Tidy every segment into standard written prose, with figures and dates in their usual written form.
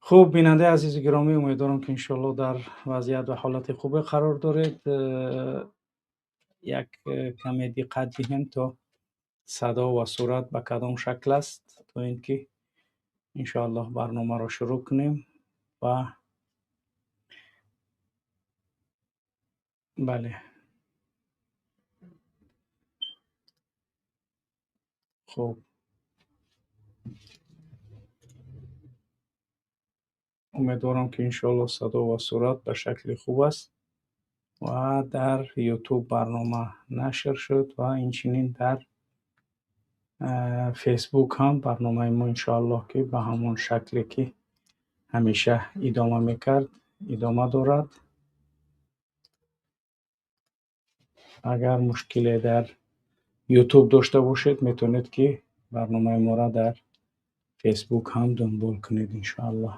Хуб, бинандаи азизу гиромӣ, умедворам, ки иншоалло дар вазъият ва ҳолати хубе қарор доред. Як каме диққат диҳем, то садо ва сурат ба кадом шакл аст, то ин ки иншоаллоҳ барномаро шурӯъ кунем. Ва бале, хуб, умедворам, ки иншоалло садо ва сурат ба шакли хуб аст ва дар Ютуб барнома нашр шуд ва инчунин дар Фейсбук ҳам барномаи мо иншоаллоҳ, ки ба ҳамон шакле, ки ҳамеша идома мекард, идома дорад. Агар мушкиле дар Ютуб дошта бошед, метавонед, ки барномаи моро дар Фейсбук ҳам дунбол кунед, иншоаллоҳ.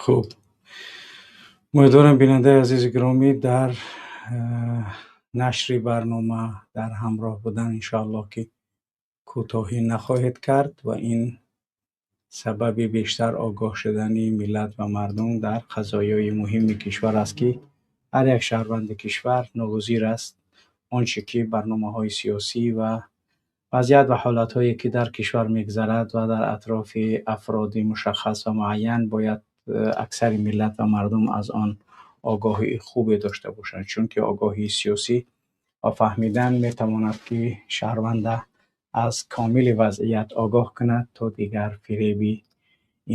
Хуб, умедворам, бинандаи азизу гиромӣ, дар нашри барнома, дар ҳамроҳ будан, иншоаллоҳ, ки кӯтоҳӣ нахоҳед кард ва ин сабаби бештар огоҳ шудани миллат ва мардум дар қазоёи муҳими кишвар аст, ки ҳар як шаҳрванди кишвар ногузир аст он чӣ ки барномаҳои сиёсӣ ва вазъият ва ҳолатҳое, ки дар кишвар мегзарад ва дар атрофи афроди мушаххас ва муайян, бояд аксари миллат ва мардум аз он огоҳии хубе дошта бошанд, чунки огоҳии сиёсӣ ва фаҳмидан метавонад, ки шаҳрванда аз комили вазъият огоҳ кунад, то дигар фиреби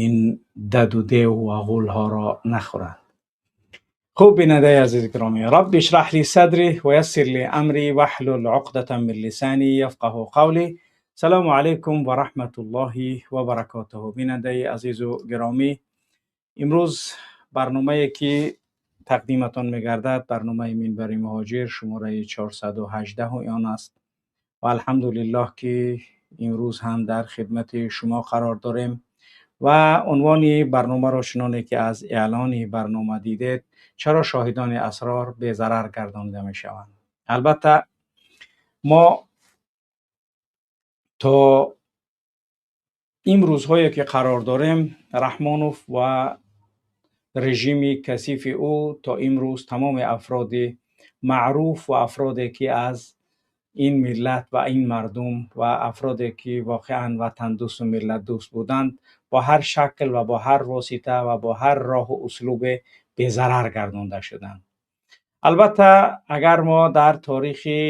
ин даду дев ва ғулҳоро нахӯранд. Хуб, бинандаи азизи гиромӣ, рабби ишраҳ ли садри ва яссир ли амри ваҳлул уқдатан мин лисани яфқаҳу қавли. Салому алайкум ва раҳматуллоҳи ва баракотуҳу. Бинандаи азизу гиромӣ, имрӯз барномае, ки тақдиматон мегардад, барномаи Минбари Муҳоҷир, шумораи 418 он аст ва алҳамдулиллоҳ, ки имрӯз ҳам дар хидмати шумо қарор дорем. Ва унвони барномаро, чуноне ки аз эълони барнома дидед, чаро шоҳидони асрор безарар гардонида мешаванд. Албатта, мо то имрӯзҳое, ки қарор дорем, Раҳмонов ва режими касифи ӯ то имрӯз тамоми афроди маъруф ва афроде, ки аз ин миллат ва ин мардум ва афроде, ки воқеан ватандӯсту миллатдӯст буданд, бо ҳар шакл ва бо ҳар восита ва бо ҳар роҳу услубе безарар гардонда шуданд. Албатта, агар мо дар торихи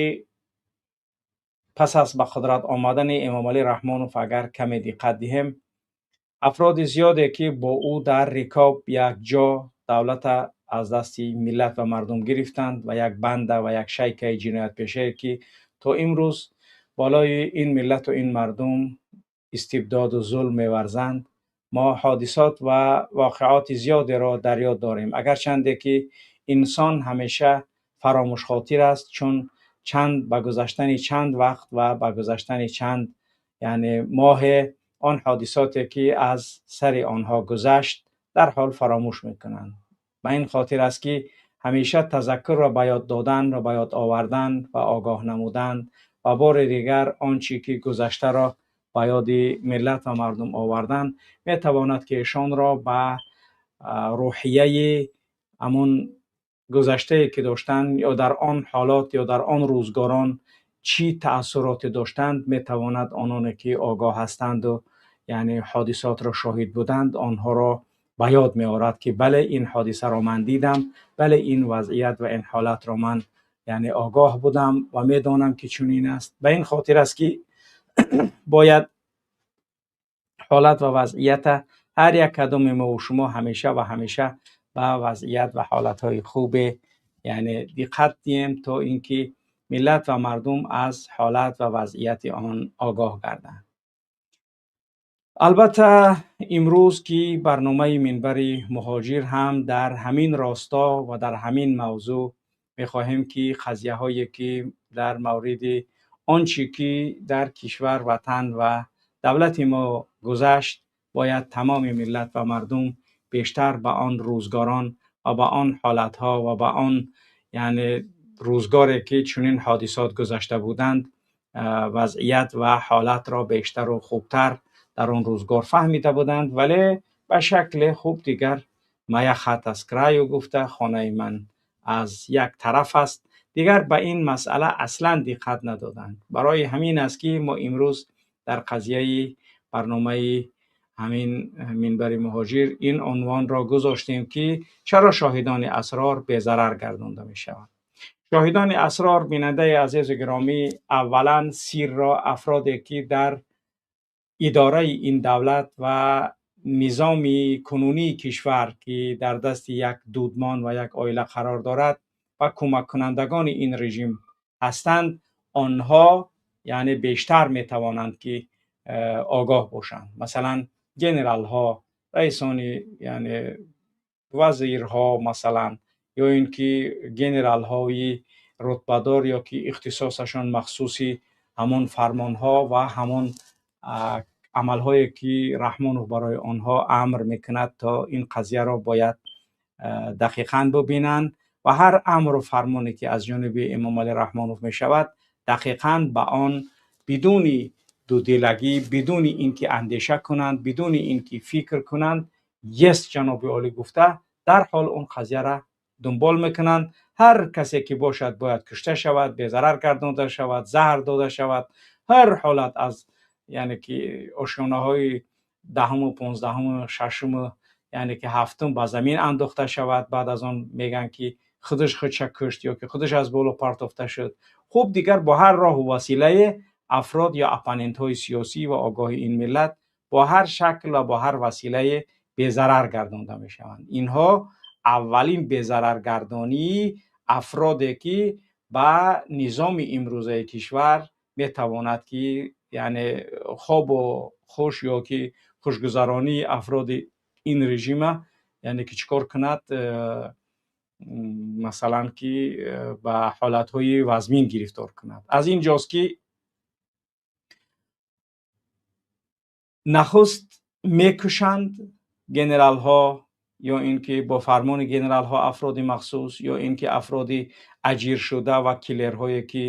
пас аз ба қудрат омадани Эмомалӣ Раҳмонов агар каме диққат диҳем, афроди зиёде, ки бо ӯ дар рикоб якҷо давлата аз дасти миллат ва мардум гирифтанд ва як банда ва як шайкаи ҷиноятпешае, ки то имрӯз болои ин миллату ин мардум истибдоду зулм меварзанд, мо ҳодисот ва воқеоти зиёдеро дар ёд дорем. Агарчанде ки инсон ҳамеша фаромӯшхотир аст, чун чанд ба гузаштани чанд вақт ва ба гузаштани чанд, яъне моҳе, он ҳодисоте, ки аз сари онҳо гузашт, дар ҳол фаромӯш мекунанд. Ба ин хотир аст, ки ҳамеша тазаккур ва ба ёд додан ва ба ёд овардан ва огоҳ намудан ва бори дигар он чӣ ки гузаштаро ба ёди миллат ва мардум овардан метавонад, ки эшонро ба рӯҳияи ҳамон гузаштае ки доштанд ё дар он ҳолот ё дар он рӯзгорон чӣ таассуроте доштанд, метавонад ононе ки огоҳ ҳастанду яъне ҳодисотро шоҳид буданд, онҳоро ба ёд меорад ки бале, ин ҳодисаро ман дидам, бале, ин вазъият ва ин ҳолатро ман яъне огоҳ будам ва медонам ки чунин аст. Ба ин хотир аст ки бояд ҳолат ва вазъията ҳар як кадоми мо ва шумо ҳамеша ва ҳамеша ба вазъият ва ҳолатҳои хубе яъне диққат диҳем, то инки миллат ва мардум аз ҳолат ва вазъияти он огоҳ гарданд. Албатта, имрӯз ки барномаи Минбари Муҳоҷир ҳам дар ҳамин росто ва дар ҳамин мавзӯъ мехоҳем ки қазияҳое ки дар мавриди он чӣ ки дар кишвар, ватан ва давлати мо гузашт, бояд тамоми миллат ва мардум бештар ба он рӯзгорон ва ба он ҳолатҳо ва ба он яъне рӯзгоре ки чунин ҳодисот гузашта буданд, вазъият ва ҳолатро бештару хубтар дар он рӯзгор фаҳмида буданд, вале ба шакли хуб дигар моя хата с краю гуфта, хонаи ман аз як тараф аст, дигар ба ин масъала аслан диққат надоданд. Барои ҳамин аст ки мо имрӯз дар қазияи барномаи ҳамин Минбари Муҳоҷир ин унвонро гузоштем ки чаро шоҳидони асрор безарар гардонда мешаванд. Шоҳидони асрор, бинандаи азизу гиромӣ, аввалан сирро афроде ки дар идораи ин давлат ва низоми кунунии кишвар ки дар дасти як дудмон ва як оила қарор дорад ва кӯмаккунандагони ин режим ҳастанд, онҳо яъне бештар метавонанд ки огоҳ бошанд. Масалан, генералҳо, раисони яъне вазирҳо, масалан, ё ин ки генералҳои рутбадор ё ки ихтисосашон махсуси ҳамон фармонҳо ва ҳамон амалҳое ки Раҳмонов барои онҳо амр мекунад, то ин қазияро бояд дақиқан бибинанд ва ҳар амру фармоне ки аз ҷониби Эмомалӣ Раҳмонов мешавад, дақиқан ба он бидуни дудилагӣ, бидуни ин ки андеша кунанд, бидуни ин ки фикр кунанд, есть, ҷаноби олӣ гуфта, дарҳол он қазияра дунбол мекунанд. Ҳар касе ки бошад, бояд кушта шавад, безарар гардонда шавад, заҳр дода шавад, ҳар ҳолат аз яъне ки ошёнаҳои даҳуму 15-уму шашуму яъне ки ҳафтум ба замин андохта шавад. Баъд аз он мегӯянд ки худаш худша кушт ё ки худаш аз боло партофта шуд. Хуб, дигар бо ҳар роҳу василае афрод ё оппонентҳои сиёсӣ ва огоҳи ин миллат бо ҳар шакл ва бо ҳар василае безарар гардонда мешаванд. Инҳо аввалин безараргардонии афроде ки ба низоми имрӯзаи кишвар метавонад ки яъне хобу хуш ё ки хушгузаронии афроди ин режима яъне ки чӣ кор кунад, масалан, ки ба ҳолатҳои вазмин гирифтор кунад. Аз ин ҷост ки нахуст мекушанд генералҳо ё ин ки бо фармони генералҳо афроди махсус ё ин ки афроди аҷиршуда ва киллерҳое ки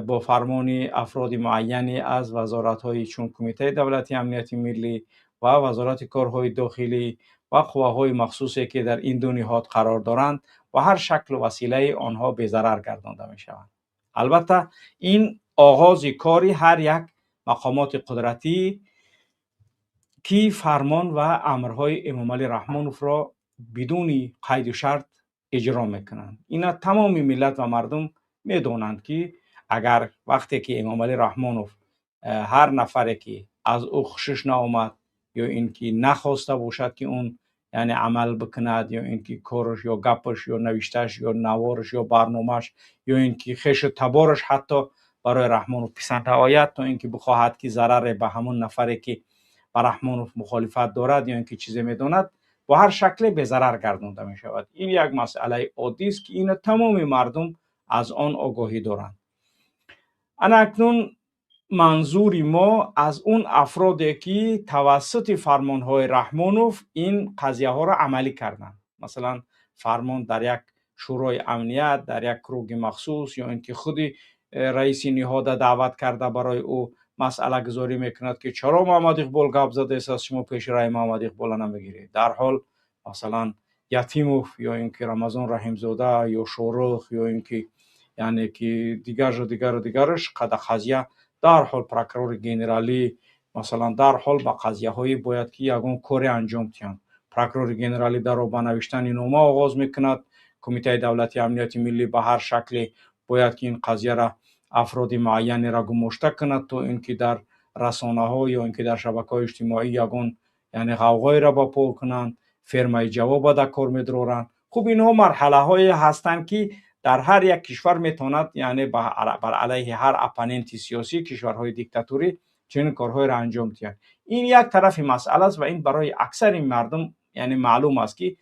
бо фармони афроди муайяне аз вазоратҳои чун Кумитаи давлатии амнияти миллӣ ва Вазорати корҳои дохилӣ ва қувваҳои махсусе ки дар ин ду ниҳод қарор доранд, ва ҳар шаклу василаи онҳо безарар гардонда мешаванд. Албатта, ин оғози кори ҳар як мақомоти қудратӣ ки фармон ва амрҳои Эмомалӣ Раҳмоновро бидуни қайду шарт иҷро мекунанд. Ина тамоми миллат ва мардум медонанд ки агар вақте ки Эмомалӣ Раҳмонов ҳар нафаре ки аз ӯ хушиш наомад ё ин ки нахоста бошад ки он яъне амал бикунад, ё ин ки кораш ё гапаш ё навишташ ё навораш ё барномааш ё ин ки хешу табораш ҳатто барои Раҳмонов писанд наояд, то ин ки бихоҳад ки зараре ба ҳамон нафаре ки ба Раҳмонов мухолифат дорад ё ин ки чизе медонад, бо ҳар шакле безарар гардонда мешавад. Ин як масъалаи оддист ки ина тамоми мардум аз он огоҳӣ доранд. Ана акнун манзури мо аз он афроде ки тавассути фармонҳои Раҳмонов ин қазияҳоро амалӣ карданд. Масалан, фармон дар як шӯрои амният, дар як круги махсус, ё ин ки худи раиси ниҳода даъват карда барои ӯ масъалагузорӣ мекунад ки чаро Муҳаммад Иқбол гап задааст, аз шумо пеши раи Муҳаммад Иқбола намегиред. Дарҳол масалан Ятимов ё ин ки Рамазон Раҳимзода ё Шорух ё ин ки, яъне ки, дигару дигару дигараш қада қазия дарҳол прокурори генералӣ, масалан, дарҳол ба қазияҳое бояд ки ягон коре анҷом диҳанд. Прокурори генералӣ дарро ба навиштани нома оғоз мекунад. Кумитаи давлатии амнияти миллӣ ба ҳар шакле бояд ки ин қазияра афроди муайянеро гумошта кунад, то ин ки дар расонаҳо ё ин ки дар шабакаҳои иҷтимоӣ ягон, яъне, ғавғоеро ба по кунанд, фермаи ҷавоба дар кор медоранд. Хуб, инҳо марҳалаҳое ҳастанд, ки дар ҳар як кишвар метавонад, яъне, бар алайҳи ҳар оппоненти сиёсӣ кишварҳои диктатурӣ чунин корҳоеро анҷом диҳанд. Ин як тарафи масъала аст ва ин барои аксари мардум, яъне, маълум аст, ки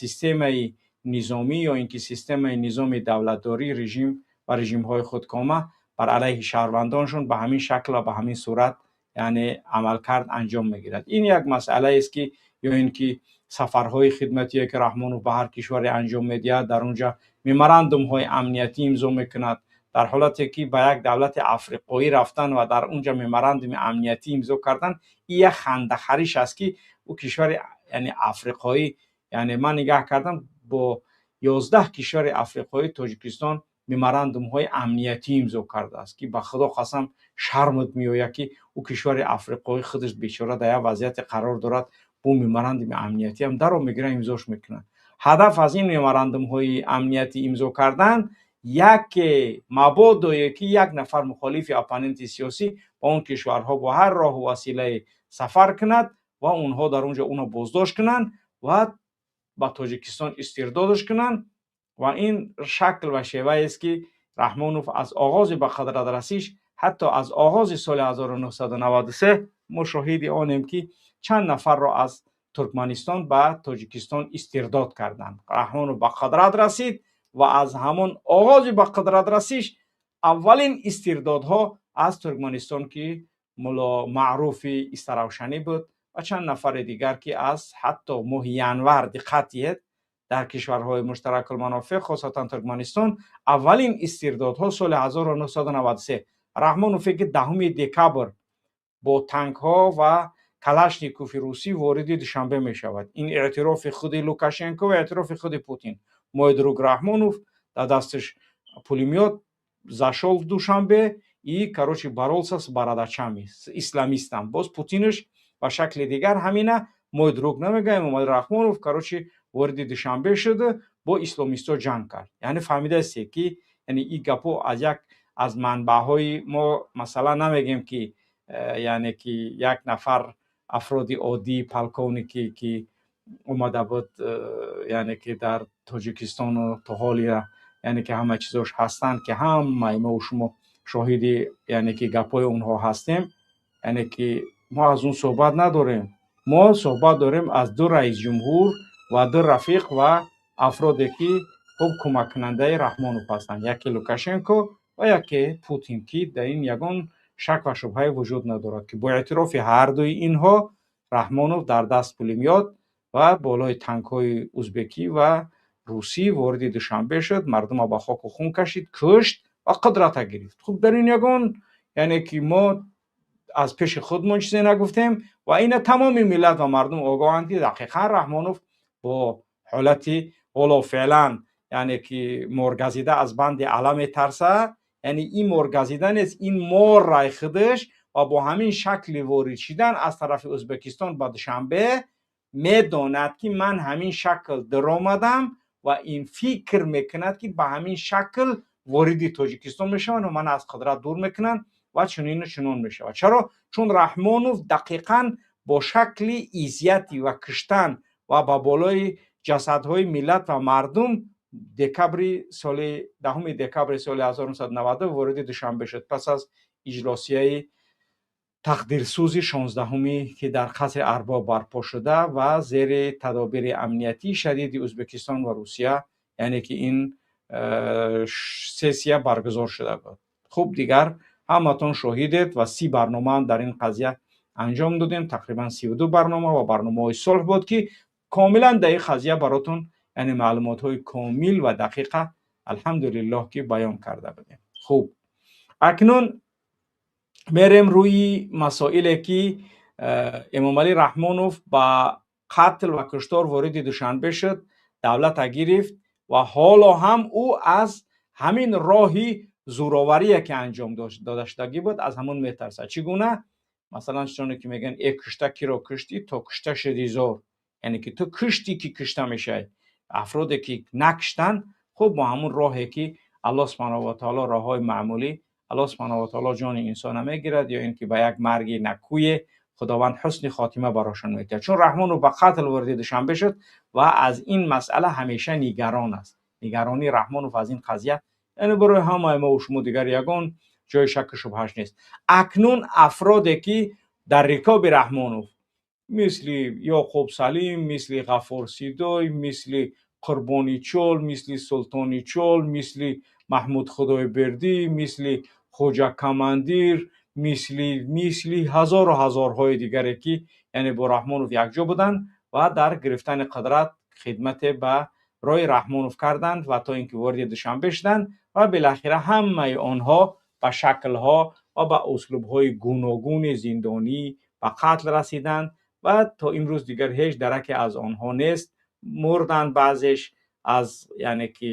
системаи низомӣ ё ин ки системаи низоми давлатдорӣ, режим ва режимҳои худкома бар алайҳи шаҳрвандоншон ба ҳамин шакл ва ба ҳамин сурат, яъне, амалкард анҷом мегирад. Ин як масъалаест, ки ё ин ки сафарҳои хидматие, ки Раҳмонов ба ҳар кишваре анҷом медиҳад, дар онҷа меморандумҳои амниятӣ имзо мекунад. Дар ҳолате ки ба як давлати африқоӣ рафтан ва дар онҷа меморандуми амниятӣ имзо кардан, ин як хандахариш аст, ки ӯ кишвари, яъне, африқоӣ, яъне, ман нигаҳ кардам, бо 11 кишвари африқоӣ Тоҷикистон меморандумҳои амниятӣ имзо кардааст, ки ба Худо қасам, шармат меояд, ки ӯ кишвари африқоӣ худаш бечора дар як вазъияте қарор дорад, бо меморандуми амниятӣ ҳам даро мегиранд, имзош мекунанд. Ҳадаф аз ин меморандумҳои амниятӣ имзо кардан яке мабодое ки як нафар мухолифи оппоненти сиёсӣ ба он кишварҳо бо ҳар роҳу василае сафар кунад ва онҳо дар он ҷо ӯно боздошт кунанд ва ба Тоҷикистон истирдодаш кунанд. Ва ин шакл ва шеваест, ки Раҳмонов аз оғози ба қудрат расиш, ҳатто аз оғози соли 1993 мо шоҳиди онем, ки чанд нафарро аз Туркманистон ба Тоҷикистон истирдод карданд. Раҳмонов ба қудрат расид ва аз ҳамон оғози ба қудрат расиш аввалин истирдодҳо аз Туркманистон, ки Мулло Маъруфи Истаравшанӣ буд ва чанд нафари дигар, ки аз ҳатто моҳи январ, диққат диҳед, дар кишварҳои муштаракулманофеъ, хосатан Туркманистон, аввалин истирдодҳо соли 1993. Раҳмонове, ки 10 декабр бо танкҳо ва Калашникови русӣ вориди Душанбе мешавад, ин эътирофи худи Лукашенко ва эътирофи худи Путин: «Мой друг Раҳмонов дар дасташ пулемёт зашёл в Душанбе и, короче, боролся с бородачами, с исламистам». Боз Путинш ба шакли дигар ҳамина «мой друг» намегӯям, Эмомалӣ Раҳмонов, короче, вориди Душанбе шуда, бо исломистҳо ҷанг кард. Яъне, фаҳмидаастед, ки, яъне, ин гапҳо аз як аз манбаъҳои мо, масалан, намегем, ки яъне ки як нафар афроди оддӣ, полковнике, ки омада буд, яъне ки дар Тоҷикистону то ҳолия, яъне ки, ҳама чизош ҳастанд, ки ҳамаи мо шумо шоҳиди, яъне ки, гапҳои онҳо ҳастем. Яъне ки мо аз он суҳбат надорем, мо суҳбат дорем аз ду раисҷумҳур ва ду рафиқ ва афроде, ки хуб кӯмаккунандаи Раҳмонов ҳастанд, яке Лукашенко ва яке Путин, ки дар ин ягон шак ва шубҳае вуҷуд надорад, ки бо эътирофи ҳардуи инҳо Раҳмонов дар даст пулемёт ва болои танкҳои узбекӣ ва русӣ вориди Душанбе шуд, мардума ба хоку хун кашид, кушт ва қудрата гирифт. Хуб, дар ин ягон, яъне ки, мо аз пеши худмон чизе нагуфтем ва ина тамоми миллат ва мардум огоҳанд, ки дақиқан Раҳмонов бо ҳолати ҳоло феълан, яъне ки, моргазида аз банди ала метарса. Яъне ин моргазида нест, ин мор рай худаш ва бо ҳамин шакли ворид шидан аз тарафи Ӯзбекистон ба Душанбе медонад, ки ман ҳамин шакл даромадам ва ин фикр мекунад, ки ба ҳамин шакл вориди Тоҷикистон мешаванд ва ман аз қудрат дур мекунанд ва чунину чунон мешавад. Чаро? Чун Раҳмонов дақиқан бо шакли изяти ва киштан ва ба болои ҷасадҳои миллат ва мардум декабри соли 10 декабри соли 1992 вориди Душанбе шуд, пас аз иҷлосияи тақдирсӯзи 16-уми, ки дар қасри Арбоб барпо шуда ва зери тадобири амниятии шадиди Ӯзбекистон ва Русия, яъне ки, ин сессия баргузор шуда буд. Хуб, дигар ҳаматон шоҳидед ва 30 барномаам дар ин қазия анҷом додем, тақрибан 32 барнома ва барномаҳои сулҳ буд, ки комилан дар ин қазия баротон, яъне, маълумотҳои комил ва дақиқа, алҳамдулиллоҳ, ки баён карда будем. Хуб, акнун мерем рӯи масоиле, ки Эмомалӣ Раҳмонов ба қатл ва куштор вориди Душанбе шуд. Давлата гирифт ва ҳоло ҳам ӯ аз ҳамин роҳи зӯроварие, ки анҷом дода шудагӣ буд, аз ҳамон метарсад. Чӣ гуна? Масалан, чуноне ки мегӯянд: «Э кушта, киро куштӣ, то кушта шуди зор», яъне ки ту куштӣ, ки кушта мешавӣ. Афроде ки накуштанд, хуб, бо ҳамун роҳе ки Аллоҳ субҳанаҳу ва таоло, роҳҳои маъмулӣ, Аллоҳ субҳанаҳу ва таоло ҷони инсона мегирад ё ин ки ба як марги накӯе Худованд ҳусни хотима барошон медиҳад. Чун Раҳмонов ба қатл вориди Душанбе шуд ва аз ин масъала ҳамеша нигарон аст. Нигаронии Раҳмонов аз ин қазия, яъне барои ҳамаи мо шумо дигар ягон ҷои шакку шубҳаш нест. Акнун афроде ки дар рикоби Раҳмонов, мисли Ёқуб Салим, мисли Ғафур Сидой, мисли Қурбони Чол, мисли Султони Чол, мисли Маҳмуд Худойбердӣ, мисли Хоҷа Командир, мисли ҳазору ҳазорҳои дигаре ки, яъне, бо Раҳмонов якҷо буданд ва дар гирифтани қудрат хидмате ба роҳи Раҳмонов карданд ва то ин ки вориди Душанбе шуданд ва билохира ҳамаи онҳо ба шаклҳо ва ба услубҳои гуногуни зиндонӣ, ба қатл расиданд ва то имрӯз дигар ҳеҷ дараке аз онҳо нест. Мурданд, баъзеш аз, яъне ки,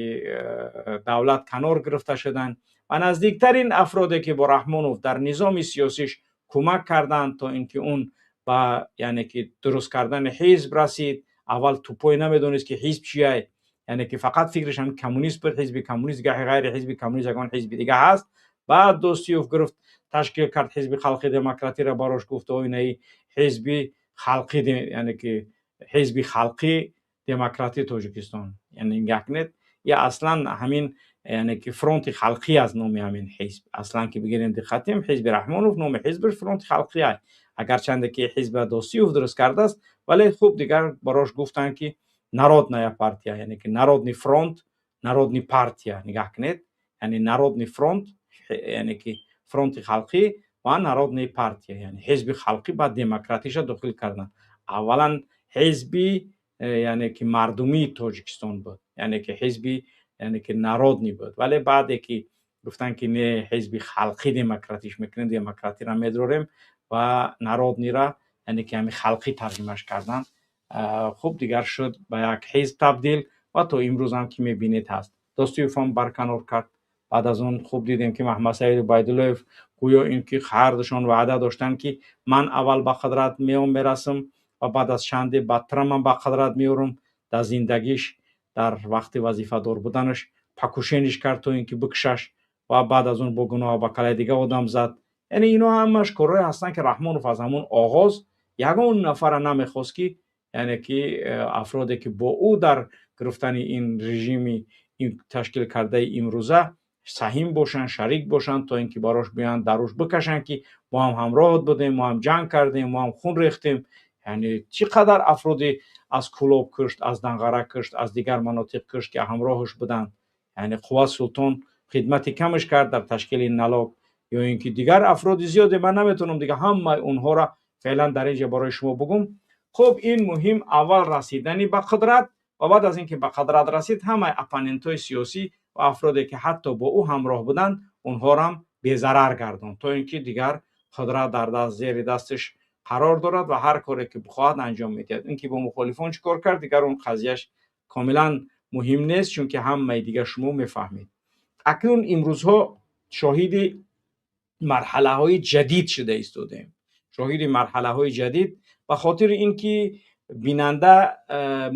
давлат канор гирифта шуданд ва наздиктарин афроде ки бо Раҳмонов дар низоми сиёсиш кӯмак карданд, то ин ки он ба, яъне ки, дуруст кардани ҳизб расид. Аввал тупой намедонист, ки ҳизб чия, яъне ки фақат фикраш ҳам коммунист буд, ҳизби коммунист, гаҳи ғайри ҳизби коммунист ягон ҳизби дига ҳаст. Баъд Достиёв гирифт, ташкил кард Ҳизби Халқи Демократиро, барош гуфт: «Оинаи Ҳизби Халқи, яъне ки Ҳизби Халқи Демократии Тоҷикистон». Яъне якнет я аслан ҳамин, яъне ки, Фронти Халқӣ аз номи ҳамин ҳизб. Аслан ки бигирем, диққатем, ҳизби Раҳмонов, номи ҳизбаш Фронти Халқӣ ай, агарчанде ки ҳизба Достиёв дуруст кардааст. Вале хуб, дигар барош гуфтанд, ки Народная партия, яъне ки Народный фронт, Народный партия. Нигаҳ кунед, яъне Народный фронт, яъне ки Фронти Халқӣ ва Народная партия, яъне Ҳизби Халқӣ, баъд демократиша дохил карданд. Аввалан ҳизби, яъне ки, мардумии Тоҷикистон буд, яъне ки ҳизби, яъне ки, народный буд. Вале баъде ки гуфтанд, ки не, Ҳизби Халқӣ демократиш мекунем, демократиро медорем ва народный ра, яъне ки, ҳамин халқӣ тарҷумаш карданд. Хуб, дигар шуд ба як ҳизб табдил ва то имрӯзам ки мебинед ҳаст. Достиёвам барканор кард. Баъд аз он хуб дидем, ки Маҳмадсаид Убайдуллоев, гӯё ин ки ҳардушон ваъда доштанд, ки ман аввал ба қудрат меом, мерасам ва баъд аз чанде баъдтара ман ба қудрат меорам. Дар зиндагиш, дар вақти вазифадор буданаш покушение ш кард, то ин ки бикушаш, ва баъд аз он бо гуноҳ ба калаи дига одам зад. Яъне ино ҳамаш корҳое ҳастанд, ки Раҳмонов аз ҳамон оғоз ягон нафара намехост, ки, яъне ки, афроде ки бо ӯ дар гирифтани ин режими ташкил кардаи имрӯза саҳим бошанд, шарик бошанд, то ин ки барош биёянд, даруш бикашанд, ки мо ҳам ҳамроҳат будем, мо ҳам ҷанг кардем, мо ҳам хун рехтем. Яъне чӣ қадар афроде аз Кӯлоб кушт, аз Данғара кушт, аз дигар манотиқ кушт, ки ҳамроҳаш буданд. Яъне Қувват Султон хидмати камаш кард дар ташкили налог ё ин ки дигар афроди зиёде. Ман наметавонам дига ҳамаи онҳоро феълан дар ин ҷо барои шумо бугум. Хуб, ин муҳим аввал расидани ба қудрат ва баъд аз ин ки ба қудрат расид, ҳамаи оппонентҳои сиёсӣ ва афроде ки ҳатто бо ӯ ҳамроҳ буданд, онҳоро безарар гардонд, то ин ки дигар қудрат дар даст, зери дасташ қарор дорад ва ҳар коре ки бихоҳад анҷом медиҳад. Ин ки бо мухолифон чӣ кор кард, дигар он қазияш комилан муҳим нест, чунки ҳамаи дигар шумо мефаҳмед. Акнун имрӯзҳо шоҳиди марҳалаҳои ҷадид шуда истодаем. Шоҳиди марҳалаҳои ҷадид, ба хотири ин ки бинанда,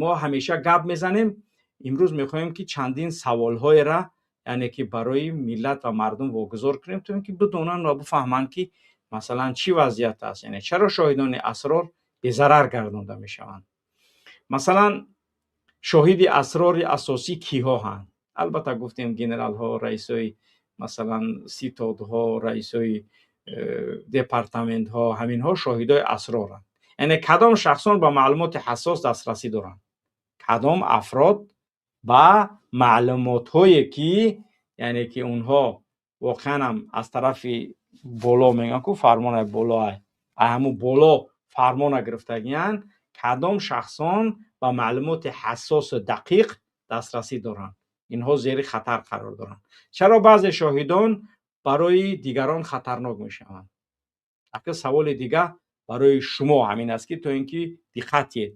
мо ҳамеша гап мезанем. Имрӯз мехоҳем, ки чандин саволҳоеро, яъне ки, барои миллат ва мардум вогузор кунем, то ин ки бидонанд ва бифаҳманд, ки масалан чӣ вазъият аст, яъне чаро шоҳидони асрор безарар гардонда мешаванд. Масалан, шоҳиди асрори асосӣ киҳо ҳанд? Албатта, гуфтем, генералҳо, раисои, масалан, ситодҳо, раисои департаментҳо, ҳаминҳо шоҳидои асроранд. Яъне кадом шахсон ба маълумоти ҳассос дастрасӣ доранд, кадом афрод ба маълумотҳое ки, яъне ки, онҳо воқеан ҳам аз тарафи боло, мегӯянд ку, фармонаи боло, ҳамун боло фармона гирифтагиянд, кадом шахсон ба маълумоти ҳассосу дақиқ дастрасӣ доранд, инҳо зери хатар қарор доранд. Чаро баъзе шоҳидон барои дигарон хатарнок мешаванд? Ака, саволи дига барои шумо ҳамин аст, ки то ин ки диққат диҳед.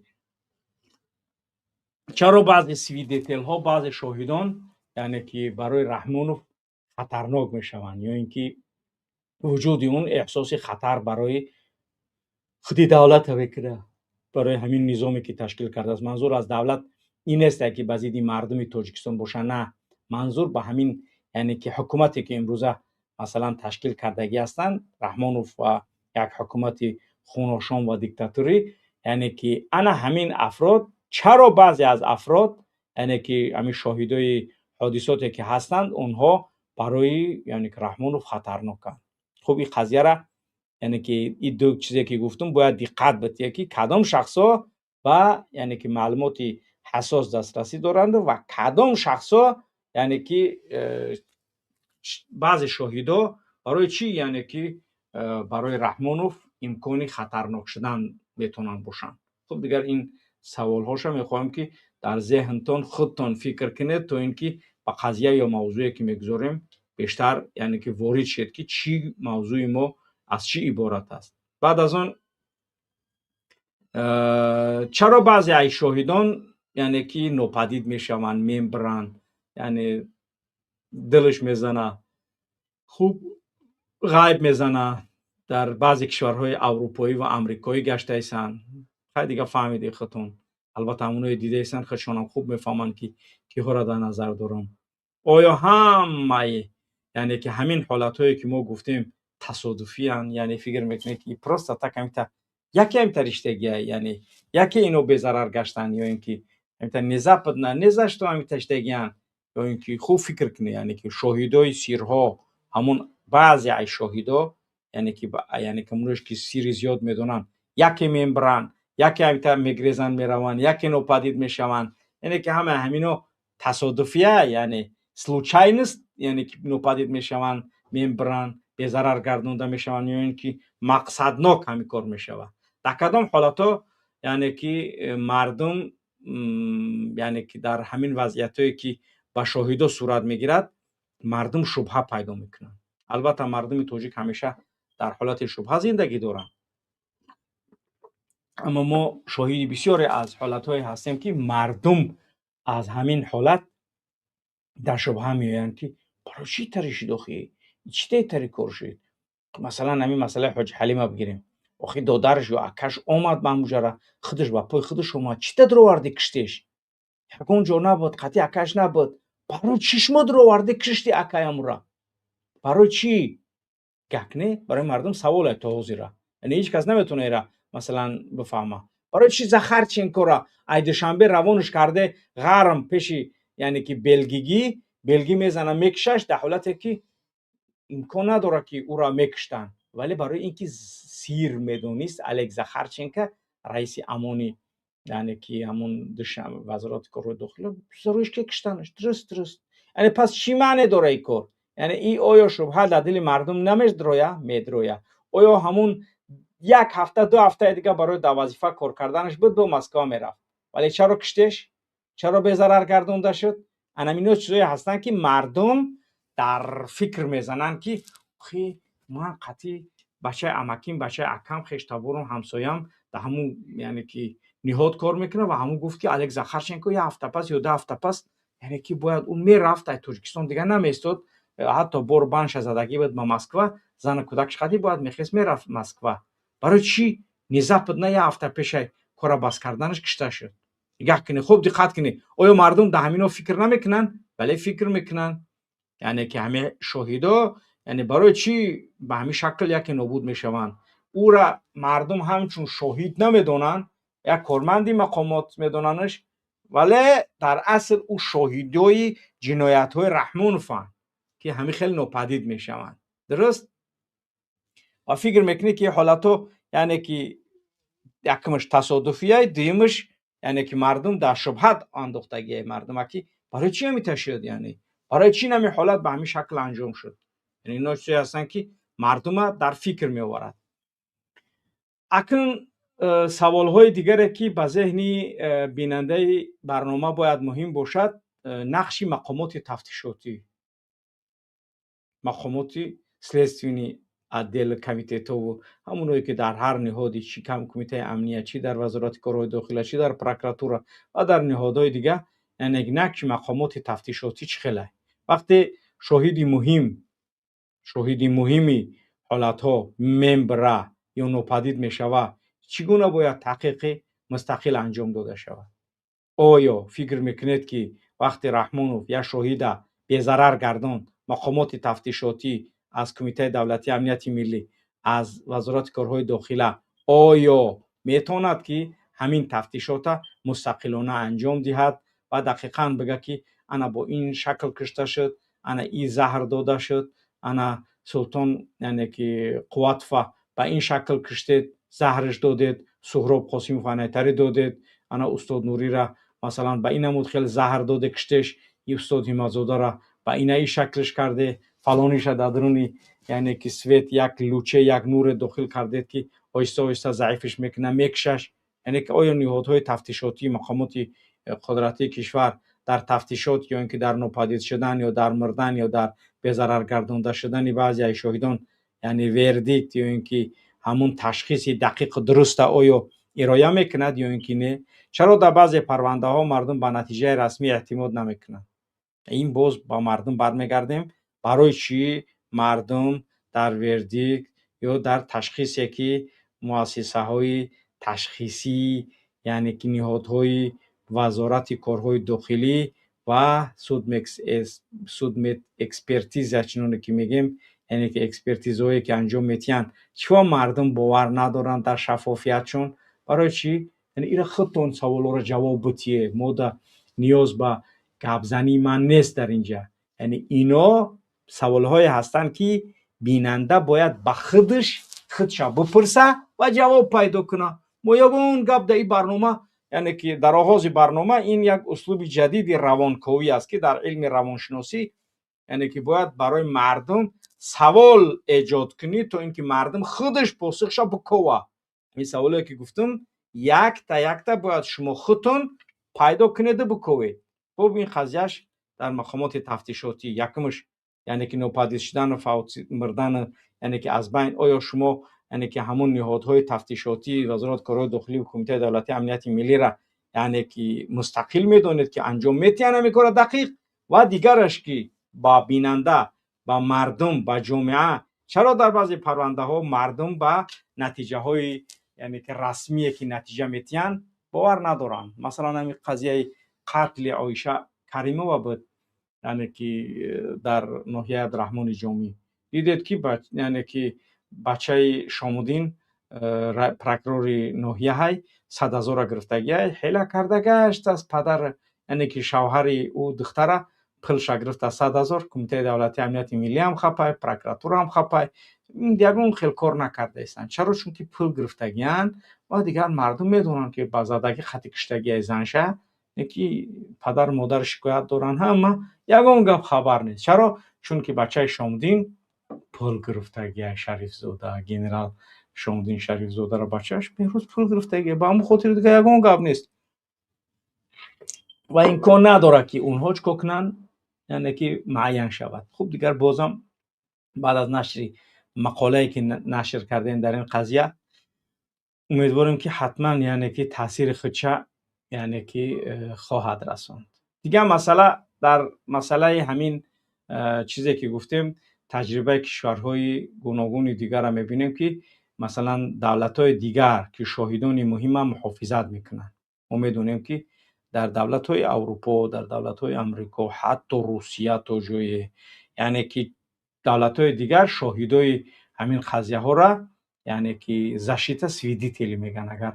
Чаро баъзе свидетелҳо, баъзе шоҳидон, яъне ки барои Раҳмонов хатарнок мешаванд ё ин ки вуҷуди он эҳсоси хатар барои худи давлата мекунад, барои ҳамин низоме, ки ташкил кардааст? Манзур аз давлат ин нест, ки ба зидди мардуми Тоҷикистон боша, на, манзур ба ҳамин, яъне ки ҳукумате, ки имрӯза, масалан, ташкил кардагӣ ҳастанд Раҳмонов ва як ҳукумати хуношом ва диктатурӣ, яъне ки ана ҳамин афрод, чаро баъзе аз афрод, яъне ки ҳамин шоҳидои ҳодисоте, ки ҳастанд, онҳо барои, яъне ки, Раҳмонов хатарноканд? Хуб, ин қазияра, яъне ки ин ду чизе, ки гуфтум, бояд диққат бития, ки кадом шахсҳо ба, яъне ки, маълумоти ҳассос дастрасӣ доранд ва кадом шахсҳо, яъне ки баъзе шоҳидо барои чӣ, яъне ки, барои Раҳмонов имкони хатарнок шудан метавонанд бошанд. Хуб, дигар ин саволҳоша мехоҳам, ки дар зеҳнтон худтон фикр кунед, то ин ки ба қазия ё мавзӯе, ки мегузорем, бештар, яъне ки, ворид шед, ки чӣ мавзӯи мо аз чӣ иборат аст. Баъд аз он, чаро баъзе аз шоҳидон, яъне ки, нопадид мешаванд, мебаранд, яъне дилаш мезана, хуб, ғайб мезана, дар баъзе кишварҳои аврупоӣ ва амрикоӣ гаштаисанд? Хай, дига фаҳмиди худтон. Албатта, ҳамоное дидаисанд, худшонам хуб мефаҳманд, ки киҳоро дар назар дорам. Оё ҳамаи, яъне ки, ҳамин ҳолатҳое, ки мо гуфтем, тасодуфиянд? Яъне фикр мекунед, ки просто так ҳамита яке ҳамита риштагия, яъне яке ино безарар гаштанд ё ин ки ҳамита внезапно, ни за что ҳамита риштагиянд? Ё ин ки, хуб фикр кунед, яъне ки, шоҳидои сирҳо, ҳамон баъзе аз шоҳидо, яъне ки ҳамонош, ки сири зиёд медонанд, яке мебаранд, яке ҳамита мегрезанд, мераванд, яке нопадид мешаванд, яъне ки ҳама ҳамино тасодуфия, яъне случайность, яъне ки нопадид мешаванд, мебаранд, безарар гардонда мешаванд ё ин ки мақсаднок ҳамин кор мешавад? Дар кадом ҳолатҳо, яъне ки, мардум, яъне ки, дар ҳамин вазъиятҳое, ки ба шоҳидо сурат мегирад, мардум шубҳа пайдо мекунанд? Албатта, мардуми тоҷик ҳамеша дар ҳолати шубҳа зиндагӣ доранд, аммо мо шоҳиди бисёре аз ҳолатҳое ҳастем, ки мардум аз ҳамин ҳолат дар шубҳа меоянд, ки барои чӣ тари шуд, охи чӣ тари кор шуд? Масалан, ҳамин масъалаи Ҳоҷи Ҳалима бигирем. Охи додараш ё акаш омад ба ҳамуҷара, худаш ба пои худаш омад, чӣ та дуроварди, киштеш? Ягон ҷо набуд, қатъи акаш набуд. Барои чӣ шумо дуроварди, кишти акаямура? Барои чӣ? Гак не, барои мардум саволе то ҳозира, яъне ҳеҷ кас наметавона ира, масалан, бифаҳма, барои чӣ Захарченкора ай Душанбе равонаш карде ғарм, пеши, яъне ки, белгигӣ белгӣ мезана, мекишаш, дар ҳолате ки имкон надорад, ки ӯро мекуштанд, вале барои ин ки сир медонист Олег Захарченко, раиси ОМОНи, яъне ки, ҳамун Вазорати корҳои дохилӣ, заруиш ки киштанаш. Дуруст, яъне пас чӣ маъне дора ин кор? Яъне и оё шубҳа дар дили мардум намедроя? Медроя. Оё ҳамун як ҳафта, 2 ҳафтаи дига барои дар вазифа кор карданаш буд, бо Москва мерафт, вале чаро киштеш? Чаро безарар гардонда шуд? Анамино чизое ҳастанд, ки мардум дар фикр мезананд, ки охи ман қатъи бачаи амаким, бачаи акам, хештаборум, ҳамсоям дар ҳамун, яъне ки, ниҳод кор мекунад ва ҳамун гуфт, ки Олег Захарченко як ҳафта пас ё 2 ҳафта пас, яъне ки, бояд ӯ мерафт, ай Тоҷикистон дигар намеистод, ҳатто бор банша задагӣ буд ба Москва, зану кӯдакаш қадӣ бояд мехест, мерафт Москва. Барои чӣ внезапно як ҳафта пешай кора бас карданаш кишта шуд? Нигаҳ кунед, хуб диққат кунед. Оё мардум дар ҳамино фикр намекунанд? Бале, фикр мекунанд. Яъне ки, ҳамин шоҳидо, яъне, барои чӣ ба ҳамин шакл яке нобуд мешаванд? Ӯра мардум ҳамчун шоҳид намедонанд, як корманди мақомот медонанаш, вале дар асл ӯ шоҳидои ҷиноятҳои Раҳмонованд, ки ҳамин хеле нопадид мешаванд. Дуруст, ва фикр мекунӣ, ки ҳолатҳо, яъне ки, якумаш тасодуфия, дуюмаш, яъне ки, мардум дар шубҳат андохтагия мардума, ки барои чӣ ҳамита шуд, яъне барои чӣ ҳамин ҳолат ба ҳамин шакл анҷом шуд? Яъне ино чизе ҳастанд, ки мардума дар фикр меоварад. Акнун саволҳои дигаре, ки ба зеҳни бинандаи барнома бояд муҳим бошад, нақши мақомоти тафтишотӣ, мақомоти следственный. Отдел, комитетову ҳамоное, ки дар ҳар ниҳоди, чӣ кумитаи амният, чӣ дар Вазорати корҳои дохила, чӣ дар прокуратура ва дар ниҳодҳои дигар, яъне нақши мақомоти тафтишотӣ чӣ хеле, вақте шоҳиди муҳими ҳолатҳо мембра ё нопадид мешавад, чӣ гуна бояд таҳқиқи мустақил анҷом дода шавад? Оё фикр мекунед, ки вақте Раҳмонов як шоҳида безарар гардонд, мақомоти тафтишотӣ аз Кумитаи давлатии амнияти миллӣ, аз Вазорати корҳои дохила оё метавонад, ки ҳамин тафтишота мустақилона анҷом диҳад ва дақиқан бигӯяд, ки ана бо ин шакл кушта шуд, ана и заҳр дода шуд, ана Султон, яъне ки Қувватова, ба ин шакл куштед, заҳрш додед, Суҳроб Қосимов анайтарӣ додед, ана устод Нурира, масалан, ба ин намуд хел заҳр доде, куштеш, и устод Ҳимматзодара ба инаи шаклш карде, фалониша дар даруни, яъне ки свет, як луче, як нуре дохил кардед, ки оҳиста оҳиста заифш мекунад, мекушаш? Яъне ки оё ниҳодҳои тафтишотии мақомоти қудратии кишвар дар тафтишот ё ин ки дар нопадид шудан ё дар мурдан ё дар безарар гардонда шудани баъзеи шоҳидон, яъне вердикт ё ин ки ҳамун ташхиси дақиқу дуруста оё ироя мекунад ё ин ки не? Чаро дар баъзе парвандаҳо мардум ба натиҷаи расмӣ эътимод намекунанд? Ин боз ба мардум бармегардем. Барои чӣ мардум дар вердикт ё дар ташхисе, ки муассисаҳои ташхисӣ, яъне ки ниҳодҳои Вазорати корҳои дохилӣ ва судмедэкспертиза, чуноне ки мегӯем, яъне ки экспертизаҳое, ки анҷом метиҳанд, чиро мардум бовар надоранд дар шаффофиятшон? Барои чӣ? Яъне ира худтон саволҳоро ҷавоб битиед, мода ниёз ба гапзании ман нест дар инҷа. Яъне ино саволҳое ҳастанд, ки бинанда бояд ба худаш худша бипурса ва ҷавоб пайдо кунад. Мо ягон гап дар ин барнома, яъне ки дар оғози барнома, ин як услуби ҷадиди равонковӣ аст, ки дар илми равоншиносӣ, яъне ки бояд барои мардум савол эҷод кунӣ, то ин ки мардум худаш посухша бикова. Ин саволе, ки гуфтум, якта якта бояд шумо худтон пайдо кунеду биковед. Хуб, ин қазияш дар мақомоти тафтишотӣ якумш, яъне ки нопадид шудану мурдану, яъне ки аз байн, оё шумо, яъне ки ҳамун ниҳодҳои тафтишотии Вазорати корҳои дохилӣ ва Кумитаи давлатии амнияти миллиро, яъне ки мустақил медонед, ки анҷом метиҳанд ҳамин кора дақиқ? Ва дигараш, ки ба бинанда, ба мардум, ба ҷомеа, чаро дар баъзе парвандаҳо мардум ба натиҷаҳои, яъне ки расмие, ки натиҷа метиҳанд, бовар надоранд? Масалан, ҳамин қазияи қатли Оиша Каримова буд, яъне ки дар ноҳияи Абдураҳмони Ҷомӣ. Дидед, ки яъне ки бачаи Шомуддин, прокурори ноҳияҳай, 100 000-а гирифтагиай, ҳела карда гашт аз падар, яъне ки шавҳари ӯ духтара пулша гирифта, 100 000. Кумитаи давлатии амнияти миллӣ ҳам хапай, прокуратура ҳам хапай, ягон хел кор накардаистанд. Чаро? Чунки пул гирифтагианд ва дигар мардум медонанд, ки ба задагӣ хати куштагиай занша, ки падару модар шикоят доранд, ҳама, ягон гап хабар нест. Чаро? Чунки бачаи Шомуддин пул гирифтагиай. Шарифзода, генерал Шомуддин Шарифзодаро бачааш Беҳрӯз пул гирифтагиай, ба ҳамон хотири дигар ягон гап нест ва имкон надорад, ки онҳо чӣ кор кунанд, яъне ки муайян шавад. Хуб, дигар бозам баъд аз нашри мақолае, ки нашр кардем дар ин қазия, умедворем, ки ҳатман, яъне ки таъсири худша, яъне ки хоҳад расонд. Дигар масъала, дар масъалаи ҳамин чизе, ки гуфтем, таҷрибаи кишварҳои гуногуни дигарро мебинем, ки масалан давлатҳои дигар, ки шоҳидони муҳима муҳофизат мекунанд. Мо медонем, ки дар давлатҳои Аврупо, дар давлатҳои Амрико, ҳатто Русия то ҷое, яъне ки давлатҳои дигар шоҳидои ҳамин қазияҳоро, яъне ки защита свидетелей мегӯянд. Агар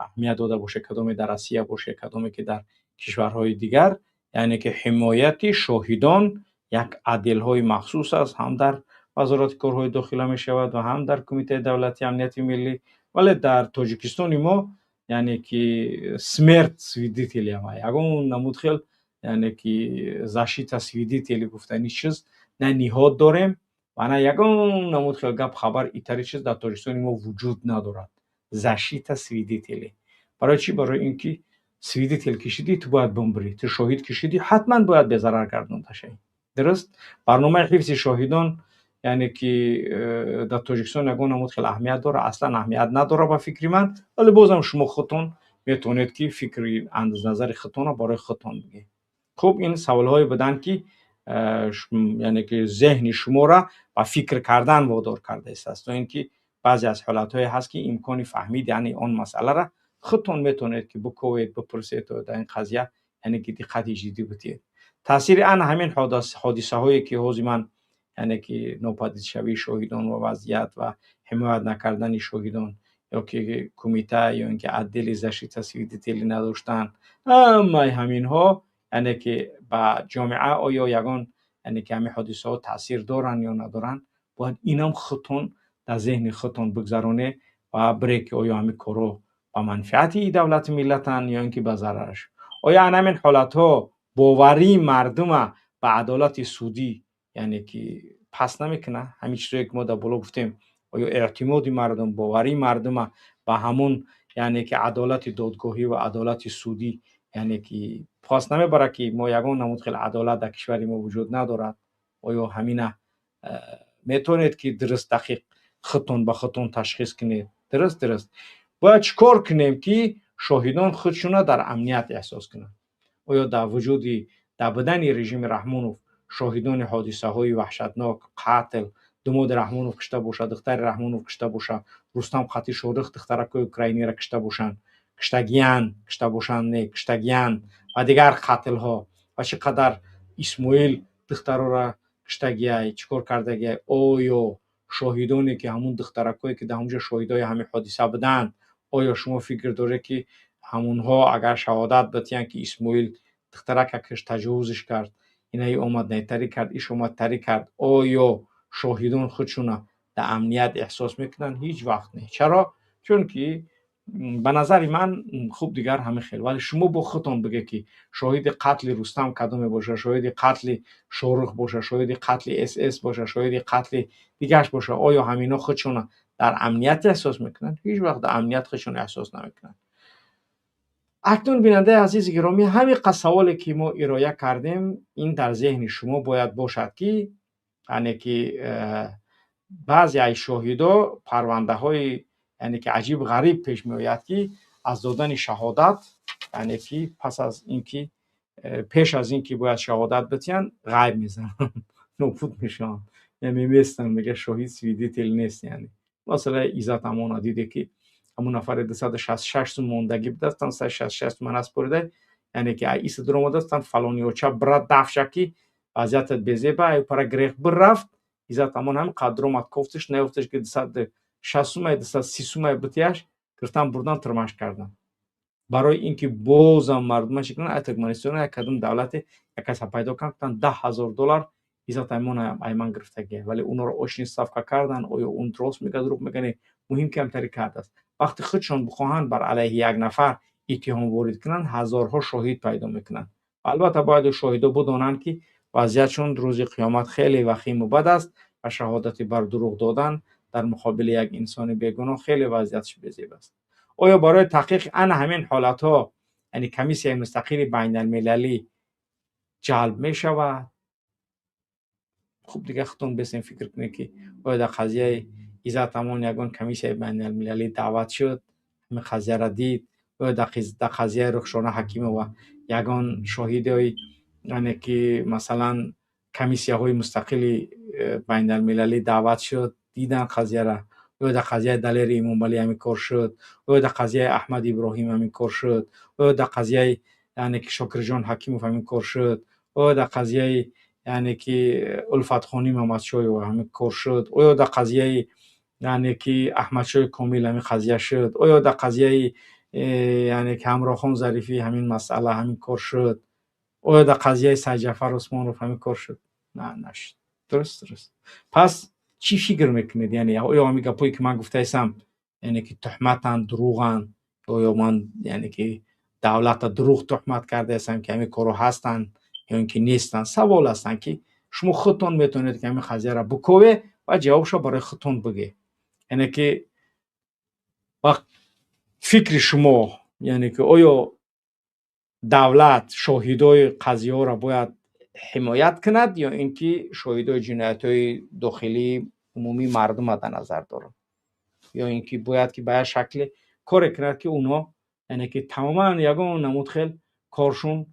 аҳамият дода боше, кадоме дар Россия боше, кадоме ки дар кишварҳои дигар, яъне ки ҳимояти шоҳидон як отделҳои махсус аст, ҳам дар Вазорати корҳои дохила мешавад ва ҳам дар Кумитаи давлатии амнияти миллӣ. Вале дар Тоҷикистони мо, яъне ки смерть свидетелям, ягон намуд хел, яъне ки защита свидетелей гуфтани чиз на ниҳод дорем ва на ягон намуд хел гап хабар, итари чиз дар Тоҷикистони мо вуҷуд надорад, защита свидетелей. Барои чӣ? Барои ин ки свидетель кишидӣ, ту бояд бимбирӣ, ту шоҳид кишидӣ, ҳатман бояд безарар гардонда шавӣ. Дуруст, барномаи ҳифзи шоҳидон, яъне ки Яъне ки дар Тоҷикистон ягон намуд хеле аҳамият дорад? Аслан аҳамият надорад, ба фикри ман. Вале бозам шумо худтон метавонед, ки фикри назари худтонро барои худтон бигӯед. Хуб, ин саволҳое буданд, ки яъне ки зеҳни шуморо ба фикр кардан водор кардааст, то ин ки баъзе аз ҳолатҳое ҳаст, ки имкони фаҳмидани он масъаларо худтон метавонед, ки бикӯвед, бипурсед ва дар ин қазия, яъне ки, диққати ҷиддӣ бидиҳед. Таъсири ана ҳамин ҳодисаҳое, ки ҳозир ман, яъне ки нопадидшавии шоҳидон ва вазъият ва ҳимоят накардани шоҳидон ё ки кумита ё ин ки отдели защита свидетелей надоштан, ҳамаи ҳаминҳо, яъне ки ба ҷомеа оё ягон, яъне ки ҳамин ҳодисаҳо таъсир доранд ё надоранд, бояд инам худтон дар зеҳни худтон бигзаронед ва бире, ки оё ҳамин корҳо ба манфиати давлати миллатанд ё ин ки ба зарараш. Оё ана ҳамин ҳолатҳо боварии мардума ба адолати судӣ, яъне ки, паст намекунад? Ҳамин чизое, ки мо дар боло гуфтем, оё эътимоди мардум, боварии мардума ба ҳамун, яъне ки, адолати додгоҳӣ ва адолати судӣ, яъне ки, паст намебарад, ки мо ягон намуд хеле адолат дар кишвари мо вуҷуд надорад? Оё ҳамина метавонед, ки дуруст, дақиқ худтон ба худтон ташхис кунед? Дуруст, бояд чӣ кор кунем, ки шоҳидон худшона дар амният эҳсос кунанд? Оё дар вуҷуди, дар будани режими Раҳмонов шоҳидони ҳодисаҳои ваҳшатнок, қатл, думоди Раҳмонов кушта бошад, духтари Раҳмонов кушта бошад, Рустам қати Шориқ духтаракҳои украиниро кушта бошанд, куштагиян, кушта бошанд, не, куштагиян ва дигар қатлҳо, ва чӣ қадар Исмоил духтарора куштагиай, чӣ кор кардагиай, оё шоҳидоне, ки ҳамун духтаракҳое, ки дар ҳамунҷо шоҳидои ҳамин ҳодиса буданд, оё шумо фикр доред, ки ҳамунҳо агар шаҳодат бидиҳанд, ки Исмоил духтарака кушт, таҷовузш кард, инаи омад найтарӣ кард, иш омад тарӣ кард, оё шоҳидон худшона дар амният эҳсос мекунанд? Ҳеҷ вақт не. Чаро? Чунки ба назари ман, хуб, дигар ҳамин хел. Вале шумо бо худтон бигӯед, ки шоҳиди қатли Рустам кадоме боша, шоҳиди қатли Шорух боша, шоҳиди қатли СС боша, шоҳиди қатли дигараш боша, оё ҳаминҳо худшона дар амният эҳсос мекунанд? Ҳеҷ вақт дар амният худшона эҳсос намекунанд. Акнун, бинандаи азизи гиромӣ, ҳамин қад саволе, ки мо ироя кардем, ин дар зеҳни шумо бояд бошад, ки яъне ки баъзе аз шоҳидо парвандаҳои, яъне ки, аҷиб ғариб пеш меояд, ки аз додани шаҳодат, яъне ки пас аз ин ки пеш аз ин ки бояд шаҳодат бидиҳанд, ғайб мезананд, нобуд мешаванд, яъне нестанд. Мега, шоҳид, свидетель нест. Яъне масалан, Иззат Амона диде, ки ҳамун нафаре 266 сум мондагӣ будастан, 166 сум наспорида, яъне ки иса дуромадастан, фалониёча бира дафша, ки вазъиятат безеба, пара грех бирафт. Иззат Амон ҳам қадр омад, кофтиш, наёфташ, ки 260 сумай, 230 сумай битияш, гирифтан, бурдан, тирмаш кардан, барои ин ки бозам мардума чӣ кунанд. Ай Туркманистона як кадом давлате як каса пайдо кард, гуфтанд, 10 000 доллар Иззат Амон айман гирифтагия. Вале онҳоро очный ставка кардан. Оё он рост мега, дурӯғ мега, не, муҳим ки ҳамтари кардааст. Вақте худшон бихоҳанд бар алайҳи як нафар иттиҳом ворид кунанд, ҳазорҳо шоҳид пайдо мекунанд. Албатта, бояд шоҳидо бидонанд, ки вазъиятшон рӯзи қиёмат хеле вахиму бад аст ва шаҳодати бар дурӯғ додан дар муқобили як инсони бегуноҳ хеле вазъиятш безеб аст. Оё барои таҳқиқи ана ҳамин ҳолатҳо, яъне, комиссияи мустақили байналмилалӣ ҷалб мешавад? Хуб, дигар худтон бесен фикр кунед, ки оё дар қазияи Иззат Амон ягон комиссияи байналмилалӣ даъват шуд, ҳамин қазияро дид? Оё дар қазияи Рухшона Ҳакимова ягон шоҳидои, яъне ки, масалан, комиссияҳои мустақили байналмилалӣ даъват шуд, дидан қазияра? Оё дар қазияи Далери Имомалӣ ҳамин кор шуд? Оё дар қазияи Аҳмад Иброҳим ҳамин кор шуд? Оё дар қазияи, яъне ки, Шокирҷон Ҳакимов ҳамин кор шуд? Оё дар қазияи, яъне ки, Улфатхоним Мамадшоева ҳамин кор шуд? Оё дар қазияи, яъне ки, Аҳмадшоҳи Комил ҳамин қазия шуд? Оё дар қазияи, яъне ки, Ҳамроҳхон Зарифӣ ҳамин масъала, ҳамин кор шуд? Оё дар қазияи Сайдҷафар Усмонов ҳамин кор шуд? На, нашуд. Дуруст. Пас чӣ фикр мекунед? Яъне оё ҳамин гапҳое, ки ман гуфтаистам, яъне ки, туҳматанд, дурӯғанд? Оё ман, яъне ки, давлатро дурӯғ туҳмат кардаастам, ки ҳамин корҳо ҳастанд ё ин ки нестанд? Савол ҳастанд, ки шумо худтон метавонед, ки ҳамин қазияро бикове ва ҷавобшо барои худтон бигӯед. Яъне ки фикри шумо, яъне ки, оё давлат шоҳидои қазияҳоро бояд Ҳимоят кунад ё ин ки шоҳидои ҷиноятҳои дохилии умумии мардума дар назар дорам, ё ин ки бояд ки ба як шакле коре кунад, ки онҳо, яъне ки тамоман ягон намуд хел коршун,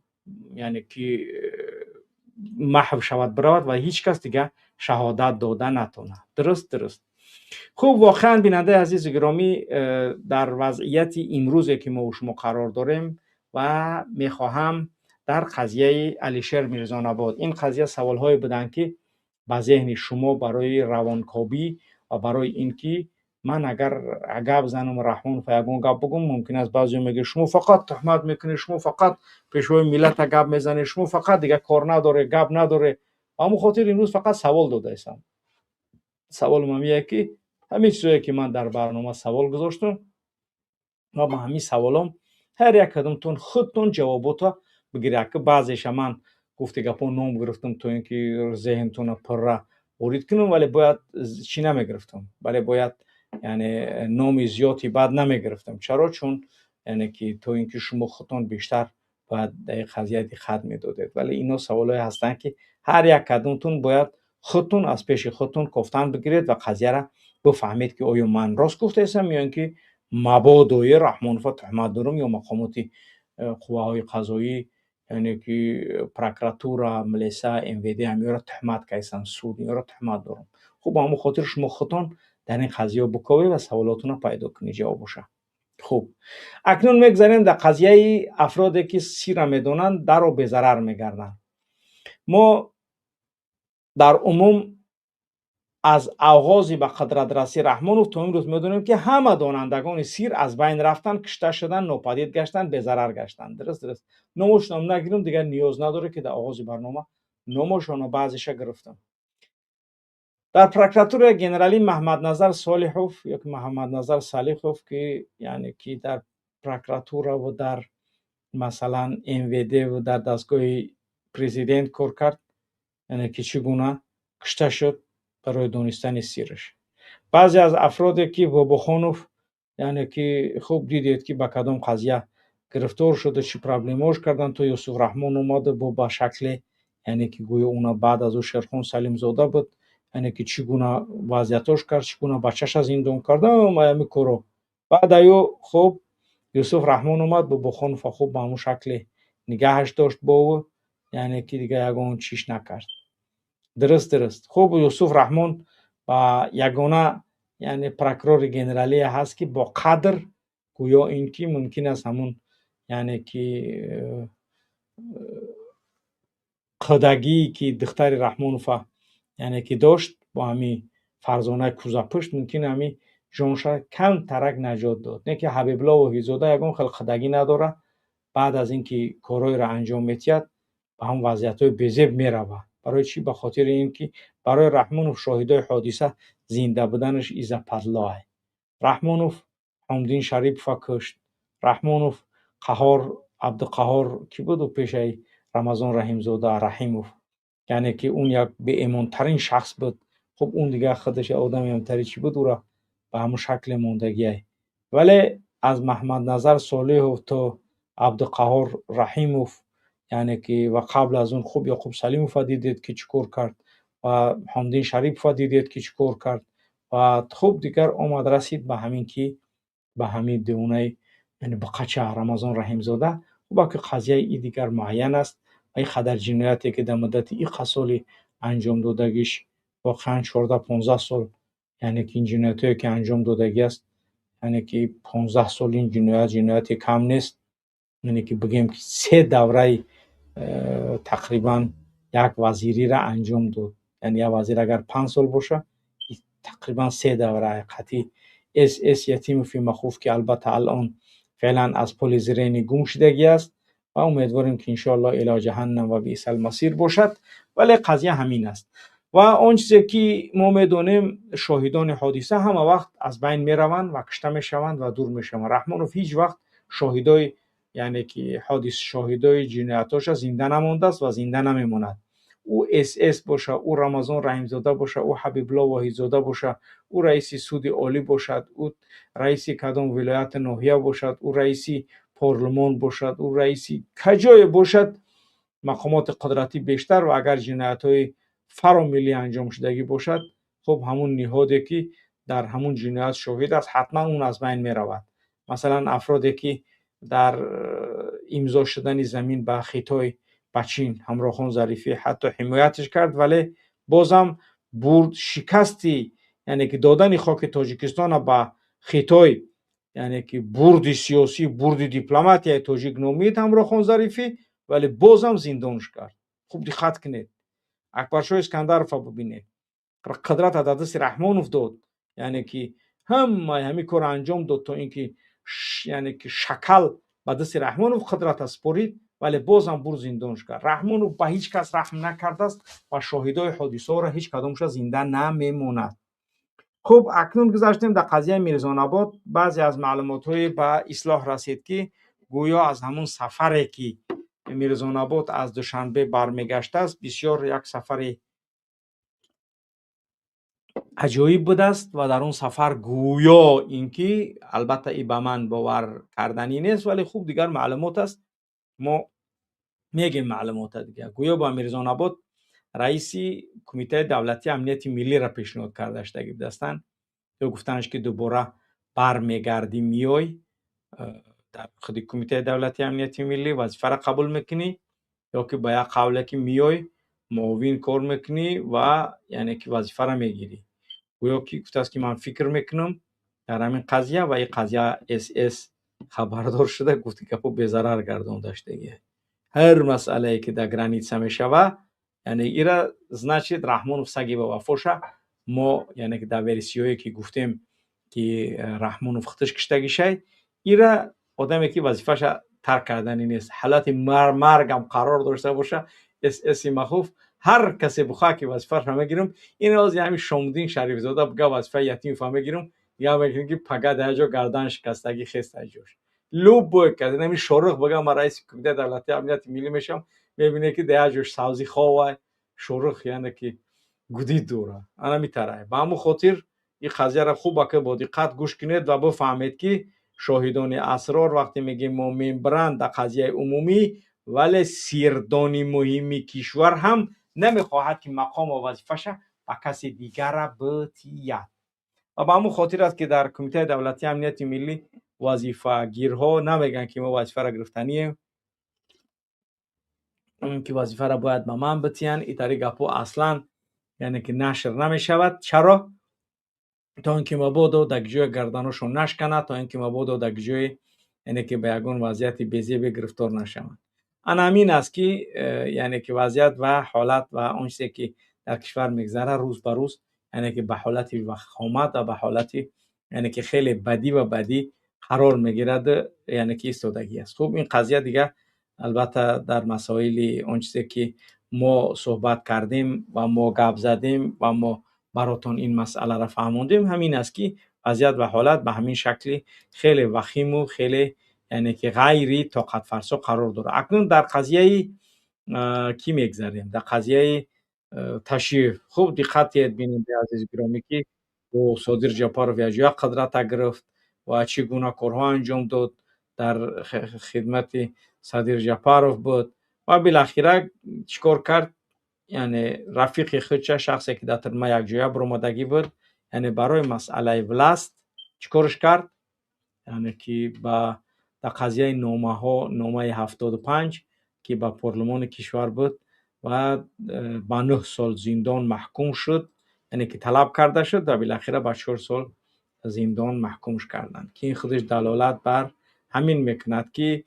яъне ки маҳв шавад, биравад ва ҳеҷ кас дига шаҳодат дода натонад. Дуруст. Хуб, воқеан, бинандаи азизу гиромӣ, дар вазъияти имрӯзе ки мо шумо қарор дорем ва мехоҳам дар қазияи Алишер Мирзонабод, ин қазия саволҳое буданд, ки ба зеҳни шумо барои равонкобӣ ва барои ин ки ман агар гап занам, Раҳмонов ягон гап бугум, мумкин аст баъзео мегӯяд: «Шумо фақат туҳмат мекунед, шумо фақат пешвои миллата гап мезанед, шумо фақат дигар кор надоре, гап надоре». Ба ҳамон хотир имрӯз фақат савол додаистам. Саволам ҳамие, ки ҳамин чизое, ки ман дар барнома савол гузоштам ва ба ҳамин саволом ҳар як кадомтон худтон ҷавобота бигиред, ки баъзеша ман гуфти гапҳо ном гирифтам, то ин ки зеҳнтона пурра ворид кунам, вале бояд чӣ намегирифтам, вале бояд, яъне, номи зиёди бад намегирифтам. Чаро? Чун, яъне ки, то ин ки шумо худтон бештар бояд дар ин қазия диққат медодед. Вале ино саволҳое ҳастанд, ки ҳар як кадомтон бояд худтон аз пеши худтон кофтан бигиред ва қазияра бифаҳмед, ки оё ман рост гуфтаистам ё ин ки мабодои Раҳмонова туҳмат дорам ё мақомоти қувваҳои қазоӣ, яъне ки прокуратура, милиса, МВД ҳамёро туҳмат кайсан, суд инёро туҳмат дорам. Хуб, ба ҳамон хотир шумо худтон дар ин қазия биковед ва саволотонро пайдо кунед, ҷавоб боша. Хуб, акнун мегзарем дар қазияи афроде, ки сирра медонанд, дарро безарар мегарданд. Мо дар умум аз оғози ба қудратрасӣ Раҳмонов то имрӯз медонем, ки ҳама донандагони сир аз байн рафтанд, кушта шуданд, нопадид гаштанд, безарар гаштанд. Дуруст. Номошонам нагирам, дигар ниёз надорад, ки дар оғози барнома номошонро баъзеша гирифтам. Дар прокуратураи генералӣ Маҳмадназар Солиҳов ё ки Маҳмадназар Салихов, ки, яъне ки, дар прокуратураву дар, масалан, МВД ву дар дастгоҳи президент кор кард, яъне ки чӣ гуна кушта шуд барои донистани сираш. Баъзе аз афроде, ки Бобохонов, яъне ки, хуб дидед, ки ба кадом қазия гирифтор шуда, чӣ проблемаош карданд, то Юсуф Раҳмон омада бо ба шакле, яъне ки гӯё уна баъд аз ӯ Шерхон Салимзода буд, яъне ки чӣ гуна вазъиятош кард, чӣ гуна бачаша зиндон кард, ҳамин коро. Баъд аю, хуб, Юсуф Раҳмон омад, Бобохонова хуб ба ҳамон шакле нигаҳаш дошт бо ӯ, яъне ки дигар ягон чиш накард. Дуруст. Хуб, Юсуф Раҳмон ба ягона, яъне, прокурори генералие ҳаст, ки бо қадр, гӯё ин ки мумкин аст ҳамун, яъне ки, қудагие, ки духтари Раҳмонова, яъне ки, дошт бо ҳамин Фарзонаи кӯзапушт, мумкин ҳамин ҷонша камтарак наҷот дод. Не ки Ҳабибулло Воҳидзода ягон хел қудагӣ надорад, баъд аз ин ки корҳоеро анҷом медиҳад, ба ҳамон вазъиятҳои безеб меравад. Барои чӣ? Ба хотири ин ки барои Раҳмонов шоҳидои ҳодиса зинда буданаш изападлоа. Раҳмонов Ҳомиддин Шарипова кушт. Раҳмонов Қаҳор Абдуқаҳор кӣ буд, ӯ пешаи Рамазон Раҳимзода, Раҳимов, яъне ки он як беэмонтарин шахс буд. Хуб, он дигар худаш одами ҳамтари чӣ буд, ӯра ба ҳамон шакле мондагиай. Вале аз Маҳмадназар Солиҳов то Абдуқаҳор Раҳимов, яъне ки, ва қабл аз он, хуб, Ёқуб Салимова дидед, ки чӣ кор кард, ва Ҳомиддин Шарипова дидед, ки чӣ кор кард, ва хуб, дигар омад расид ба ҳамин, ки ба ҳамин девонаи, яъне буқача Рамазон Раҳимзода. Хуб, ки қазияи и дигар муайян аст ва ин қадар ҷинояте, ки дар муддати ин қа соли анҷом додагиш, воқеан 14-15 сол, яъне ки ин ҷиноятҳое, ки анҷом додагӣ аст, яъне ки 15 сол, ин ҷиноят ҷинояте кам нест. Яъне ки бигӯем, ки се давраи тақрибан як вазириро анҷом дод. Яъне як вазир агар 5 сол боша, тақрибан се давра қатъи С. Ятимови Махуф, ки албатта алон феълан аз поли зрения гум шудагӣ аст ва умедворем, ки иншоалло ило ҷаҳаннам ва биъсал масир бошад. Вале қазия ҳамин аст ва он чизе, ки мо медонем, шоҳидони ҳодиса ҳама вақт аз байн мераванд ва кушта мешаванд ва дур мешаванд. Раҳмонов ҳеҷ вақт шоҳидои, яъне ки, ҳодис, шоҳидои ҷиноятҳоша зинда намондааст ва зинда намемонад. Ӯ СС боша, ӯ Рамазон Раҳимзода боша, ӯ Ҳабибулло Воҳидзода боша, ӯ раиси суди олӣ бошад, ӯ раиси кадом вилояти ноҳия бошад, ӯ раиси парлумон бошад, ӯ раиси каҷое бошад. Мақомоти қудратӣ бештар ва агар ҷиноятҳои фаромиллӣ анҷом шудагӣ бошад, хуб, ҳамун ниҳоде, ки дар ҳамун ҷиноят шоҳид аст, ҳатман он аз байн меравад. Масалан, афроде, ки дар имзо шудани замин ба Хитой, ба Чин, Ҳамроҳхон Зарифӣ ҳатто ҳимоятш кард, вале бозам бурд, шикасти, яъне ки додани хоки Тоҷикистона ба Хитой, яъне ки бурди сиёсӣ, бурди дипломатияи тоҷик номид Ҳамроҳхон Зарифӣ, вале бозам зиндонш кард. Хуб, диққат кунед, Акбаршоҳ Искандарова бибинед, қудрат дар дасти Раҳмонов дод, яъне ки ҳамаи ҳамин корро анҷом дод, то ин ки, яъне ки шакал ба дасти Раҳмонов қудрата супорид, вале бозам бур, зиндонш кард. Раҳмонов ба ҳеҷ кас раҳм накардааст ва шоҳидои ҳодисаҳоро ҳеҷ кадомша зинда намемонад. Хуб, акнун гузаштем дар қазияи Мирзонабод. Баъзе аз маълумотҳое ба ислоҳ расид, ки гӯё аз ҳамун сафаре, ки Мирзонабод аз Душанбе бармегаштааст, бисёр як сафари аҷоиб будааст ва дар он сафар гӯё ин ки, албатта, и ба ман бовар карданӣ нест, вале хуб, дигар маълумот аст, мо мегем маълумота. Дигар гӯё ба Мирзонабод раиси Кумитаи давлатии амнияти миллиро пешниҳод карда шудагӣ будастанд ё гуфтанаш, ки дубора бармегардӣ, меёй, дар худи Кумитаи давлатии амнияти миллӣ вазифаро қабул мекунӣ, ё ки ба як қавле ки меёй, муовин кор мекунӣ ва яъне ки вазифаро мегирӣ. Гӯё ки гуфтааст, ки ман фикр мекунам дар ҳамин қазия. Ва ин қазия СС хабардор шуда, гуфт, гапо безарар гардонда шудагӣ. Ҳар масъалае, ки дар граница мешава, яъне ира, значит, Раҳмонов саги ба вафоша. Мо, яъне ки дар версияое, ки гуфтем, ки Раҳмонов худаш киштагишай, ира одаме, ки вазифаша тарк кардани нест, ҳолати маргам қарор дошта боша, ССи махуф ҳар касе бихоҳад, ки вазифаашро мегирам. Ин ози ҳамин Шомуддин Шарифзода буга, вазифаи Ятимова мегирам, я мекунем, ки пага дар ҷо гардан шикастагӣ хеста ҷош. Любой кас, ҳамин Шорух бага, ман раиси Кумитаи давлатии амнияти миллӣ мешавам, мебине, ки дар як ҷош савзи ховай Шорух, яъне ки гудид дора, ана митарай. Ба ҳамун хотир ин қазияро хуб ака бо диққат гӯш кунед ва бифаҳмед, ки шоҳидони асрор, вақте мегӯем мо мембранд дар қазияи умумӣ, вале сирдони муҳими кишвар ҳам намехоҳад, ки мақому вазифаша ба каси дигара битият. Ва ба ҳамун хотир аст, ки дар Кумитаи давлатии амнияти миллӣ вазифагирҳо намегӯянд, ки мо вазифаро гирифтанием, ки вазифаро бояд ба ман битиянд. Итари гапҳо аслан, яъне ки, нашр намешавад. Чаро? То ин ки мабодо дар ҷои гарданошон нашканад, то ин ки мабодо дар ҷои, яъне ки, ба ягон вазъияти безебе гирифтор нашаванд. Ана ҳамин аст, ки яъне ки вазъият ва ҳолат ва он чизе, ки дар кишвар мегзарад, рӯз ба рӯз, яъне ки, ба ҳолати вахомат ва ба ҳолати, яъне ки, хеле бадӣ ва бадӣ қарор мегирад, яъне ки истодагӣ аст. Хуб, ин қазия дигар, албатта, дар масоили он чизе, ки мо суҳбат кардем ва мо гап задем ва мо баротон ин масъаларо фаҳмондем, ҳамин аст, ки вазъият ва ҳолат ба ҳамин шакли хеле вахиму хеле, яъне ки, ғайри тоқатфарсо қарор дорад. Акнун дар қазияи кӣ мегзарем? Дар қазияи Ташиев. Хуб, диққат диҳед, бинандаи азизи гиромӣ, ки бо Содир Ҷапаров якҷоя қудрата гирифт ва чӣ гуна корҳо анҷом дод, дар хидмати Садир Ҷапаров буд ва билахира чӣ кор кард? Яъне рафиқи худша, шахсе, ки дар тюрьма якҷоя биромадагӣ буд, яъне барои масъалаи власть чӣ корш кард? Яъне ки ба дар қазияи номаҳо, номаи 75, ки ба парлумони кишвар буд, ва ба 9 сол зиндон маҳкум шуд, яъне ки талаб карда шуд ва билахира ба 4 сол зиндон маҳкумш карданд, ки ин худаш далолат бар ҳамин мекунад, ки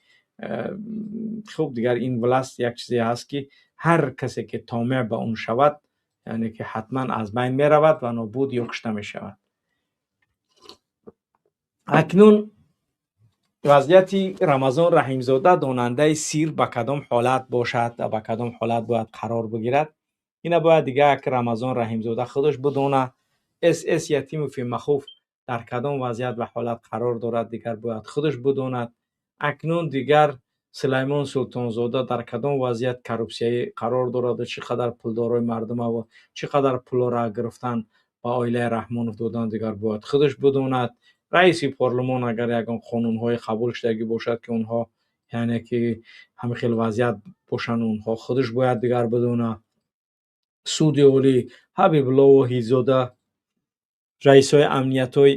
хуб, дигар ин власть як чизе ҳаст, ки ҳар касе, ки томеъ ба он шавад, яъне ки ҳатман аз байн меравад ва нобуд ё кушта мешавад. Акнун вазъияти Рамазон Раҳимзода, донандаи сир, ба кадом ҳолат бошад ва ба кадом ҳолат бояд қарор бигирад, ина бояд дигар як Рамазон Раҳимзода худаш бидона. СС Ятимови махуф дар кадом вазъият ва ҳолат қарор дорад, дигар бояд худаш бидонад. Акнун дигар Сулаймон Султонзода дар кадом вазъият коррупсияӣ қарор дорад ва чӣ қадар пулдорои мардума ва чӣ қадар пулҳоро гирифтан, ба оилаи Раҳмонов додан, дигар бояд худаш бидонад. Раиси парлумон, агар ягон қонунҳое қабул шудагӣ бошад, ки онҳо Яъне ки ҳамин хел вазъият бошанд, онҳо худаш бояд дигар бидона. Суди олӣ, Ҳабибулло Воҳидзода, раисҳои амниятҳои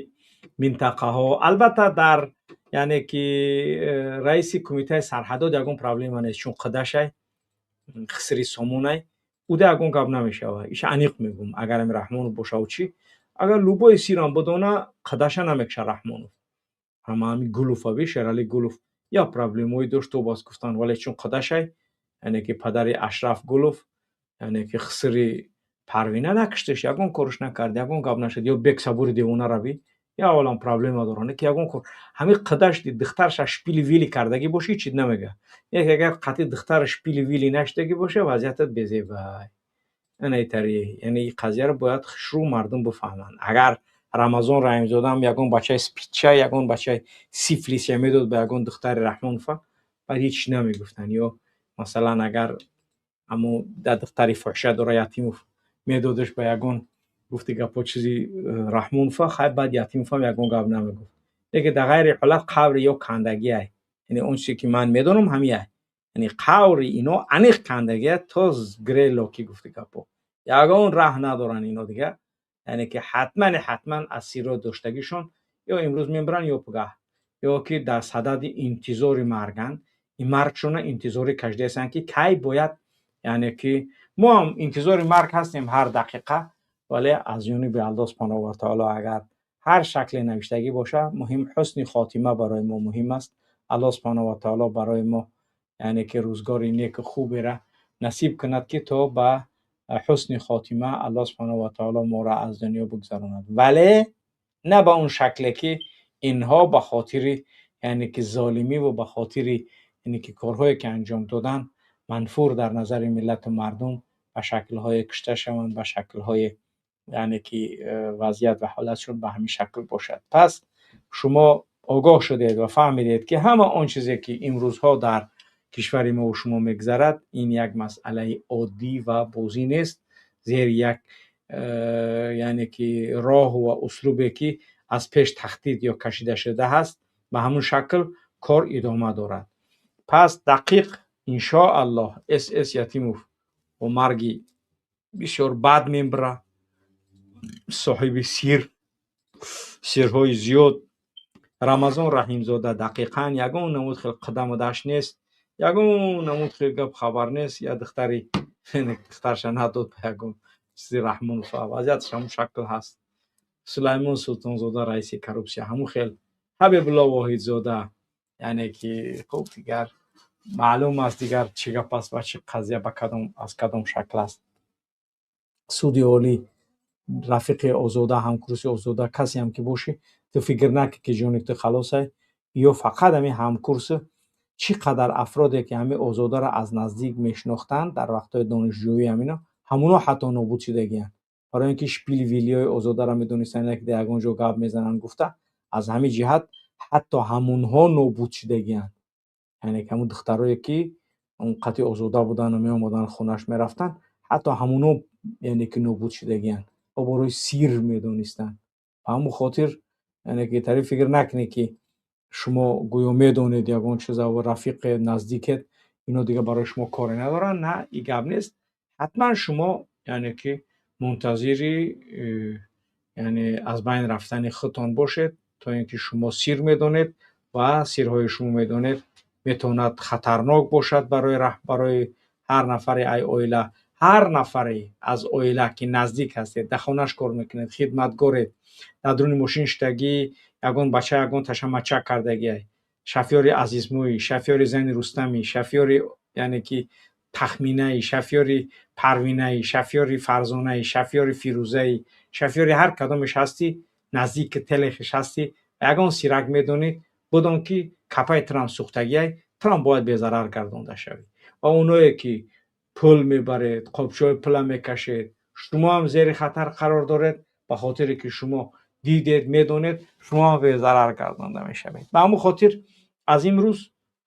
минтақаҳо. Албатта, дар яъне ки раиси кумитаи сарҳадот ягон проблема нест, чун қидашай, хисри сомонай, уда ягон гап намешавад. Иша аниқ мегӯм. Агар ами Раҳмонов бошаву чӣ, агар любой сирам бидона, қидаша намекша Раҳмонов. Ҳама ҳами Гулов, аби Шерали Гулов як проблемое дошт, то бас гуфтан, вале чун қидашай, яъне ки падари Ашраф Гулов, яъне ки хисри Парвина, накуштеш, ягон корш накард, ягон гап нашуд. Ё Бексабури девонара би, як олам проблема доранд, ки ягон кор ҳамин қидаш духтарша шпили вили кардагӣ боши, ҳеч чиз намега. Як агар қатъи духтара шпили вили нашудагӣ боша, вазъиятат безебай. Ана итари, яъне ин қазияро бояд хушрӯ мардум бифаҳманд. Агар Рамазон Раҳимзодаам ягон бачаи спидча, ягон бачаи сифлисия медод ба ягон духтари Раҳмонова, баъд ҳеч чиз намегуфтанд. Ё масалан, агар ҳамо да духтари фоҳиша дора Ятимов, медодаш ба ягон, гуфти гапҳо, чизи Раҳмонова, хай, баъд Ятимовам ягон гап намегуфт. Лекин дар ғайри ҳолат қабри ё кандагиай. Яъне он чизе ки ман медонам, ҳамиай. Яъне қаври ино аниқ кандагия, то грелоки, гуфти гапҳо, ягон раҳ надоранд ино дигар. Яъне ки ҳатмани ҳатман аз сирро доштагишон ё имрӯз мебаранд, ё пагаҳ, ё ки дар садади интизори марганд, ин маргшона интизорӣ кашидаестанд, ки кай бояд. Яъне ки мо ҳам интизори марг ҳастем ҳар дақиқа, вале аз ҷониби Аллоҳ субҳонаҳу ва таоло агар ҳар шакле навиштагӣ боша, муҳим ҳусни хотима барои мо муҳим аст. Аллоҳ субҳонаҳу ва таоло барои мо, яъне ки, рӯзгори неку хуберо насиб кунад, ки то ба ҳусни хотима Аллоҳ субҳонаҳу ва таоло моро аз дунё бигзаронад, вале на ба он шакле ки инҳо ба хотири, яъне ки, золимӣ ва ба хотири, яъне ки, корҳое ки анҷом доданд, манфур дар назари миллату мардум ба шаклҳое кушта шаванд, ба шаклҳои, яъне ки, вазъият ва ҳолатшон ба ҳамин шакл бошад. Пас шумо огоҳ шудед ва фаҳмидед, ки ҳама он чизе ки имрӯзҳо дар кишвари мову шумо мегузарад, ин як масъалаи оддӣ ва бозӣ нест. Зери як яъне ки роҳу ва услубе ки аз пеш тахтид ё кашида шуда ҳаст, ба ҳамун шакл кор идома дорад. Пас дақиқ, иншоаллоҳ, СС Ятимов бо марги бисёр бад мебара, соҳиби сир, сирҳои зиёд. Рамазон Раҳимзода дақиқан ягон намуд хел қадаму дашт нест, ягон намуд хел гап хабар нест. Я духтари, духтарша надод ба ягон чизи Раҳмонов, вазъияташ ҳамун шакл ҳаст. Сулаймон Султонзода, раиси коррупсия, ҳамун хел. Ҳабибулло Воҳидзода, яъне ки, хуб, дигар маълум аст, дигар чӣ гап аст ва чӣ қазия ба кадом, аз кадом шакл аст. Суди олӣ, рафиқи Озода, ҳамкурси Озода, касеам ки бошӣ, ту фикр накӣ, ки ҷони ту халосай. Ё фақат ҳамин ҳамкурсу, чӣ қадар афроде ки ҳамин Озодаро аз наздик мешинохтанд дар вақтҳои донишҷӯӣ, ҳамино ҳамуно ҳатто нобуд шудагиянд, барои ин ки шпили вилиҳои Озодаро медонистанд, ки дар ягон ҷо гап мезананд гуфта. Аз ҳамин ҷиҳат ҳатто ҳамунҳо нобуд шудагиянд. Яъне ки ҳамун духтарое ки он қати Озода будану меомаданд, хонаш мерафтанд, ҳатто ҳамуно, яъне ки, нобуд шудагиянд ва барои сир медонистанд. Ба ҳамун хотир, яъне ки, тари фикр накунед, ки шумо гӯё медонед ягон чиза ва рафиқе наздикет, ино дигар барои шумо коре надоранд. На, ин гап нест. Ҳатман шумо, яъне ки, мунтазири яъне аз байн рафтани худтон бошед, то ин ки шумо сир медонед ва сирҳои шумо медонед, метавонад хатарнок бошад барои ҳар нафаре ай оила. Ҳар нафаре аз оила ки наздик ҳастед, дар хонаш кор мекунед, хидматгоред, дар дуруни мошин шудагӣ, ягон бача ягон ташамачак кардагиай, шофёри Азизмӯй, шофёри зани Рустамӣ, шофёри, яъне ки, Тахминаи, шофёри Парвинаи, шофёри Фарзонаи, шофёри Фирӯзаи, шофёри ҳар кадомеш ҳастӣ, наздики телехиш ҳастӣ, ягон сирак медонӣ, бидон, ки капаи турам сӯхтагиай, турам бояд безарар гардонда шавӣ. Ва оное ки пул мебаред, қопчаҳои пула мекашед, шумо ҳам зери хатар қарор доред, ба хотире ки шумо дидед, медонед, шумо ҳам безарар гардонда мешавед. Ба ҳамон хотир аз имрӯз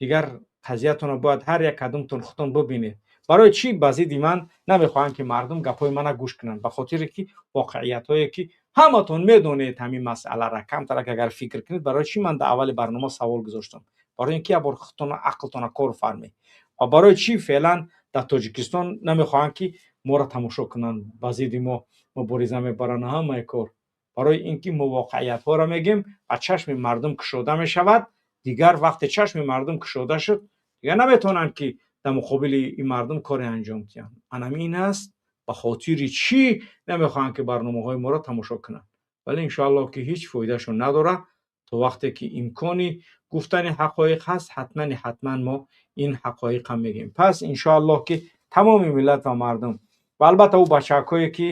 дигар қазиятонро бояд ҳар як кадомтон худтон бибинед. Барои чӣ ба зидди ман намехоҳанд, ки мардум гапҳои мана гӯш кунанд? Ба хотире ки воқеиятҳое ки ҳаматон медонед, ҳамин масъалара камтарак агар фикр кунед, барои чӣ ман дар аввали барнома савол гузоштам? Барои ин ки як бор худтона, ақлтона кор фармед. Ва барои чӣ феълан дар Тоҷикистон намехоҳанд, ки моро тамошо кунанд, ба зидди мо мубориза мебаранд, ҳамаи кор? Барои ин ки мо воқеиятҳоро мегем ва чашми мардум кушода мешавад. Дигар вақте чашми мардум кушода шуд, дигар наметавонанд, ки дар муқобили ин мардум коре анҷом диҳанд. Анам ин аст, ба хотири чӣ намехоҳанд, ки барномаҳои моро тамошо кунанд. Вале иншоаллоҳ, ки ҳеҷ фоидаашон надорад. То вақте ки имкони гуфтани ҳақоиқ ҳаст, ҳатмани ҳатман мо ин ҳақоиқам мегӯем. Пас иншоаллоҳ, ки тамоми миллат ва мардум ва албатта ӯ бачакҳое, ки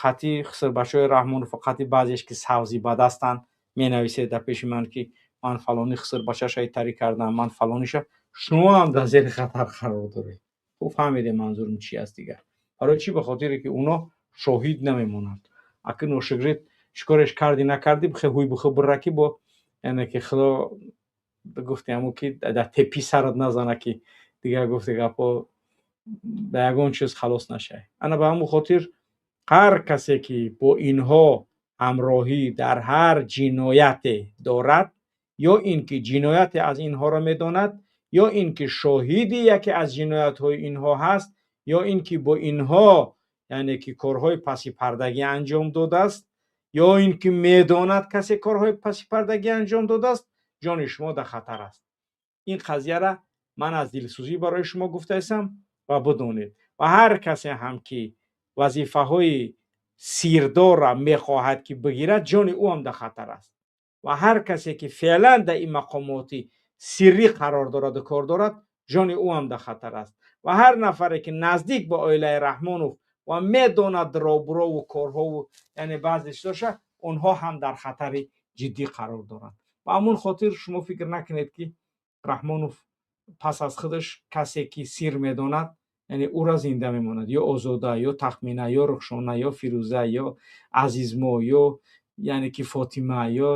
хати хисрбачаҳои Раҳмонов, қати баъзеш, ки савзӣ ба дастанд, менависед дар пеши ман, ки ман фалони хисрбачаша итарӣ кардам, ман фалониша, шумо ҳам дар зери хатар қарор доред. Хуб фаҳмидем, манзурум чи аст дигар. Барои чӣ? Ба хотире ки оно шоҳид намемонанд. Аки ношукрит чӣ кореш кардӣ, накардӣ, бихе ҳуй бихе бирра, ки бо яъне ки Худо гуфти ҳамо, ки дар тепи сарат назана, ки дигар гуфти гапҳо ба ягон чиз халос нашавӣ. Ана ба ҳамон хотир ҳар касе, ки бо инҳо ҳамроҳӣ дар ҳар ҷинояте дорад, ё ин ки ҷинояте аз инҳоро медонад, ё ин ки шоҳиди яке аз ҷиноятҳои инҳо ҳаст, ё ин ки бо инҳо яъне ки корҳои пасипардагӣ анҷом додааст, ё ин ки медонад, касе корҳои пасипардагӣ анҷом додааст, ҷони шумо дар хатар аст. Ин қазияра ман аз дилсӯзӣ барои шумо гуфтаистам ва бидонед. Ва ҳар касе ҳам, ки вазифаҳои сирдорра мехоҳад, ки бигирад, ҷони ӯ ҳам дар хатар аст. Ва ҳар касе, ки феълан дар ин мақомоти сиррӣ қарор дораду кор дорад, ҷони ӯ ҳам дар хатар аст. Ва ҳар нафаре, ки наздик ба оилаи Раҳмонов ва медонад робурову корҳову яъне баъзе чизоша, онҳо ҳам дар хатари ҷиддӣ қарор доранд. Ба ҳамон хотир шумо фикр накунед, ки Раҳмонов пас аз худаш касе, ки сир медонад, яъне ӯра зинда мемонад. Ё Озода, ё Тахмина, ё Рухшона, ё Фирӯза, ё Азизмо, ё яъне ки Фотима, ё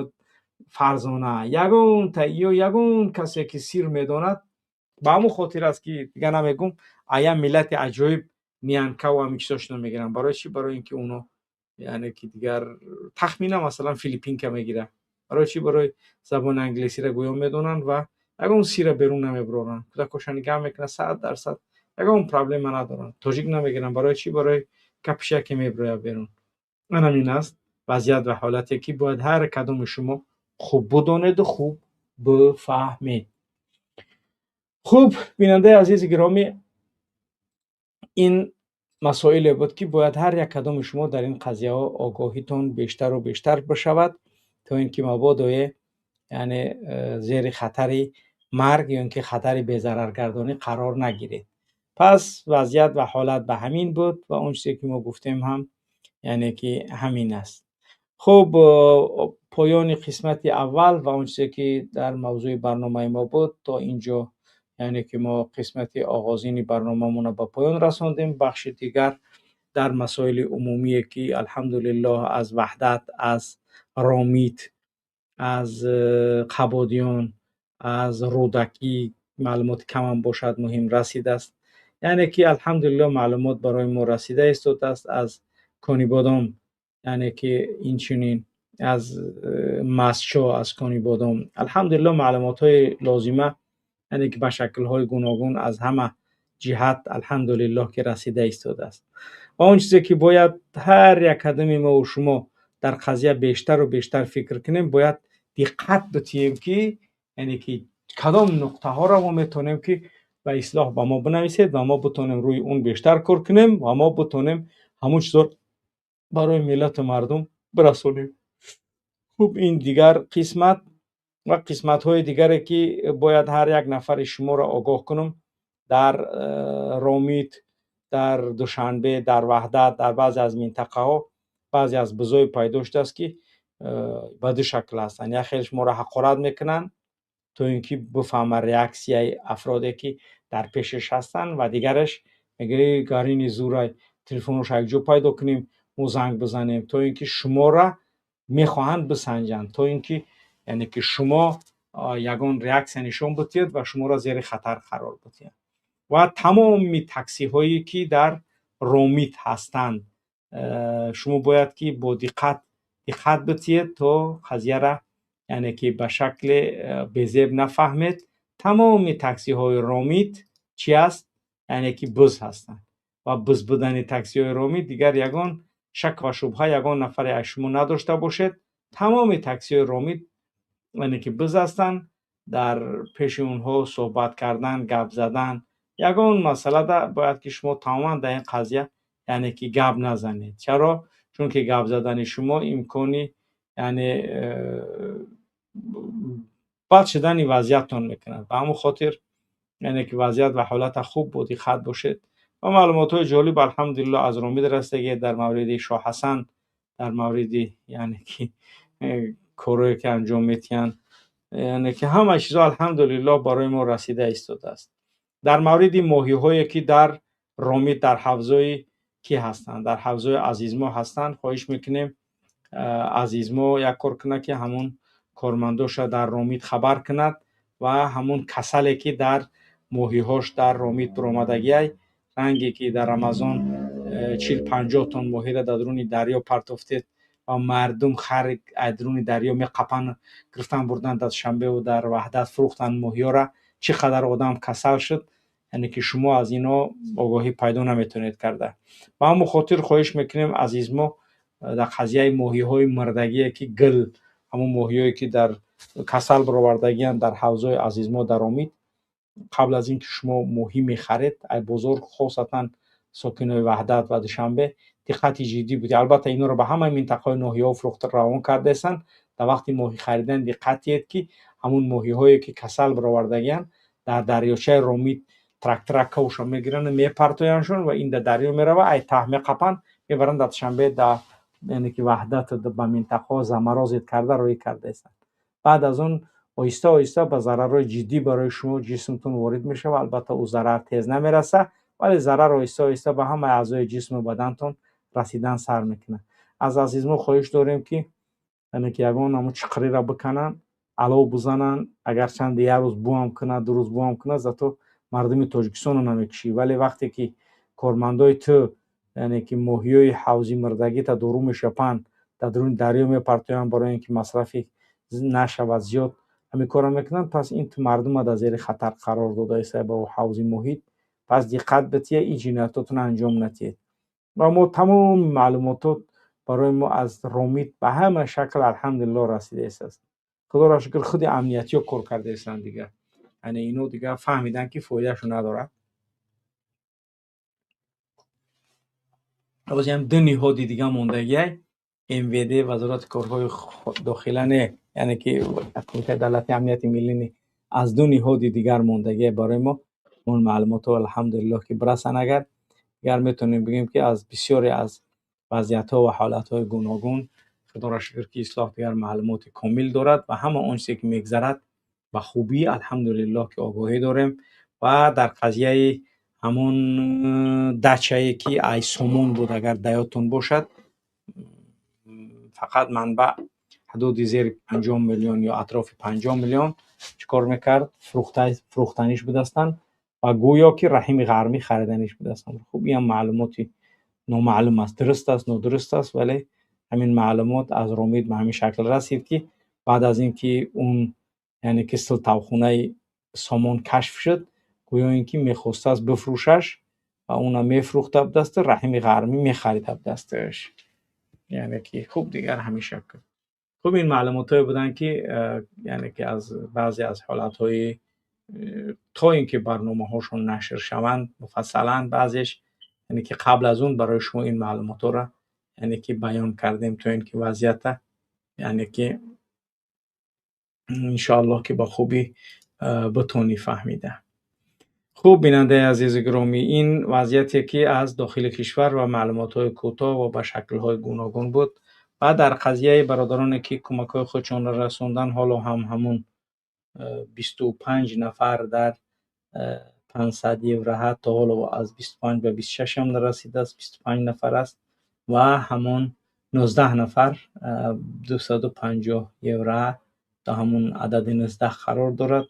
Фарзона, ягон ё ягон касе, ки сир медонад. Ба ҳамон хотир аст, ки дигар намегум, ая миллати аҷоиб ниянкаву ҳамин чизошона мегиранд. Барои чӣ? Барои ин ки оно яъне ки дигар Тахмина, масалан, филиппинка мегирад. Барои чӣ? Барои забони англисиро гӯё медонанд ва ягон сира берун намебароранд, кӯдакоша нигаҳ мекунанд, 100% ягон проблема надоранд. Тоҷик намегиранд. Барои чӣ? Барои капиша, ки мебирояд берун. Анамин аст вазъият ва ҳолате, ки бояд ҳар кадоми шумо хуб бидонеду хуб бифаҳмед. Хуб, бинандаи азизи гиромӣ, ин масоиле буд, ки бояд ҳар як кадоми шумо дар ин қазияҳо огоҳитон бештару бештар бишавад, то ин ки мабодое яъне зери хатари марг ё ин ки хатари безараргардонӣ қарор нагиред. Пас вазъият ва ҳолат ба ҳамин буд ва он чизе, ки мо гуфтем ҳам, яъне ки ҳамин аст. Хуб, поёни қисмати аввал ва он чизе, ки дар мавзӯи барномаи мо буд, то инҷо, яъне ки мо қисмати оғозини барномамонро ба поён расондем. Бахши дигар дар масоили умумие, ки алҳамдулиллоҳ, аз Ваҳдат, аз Ромит, аз Қабодиён, аз Рӯдакӣ маълумоти камам бошад, муҳим расидааст. Яъне ки алҳамдулиллоҳ, маълумот барои мо расида истодааст аз Конибодом, яъне ки инчунин аз Мастчо, аз Конибодом, алҳамдулиллоҳ, маълумотҳои лозима, яъне ки ба шаклҳои гуногун, аз ҳама ҷиҳат, алҳамдулиллоҳ, ки расида истодааст. Ва он чизе, ки бояд ҳар як кадоми мову шумо дар қазия бештару бештар фикр кунем, бояд диққат битиҳем, ки яъне ки кадом нуқтаҳоро мо метавонем, ки ба ислоҳ ба мо бинависед ва мо битонем рӯи он бештар кор кунем ва мо битонем ҳамон чизҳоро барои миллату мардум бирасонем. Хуб, ин дигар қисмат ва қисматҳои дигаре, ки бояд ҳар як нафари шуморо огоҳ кунам, дар Ромит, дар Душанбе, дар Ваҳдат, дар баъзе аз минтақаҳо баъзе аз бузои пайдо шудааст, ки ба ду шакл ҳастанд. Як хелеш моро ҳақорат мекунанд, то ин ки бифаҳма реаксияи афроде, ки дар пешаш ҳастанд, ва дигараш мегӯяд: «Гарини зурай, телефоношо якҷо пайдо кунем, мо занг бизанем», то ин ки шуморо мехоҳанд бисанҷанд, то ин ки яъне ки шумо ягон реаксия нишон бидиҳед ва шуморо зери хатар қарор бидиҳанд. Ва тамоми таксиҳое, ки дар Ромит ҳастанд, шумо бояд ки бо диққат диққат бидиҳед, то қазияра Яъне ки ба шакле безеб нафаҳмед, тамоми таксиҳои Ромит чӣ аст? Яъне ки буз ҳастанд ва буз будани таксиҳои Ромит дигар ягон шак ва шубҳа ягон нафаре аз шумо надошта бошед. Тамоми таксиҳои Ромит, яъне ки буз ҳастанд. Дар пеши онҳо суҳбат кардан, гап задан, ягон масъалада бояд ки шумо тамоман дар ин қазия, яъне ки гап назанед. Чаро? Чунки гап задани шумо имкони, яъне бад шудани вазъияттон мекунад. Ба ҳамон хотир, яъне ки вазъият ва ҳолата хуб бо диққат бошед. Ва маълумотҳои ҷолиб, алҳамдулилло, аз Ромид расидагӣ дар мавриди Шоҳ Ҳасан, дар мавриди, яъне ки корое ки анҷом метиҳанд, яъне ки ҳама чизо, алҳамдулилло, барои мо расида истодааст. Дар мавриди моҳиҳое ки дар Ромид, дар ҳавзои кӣ ҳастанд, дар ҳавзои Азизмо ҳастанд, хоҳиш мекунем, Азизмо як кор кунад, ки ҳамун кормандоша дар Ромид хабар кунад ва ҳамун касале ки дар моҳиҳош дар Ромид биромадагиай, ранге ки дар Рамазон 40-50 тонн моҳиро дар дуруни дарё партофтед ва мардум хар аз дуруни дарё меқапанд, гирифтан, бурдан дар Душанбеву дар Ваҳдат фурӯхтанд моҳиёра, чӣ қадар одам касал шуд, яъне ки шумо аз ино огоҳӣ пайдо наметавонед карда. Ба ҳамон хотир хоҳиш мекунем, Азизмо дар қазияи моҳиҳои мурдагие ки гил, ҳамон моҳиҳое ки дар касал баровардагианд дар ҳавзои Азизмо дар Ромид, қабл аз ин ки шумо моҳӣ мехаред ай бозор, хосатан сокинои Ваҳдат ва Душанбе, диққати ҷиддӣ буд. Албатта, инҳоро ба ҳамаи минтақаҳои ноҳияҳо фурӯхта равон кардаестанд. Дар вақти моҳӣ харидан диққат диҳед, ки ҳамун моҳиҳое ки касал баровардагианд, дар дарёчаи Ромид трактора ковша мегиранд, мепартояндшон ва ин дар дарё мерава, ай таҳ меқапанд, мебаранд дар Душанбе, дар, яъне ки Ваҳдат, ба минтақаҳо заморозить карда роҳӣ кардаестанд. Баъд аз он оҳиста оҳиста ба зарарҳои ҷиддӣ барои шумо ҷисмтон ворид мешавад. Албатта, ӯ зарар тез намераса, вале зарар оҳиста оҳиста ба ҳамаи аъзои ҷисму бадантон расидан сар мекунад. Аз Азизмо хоҳиш дорем, ки, яъне ки ягон ҳамун чиқириро бикананд, алов бизананд, агарчанде як рӯз буам кунад, 2 рӯз буам кунад, зато мардуми Тоҷикистонро намекушӣ. Вале вақте ки кормандои ту, яъне ки моҳиёи ҳавзи мурдагита дору мешапанд, дар дуруни дарё мепартоянд, барои ин ки масрафи нашавад зиёд, ҳамин корро мекунанд, пас ин ту мардума дар зери хатар қарор додаиста ба ҳавзи муҳит. Пас диққат бития, ин ҷиноятотро анҷом натиҳед. Ва мо тамоми маълумотот барои мо аз Ромид ба ҳама шакл, алҳамдулилло, расидаистааст. Худоро шукр, худи амниятиё кор кардаистанд дигар, яъне ино дигар фаҳмиданд, ки фоидаашо надорад. Ҳозиам ду ниҳоди дига мондагиай: МВД, Вазорати корҳои дохила не, яъне ки Кумитаи давлати амнияти миллӣ не, аз ду ниҳоди дигар мондагиай барои мо он маълумотҳо, алҳамдулиллоҳ, ки бирасанд. Агар дигар метавонем бигӯем, ки аз бисёре аз вазъиятҳо ва ҳолатҳои гуногун, худоро шукр, ки Ислоҳ дигар маълумоти комил дорад ва ҳама он чизе ки мегзарад, ба хубӣ, алҳамдулиллоҳ, ки огоҳӣ дорем. Ва дар қазияи ҳамон дачае ки ай Сомон буд, агар даёдтон бошад, фақат манбаъ ҳудуди зери 50 миллион ё атрофи 50 миллион чӣ кор мекард, фурӯхтаниш будастанд ва гӯё ки Раҳими Ғармӣ хариданиш будастанд. Хуб, инам маълумоти номаълум аст, дуруст аст, нодуруст аст, вале ҳамин маълумот аз Ромид ба ҳамин шакл расид, ки баъд аз ин ки он, яъне ки силтавхонаи Сомон кашф шуд, гӯё ин ки мехостааст бифурӯшаш ва уна мефурӯхта будасту Раҳими Ғармӣ мехарида будасташ. Яъне ки хуб, дигар ҳамин шакл. Хуб, ин маълумотҳое буданд, ки, яъне ки аз баъзе аз ҳолатҳои то ин ки барномаҳошон нашр шаванд муфассалан баъзеш, яъне ки қабл аз он барои шумо ин маълумотҳоро, яъне ки баён кардем, то ин ки вазъията, яъне ки иншоаллоҳ, ки ба хубӣ битонӣ фаҳмида. Хуб, бинандаи азизи гиромӣ, ин вазъияте ки аз дохили кишвар ва маълумотҳои кӯтоҳ ва ба шаклҳои гуногун буд. Ва дар қазияи бародароне ки кӯмакҳои худшонро расондан, ҳоло ҳам ҳамун 25 нафар дар 500 евро ҳатто ҳоло аз 25 ба 26 ҳам нарасидааст, 25 нафар аст ва ҳамон 19 нафар 250 евро то ҳамун адади 19 қарор дорад.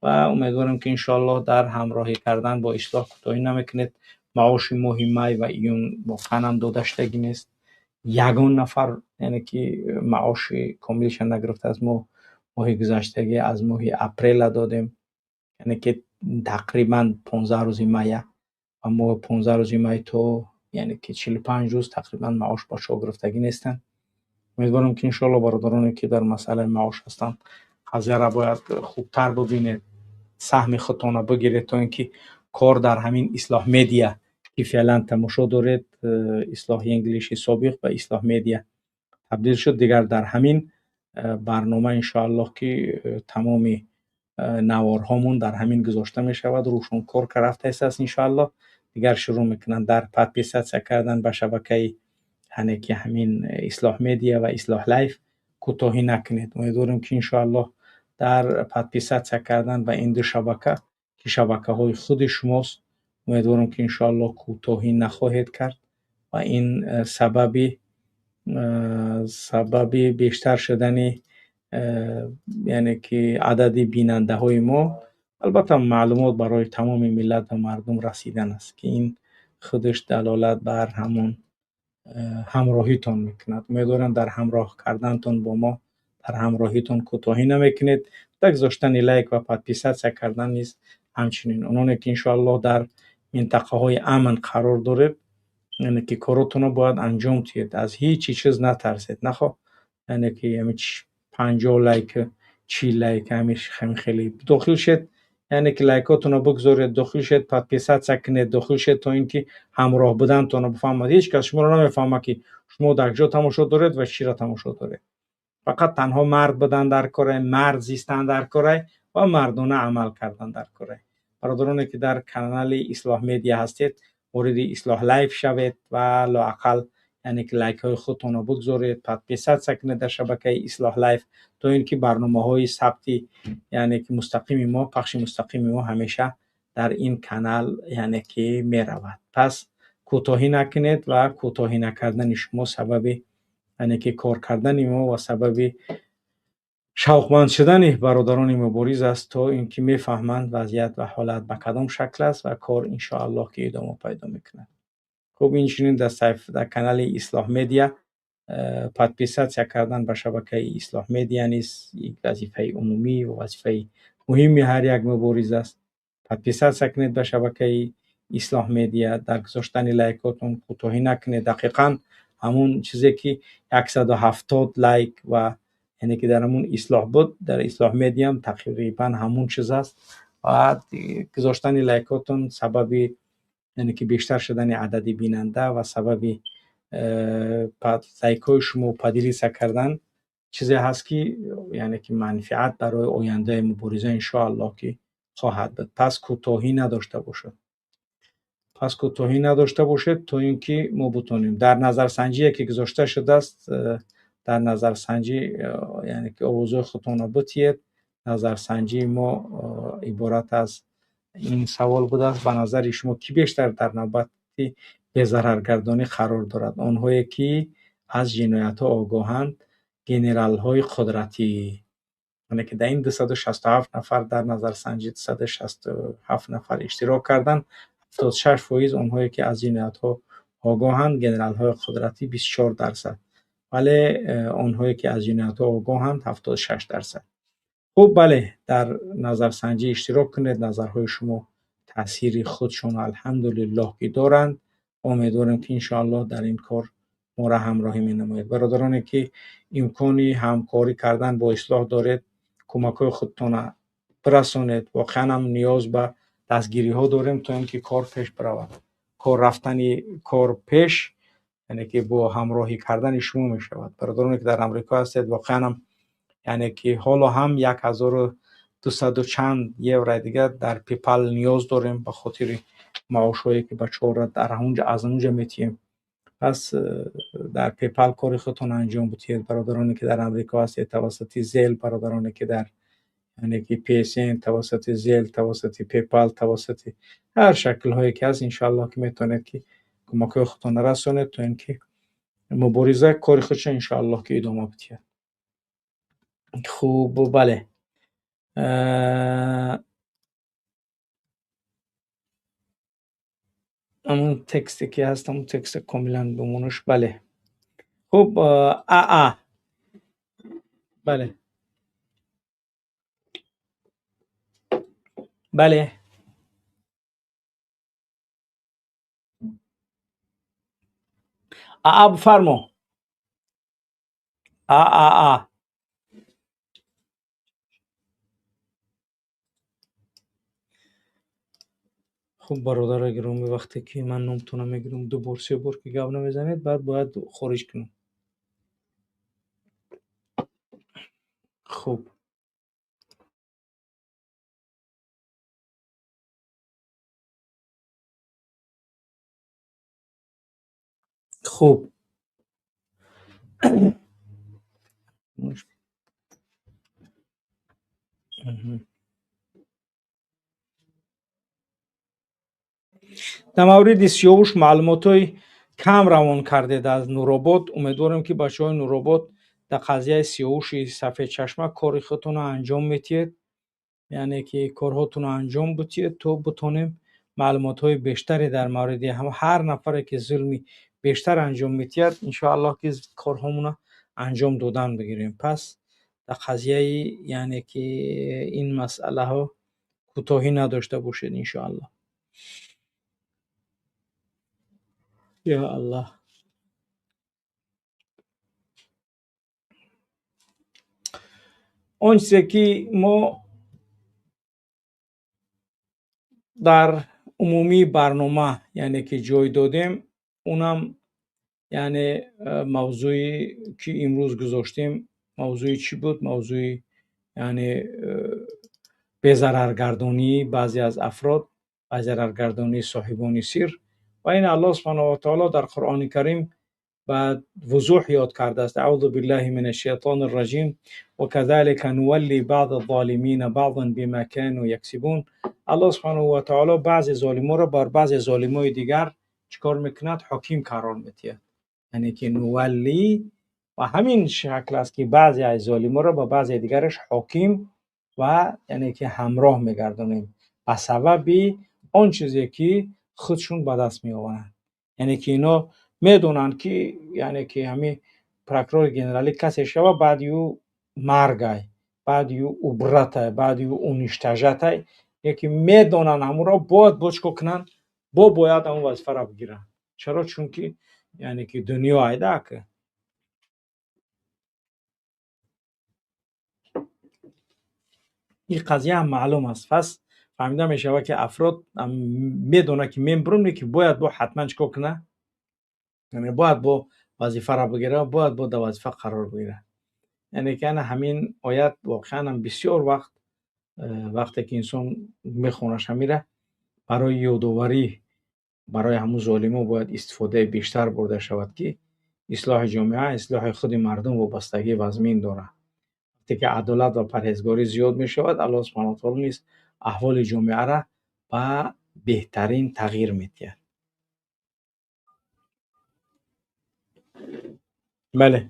Ва умедворем, ки иншоаллоҳ дар ҳамроҳӣ кардан бо Ислоҳ кӯтоҳӣ намекунед. Маоши моҳи май ва июн воқеан ҳам дода шудагӣ нест, ягон нафар, яъне ки маоши комилаша нагирифтааст. Мо Моҳи гузаштагӣ аз моҳи апрела додем, яъне ки тақрибан 15 рӯзи мая ва мо 15 рӯзи май то, яъне ки 45 рӯз тақрибан маош бачаҳо гирифтагӣ нестанд. Умедворам, ки иншоалло бародароне, ки дар масъалаи маош ҳастанд, қазияро бояд хубтар бубинед, саҳми худтонро бигиред, то ин ки кор дар ҳамин Ислоҳ Медиа, ки феълан тамошо доред, Ислоҳи Инглиши собиқ ба Ислоҳ Медиа табдил шуд. Дигар дар ҳамин барнома, иншоаллоҳ, ки тамоми наворҳомон дар ҳамин гузошта мешавад. Рӯшон кор рафтааст, иншоаллоҳ дигар шурӯъ мекунанд дар подписаться кардан ба шабакаи, яъне ки ҳамин Ислоҳ Медиа ва Ислоҳ Лайф кӯтоҳӣ накунед. Умедворем, ки иншоаллоҳ дар подписаться кардан ба ин ду шабака, ки шабакаҳои худи шумост, умедворам, ки иншоаллоҳ кӯтоҳӣ нахоҳед кард ва ин сабаби бештар шудани, яъне ки адади бинандаҳои мо, албатта маълумот барои тамоми миллат ва мардум расидан аст, ки ин худаш далолат бар ҳамон ҳамроҳитон мекунад. Умедворам, дар ҳамроҳ кардантон бо мо, дар ҳамроҳитон кӯтоҳӣ намекунед. Дар гузоштани лайк ва подписаться кардан низ ҳамчунин. Ононе, ки иншоаллоҳ дар минтақаҳои амн қарор доред, яъне ки коротонро бояд анҷом диҳед, аз ҳеҷ чиз натарсед. Нахоҳ, яъне ки 50 лайк, 40 лайк, ҳамин хеле дохил шед, яъне ки лайкотонро бигзоред, дохил шед, подписаться кунед, дохил шед, то ин ки ҳамроҳ будантонро бифаҳмад. Ҳеҷ кас шуморо намефаҳмад, ки шумо дар куҷо тамошо доред ва чиро тамошо доред. Фақат танҳо мард будан дар корай, мард зистан дар корай ва мардона амал кардан дар корай. Бародароне, ки дар канали Ислоҳ Медиа ҳастед, вориди Ислоҳ Лайф шавед ва лоақал, яъне ки лайкҳои худтонро бигзоред, подписаться кунед дар шабакаи Ислоҳ Лайф, то ин ки барномаҳои сабти, яъне ки мустақими мо, пахши мустақими мо ҳамеша дар ин канал, яъне ки меравад. Пас кӯтоҳӣ накунед ва кӯтоҳӣ накардани шумо сабаби, яъне ки кор кардани мо ва сабаби шавқманд шудани бародарони мубориз аст, то ин ки мефаҳманд вазъият ва ҳолат ба кадом шакл аст ва кор иншоаллоҳ ки идома пайдо мекунад. Хуб, инчунин дар канали Ислоҳ Медиа подписаться кардан ба шабакаи Ислоҳ Медиа низ як вазифаи умумӣ ва вазифаи муҳими ҳар як мубориз аст. Подписаться кунед ба шабакаи Ислоҳ Медиа, дар гузоштани лайкотон кӯтоҳӣ накунед. Дақиқан ҳамун чизе, ки 170 лайк ва, яъне ки дар ҳамун Ислоҳ буд, дар Ислоҳ Медиам тақрибан ҳамун чиз аст ва гузоштани лайкотон сабаби, яъне ки бештар шудани адади бинанда ва сабаби лайкҳои шумо поделиться кардан чизе ҳаст, ки, яъне ки манфиат барои ояндаи мубориза иншоаллоҳ ки хоҳад буд. Пас кӯтоҳӣ надошта бошад, пас кӯтоҳӣ надошта бошед, то ин ки мо бутонем дар назарсанҷие, ки гузошта шудааст, дар назарсанҷӣ, яъне ки овозҳои худтонро битиҳед. Назарсанҷии мо иборат аз ин савол будааст: ба назари шумо, кӣ бештар дар навбати безараргардонӣ қарор дорад? Онҳое, ки аз ҷиноятҳо огоҳанд, генералҳои қудратӣ? Яъне ки дар ин 267 нафар, дар назарсанҷӣ 267 нафар иштирок карданд, 76% онҳое, ки аз ҷиноятҳо огоҳанд, генералҳои қудратӣ 24%, вале онҳое, ки аз ҷиноятҳо огоҳанд, 76%. Хуб, бале, дар назарсанҷӣ иштирок кунед. Назарҳои шумо таъсири худшон, алҳамдулиллоҳ, ки доранд. Умедворем, ки иншоаллоҳ дар ин кор моро ҳамроҳӣ менамоед. Бародароне, ки имкони ҳамкорӣ кардан бо Ислоҳ доред, кӯмакҳои худтонро бирасонед. Воқеан ҳам ниёз ба дастгириҳо дорем, то ин ки кор пеш биравад. Кор рафтани кор пеш, яъне ки бо ҳамроҳӣ кардани шумо мешавад. Бародароне, ки дар Амрико ҳастед, воқеан ҳам, яъне ки ҳоло ҳам 1200 чанд еврои дигар дар PayPal ниёз дорем ба хотири маошҳое, ки бачаҳоро дар ҳамунҷа, аз ҳамунҷа метиҳем. Пас дар PayPal кори худтон анҷом бидиҳед. Бародароне, ки дар Амрико ҳастед, тавассути Zelle, бародароне, ки дар, яъне ки PSN, тавассути Zelle, тавассути PayPal, тавассути ҳар шаклҳое, ки ҳаст, иншоаллоҳ ки метавонед, ки кӯмакҳои худтонро расонед, то ин ки мубориза кори худша иншоаллоҳ ки идома бидиҳад. Хуб, бале, ҳамун тексте, ки ҳаст, ҳамун текста комилан бимонаш. Бале, хуб, аа, бале. Бале. Аа бифармо. А а а. Хуб, бародари гиромӣ, вақте ки ман номтонро мегирам, ду бор, се бор ки гап намезанед, баъд бояд хориҷ кунам. Хуб. Хуб. Дар мавриди Сиёвуш маълумотҳои кам равон кардед аз Нуробод. Умедворем, ки бачаҳои Нуробод дар қазияи Сиёвуши Сафедчашма кори худтонро анҷом метиҳед, яъне ки корҳотонро анҷом бутиҳед, то бутонем маълумотҳои бештаре дар мавриди ҳар нафаре ки зулми бештар анҷом метиҳад, иншоаллоҳ ки корҳомонро анҷом додан бигирем. Пас дар қазияи яъне ки ин масъалаҳо кӯтоҳӣ надошта бошед, иншоаллоҳ. Ё Аллоҳ. Он чизе ки мо дар умумии барнома яъне ки ҷой додем, унам яъне мавзӯе ки имрӯз гузоштем, мавзӯи чӣ буд? Мавзӯи яъне безараргардонии баъзе аз афрод, безараргардонии соҳибони сир. Ва ин Аллоҳ субҳанаҳу ва таоло дар Қуръони Карим ба вузӯҳ ёд кардааст. Аъузу биллаҳи минаш шайтони ражим ва казалика нувалли баъза золимина баъзан бима кану яксибун. Аллоҳ субҳанаҳу ва таоло баъзе золиморо бар баъзе золимои дигар чӣ кор мекунад? Ҳоким қарор медиҳад. Яъне ки нувалли ва ҳамин шакл аст, ки баъзе аз золиморо ба баъзе дигараш ҳоким ва яъне ки ҳамроҳ мегардонем ба сабаби он чизе ки худшон ба даст меоваранд. Яъне ки ино медонанд, ки яъне ки ҳамин прокурори генералӣ касе шава, баъди ӯ маргай, баъди ӯ убратай, баъди ӯ уничтожатай, яке медонанд ҳамонро бояд бо чӣ кор кунанд? Бо бояд ҳамон вазифаро бигиранд. Чаро? Чунки яъне ки дунё айда ака. Ин қазия ҳам маълум аст. Пас фаҳмида мешавад, ки афрод медонад, ки мебурам, ки бояд бо ҳатман чӣ кор кунад? Яъне бояд бо вазифаро бигирад, бояд бо дар вазифа қарор бигирад. Яъне ки ана ҳамин оят воқеан ҳам бисёр вақт, вақте ки инсон мехонаш ҳамира, барои ёдоварӣ барои ҳамун золимо бояд истифодаи бештар бурда шавад, ки ислоҳи ҷомеа, ислоҳи худи мардум вобастагии вазмин дорад. Вақте ки адолат ва парҳезгорӣ зиёд мешавад, Аллоҳ субҳанаҳу ва таоло низ аҳволи ҷомеаро ба беҳтарин тағйир медиҳад. Бале.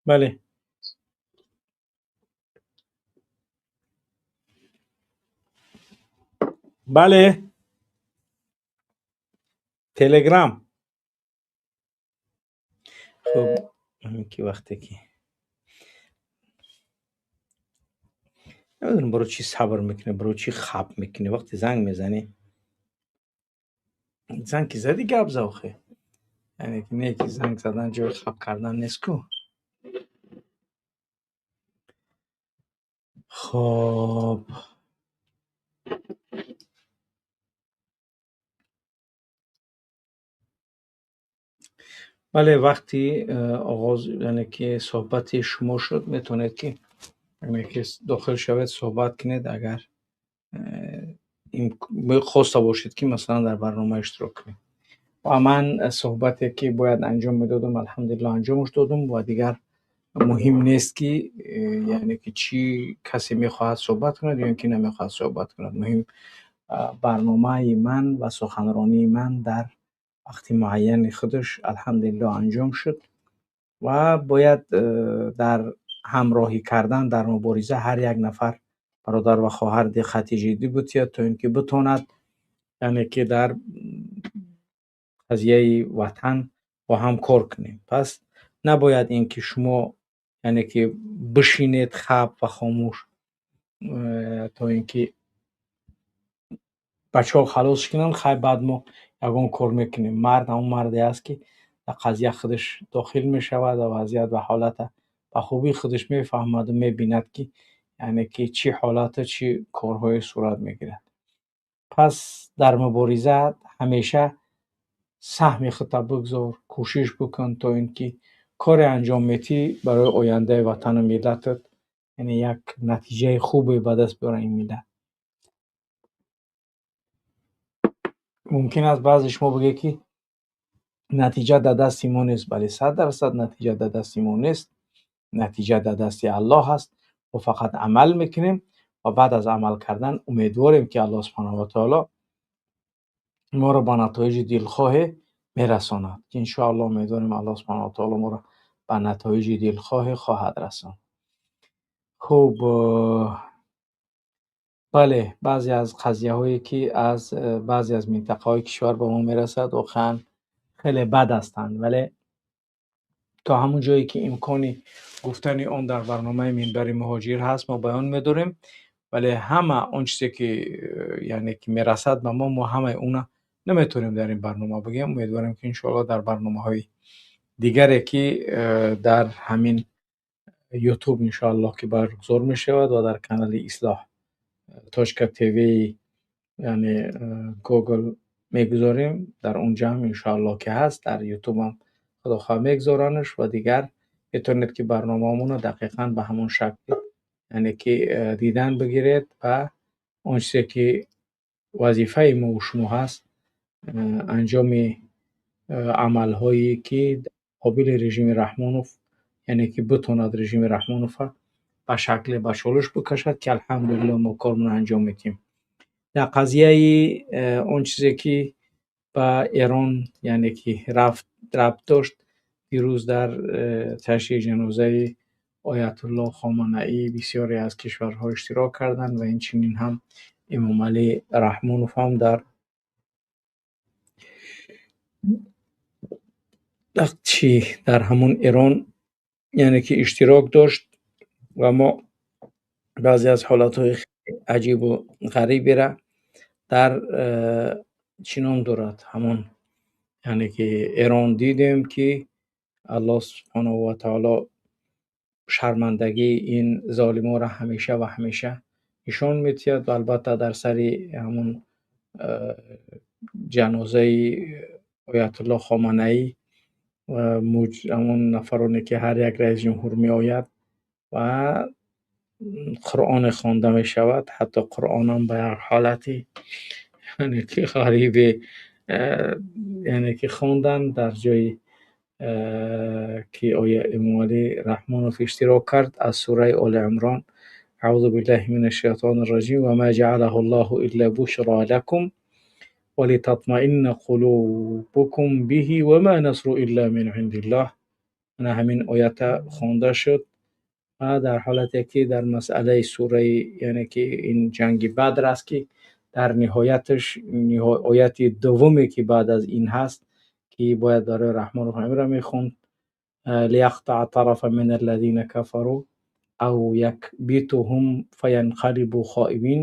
Бале. Бале. Телеграм. Хуб, ҳамин ки вақте ки намедонам барои чӣ сабр мекунӣ, барои чӣ хаб мекунӣ, вақте занг мезанӣ. Занг ки задӣ, гап за охе. Яъне ки не ки занг задан ҷои хаб кардан нест ку. Хоб. Бале, вақти оғоз, яъне ки суҳбати шумо шуд, метавонед ки яъне ки дохил шавед, суҳбат кунед, агар хоста бошед, ки масалан дар барнома иштирок кунед. Ва ман суҳбате ки бояд анҷом медодам, алҳамдулиллоҳ анҷомаш додам ва дигар муҳим нест, ки яъне ки чӣ касе мехоҳад суҳбат кунад ё ин ки намехоҳад суҳбат кунад. Муҳим барномаи ман ва суханронии ман дар вақти муайяни худаш алҳамдулиллоҳ анҷом шуд ва бояд дар ҳамроҳӣ кардан дар мубориза ҳар як нафар бародар ва хоҳар диққати ҷиддӣ бутиҳад, то ин ки битонад яъне ки дар қазияи ватан бо ҳам кор кунем. Пас набояд ин ки шумо яъне ки бишинед хаб ва хомӯш. То ин ки бачаҳо халос кунанд, хай, баъд мо ягон кор мекунем. Мард ҳамон марде аст, ки дар қазия худаш дохил мешавад ва вазъият ва ҳолата ба хубӣ худаш мефаҳмаду мебинад, ки яъне ки чӣ ҳолату чӣ корҳое сурат мегирад. Пас дар мубориза ҳамеша саҳми худта бигзор, кӯшиш бикун, то ин ки коре анҷом метӣ, барои ояндаи ватану миллатат, яъне як натиҷаи хубе ба даст биёрад ин миллат. Мумкин аст, баъзе шумо бигӯед, ки натиҷа дар дасти мо нест. Бале, 100% натиҷа дар дасти мо нест, натиҷа дар дасти Аллоҳ аст. Мо фақат амал мекунем ва баъд аз амал кардан умедворем, ки Аллоҳ субҳанаҳу ва таоло моро ба натоиҷи дилхоҳе мерасонад. Иншоаллоҳ, умедворем, Аллоҳ субҳанаҳу ва таоло моро ба натоиҷи дилхоҳе хоҳад расонд. Хуб, бале, баъзе аз қазияҳое, ки аз баъзе аз минтақаҳои кишвар ба мо мерасад, воқеан хеле бад ҳастанд, вале то ҳамон ҷое, ки имкони гуфтани он дар барномаи «Минбари муҳоҷир» ҳаст, мо баён медорем. Вале ҳама он чизе, ки яъне ки мерасад ба мо, мо ҳамаи уна наметавонем дар ин барнома бигӯем. Умедворем, ки иншоаллоҳ дар барномаҳои дигаре, ки дар ҳамин Ютуб иншоаллоҳ ки баргузор мешавад ва дар канали Ислоҳ.тв, яъне Гугл мегузорем, дар онҷа ҳам иншоаллоҳ ки ҳаст, дар Ютубам худохоҳ мегузоранаш ва дигар метавонед, ки барномаҳомонро дақиқан ба ҳамон шакл, яъне ки дидан бигиред. Ва он чизе, ки вазифаи мову шумо ҳаст, анҷоми амалҳое, ки қобили режими Раҳмонов, яъне ки битонад режими Раҳмонова ба шакле ба чолиш бикашад, ки алҳамдулилло мо кормонро анҷом медиҳем. Дар қазияи он чизе, ки ба Эрон, яъне ки рафт рабт дошт, дирӯз дар ташйеъи ҷанозаи Оятулло Хоманаӣ бисёре аз кишварҳо иштирок карданд ва инчунин ҳам Эмомалӣ Раҳмонов ҳам дар чӣ дар ҳамон Эрон, яъне ки иштирок дошт. Ва мо баъзе аз ҳолатҳои аҷибу ғариберо дар чӣ ном дорад, ҳамон, яъне ки Эрон дидем, ки Аллоҳ субҳанаҳу ва таоло шармандагии ин золимонро ҳамеша ва ҳамеша нишон медиҳад. Ва албатта дар сари ҳамон ҷанозаи Оятулло Хоманаӣ ҳамон нафароне, ки ҳар як раисҷумҳур меояд ва Қуръоне хонда мешавад, ҳатто Қуръонам ба як ҳолати, яъне ки ғарибе, яъне ки хондан. Дар ҷои ки оя Эмомалӣ Раҳмонов иштирок кард, аз сураи Оли Имрон: أعوذ بالله من الشيطان الرجيم وما جعله الله إلا بشرى لكم ولتطمئن قلوبكم به وما النصر إلا من عند الله. Ана ҳамин оята хонда шуд. Ва дар ҳолате, ки дар масъалаи сураи, яъне ки ин ҷанги Бадр аст, ки дар ниҳояташ ояти дуввуме, ки баъд аз ин ҳаст, ки бояд барои Раҳмонов ҳаминро мехонд: ليقطع طرفا من الذين كفروا أو يكبتهم فينقلبوا خائبين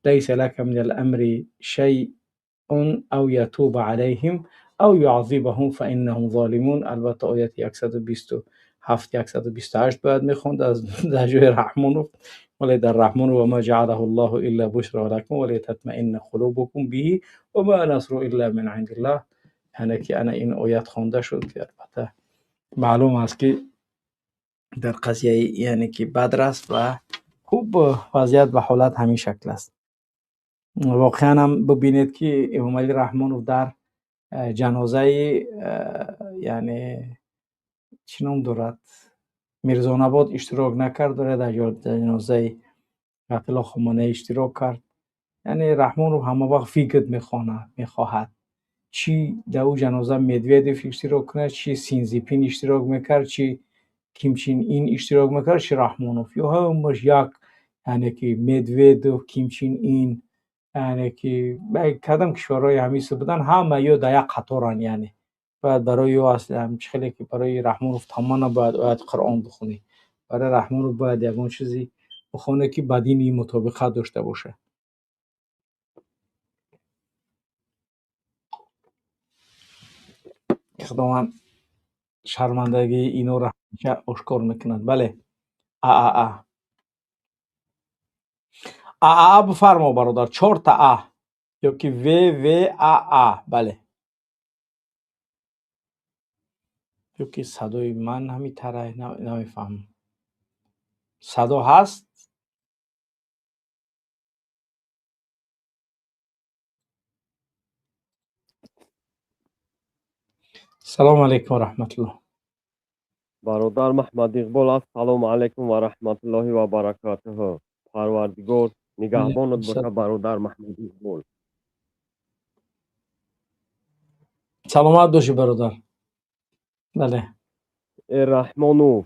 ليس لك من الأمر شيء أو يتوب عليهم أو يعذبهم فإنهم ظالمون. Албатта, ояти 127, 128 бояд мехонд аз дар ҷои Раҳмонов, вале дар Раҳмонов وما جعله الله إلا بشرى لكم ولتطمئن قلوبكم به وما النصر إلا من عند الله, яъне ки ана ин оят хонда шуд, ки албатта маълум аст, ки дар қазияи, яъне ки Бадр аст. Ва хуб, вазъият ва ҳолат ҳамин шакл аст. Воқеан ҳам бибинед, ки Эмомалӣ Раҳмонов дар ҷанозаи, яъне чӣ ном дорад, Мирзонабод иштирок накард, вале дар ҷанозаи Оятулло Хоманаӣ иштирок кард. Яъне Раҳмонов ҳамавақт выгод мехоҳад. Чӣ дар ӯ ҷаноза Медведев иштирок кунад, чӣ Си Цзинпин иштирок мекард, чӣ Ким Чен Ин иштирок мекард, чӣ Раҳмонов, ё ҳамаш як, яъне ки Медведев, Ким Чен Ин, яъне ки кадом кишварҳои ҳамиса буданд, ҳама ё дар як қаторанд. Яъне бояд барои ё чӣ хеле ки барои Раҳмонов тамоман бояд ояти Қуръон бихонӣ, барои Раҳмонов бояд ягон чизи бихонед, ки ба дини мутобиқат дошта бошад. Худованд шармандагии инора ҳамеша ошкор мекунад. Бале, а а а а а бифармо, бародар, чорта а ё ки в в а а. Бале, ё ки садои ман ҳами тарай, намефаҳмам. Садо ҳаст? Салому алайкум ва раҳматуллоҳ. Бародар Маҳмад Иқбол, ассалому алайкум ва раҳматуллоҳи ва баракатуҳ. Парвардигор нигаҳбонат боша, бародар Маҳмад Иқбол. Саломат бошӣ, бародар. Бале. Э Раҳмонов,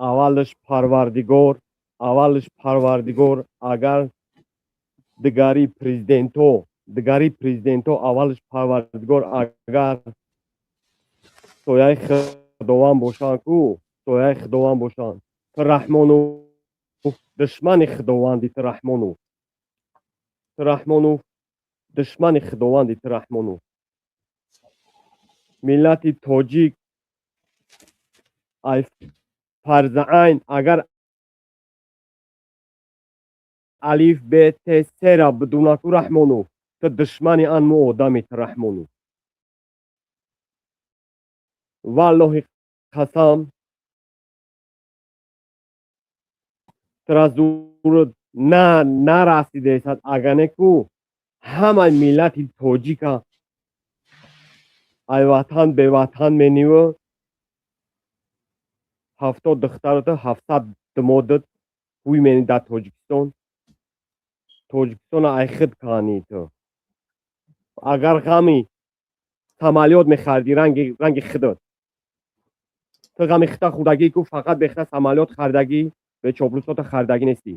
аввалаш Парвардигор, аввалаш Парвардигор, агар дигари президентҳо, дигари президентҳо, аввалаш Парвардигор, агар сояи Худованд бошанд ку, сояи Худованд бошанд. Ту Раҳмонов душмани Худованди, ту Раҳмонов. Ту Раҳмонов душмани Худованди, ту Раҳмонов. Миллати тоҷик ай фарзаайн агар алиф б т с-ра бидуна ку, Раҳмонов, ту душмани анму одами, ту Раҳмонов. Валлоҳи қасам, тура зур на нарасидесад, агане ку ҳамаи миллати тоҷика ай ватан беватан мениву 70 духтарата, 700 думодат ҳуй мени дар Тоҷикистон. Тоҷикистона ай хид кани ту. Агар ғами самолёт мехарди, ранги ранги хидат. Ту ғами хита хӯрдагӣ ку, фақат бехта самолёт хардагӣ, бе чоплусота хардагӣ нестӣ.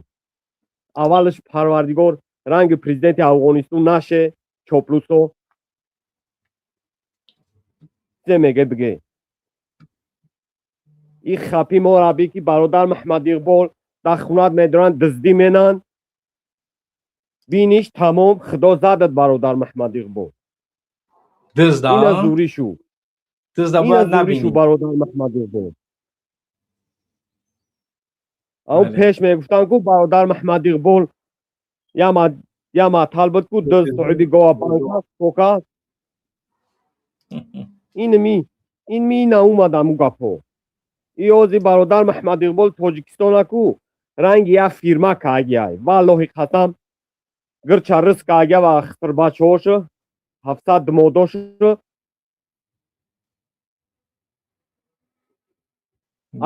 Аввалаш Парвардигор ранги президенти Афғонистон наше, чоплусо. Чизе меге биге. И хапи мо раби ки, бародар Маҳмад Иқбол, дар хунат медоранд, дуздӣ менанд. Биниш тамом, Худо задат, бародар Маҳмад Иқбол. Дузда? Ина зурӣ шу. Дузда Ина бояд зурӣ шу, набинӣ. Бародар Маҳмад Иқбол. Ам Бале. пеш мегуфтанд ку, бародар Маҳмад Иқбол, яма матал буд ку, дузд соҳиби гова банка кока. Ин ми ин ми наумадам у гапҳо. Иёзи бародар Маҳмад Иқбол, Тоҷикистона ку ранги як фирма кагиай. Валлоҳи қасам, гирча ризқ кагия ва хисрбачаҳошу 700 думодошу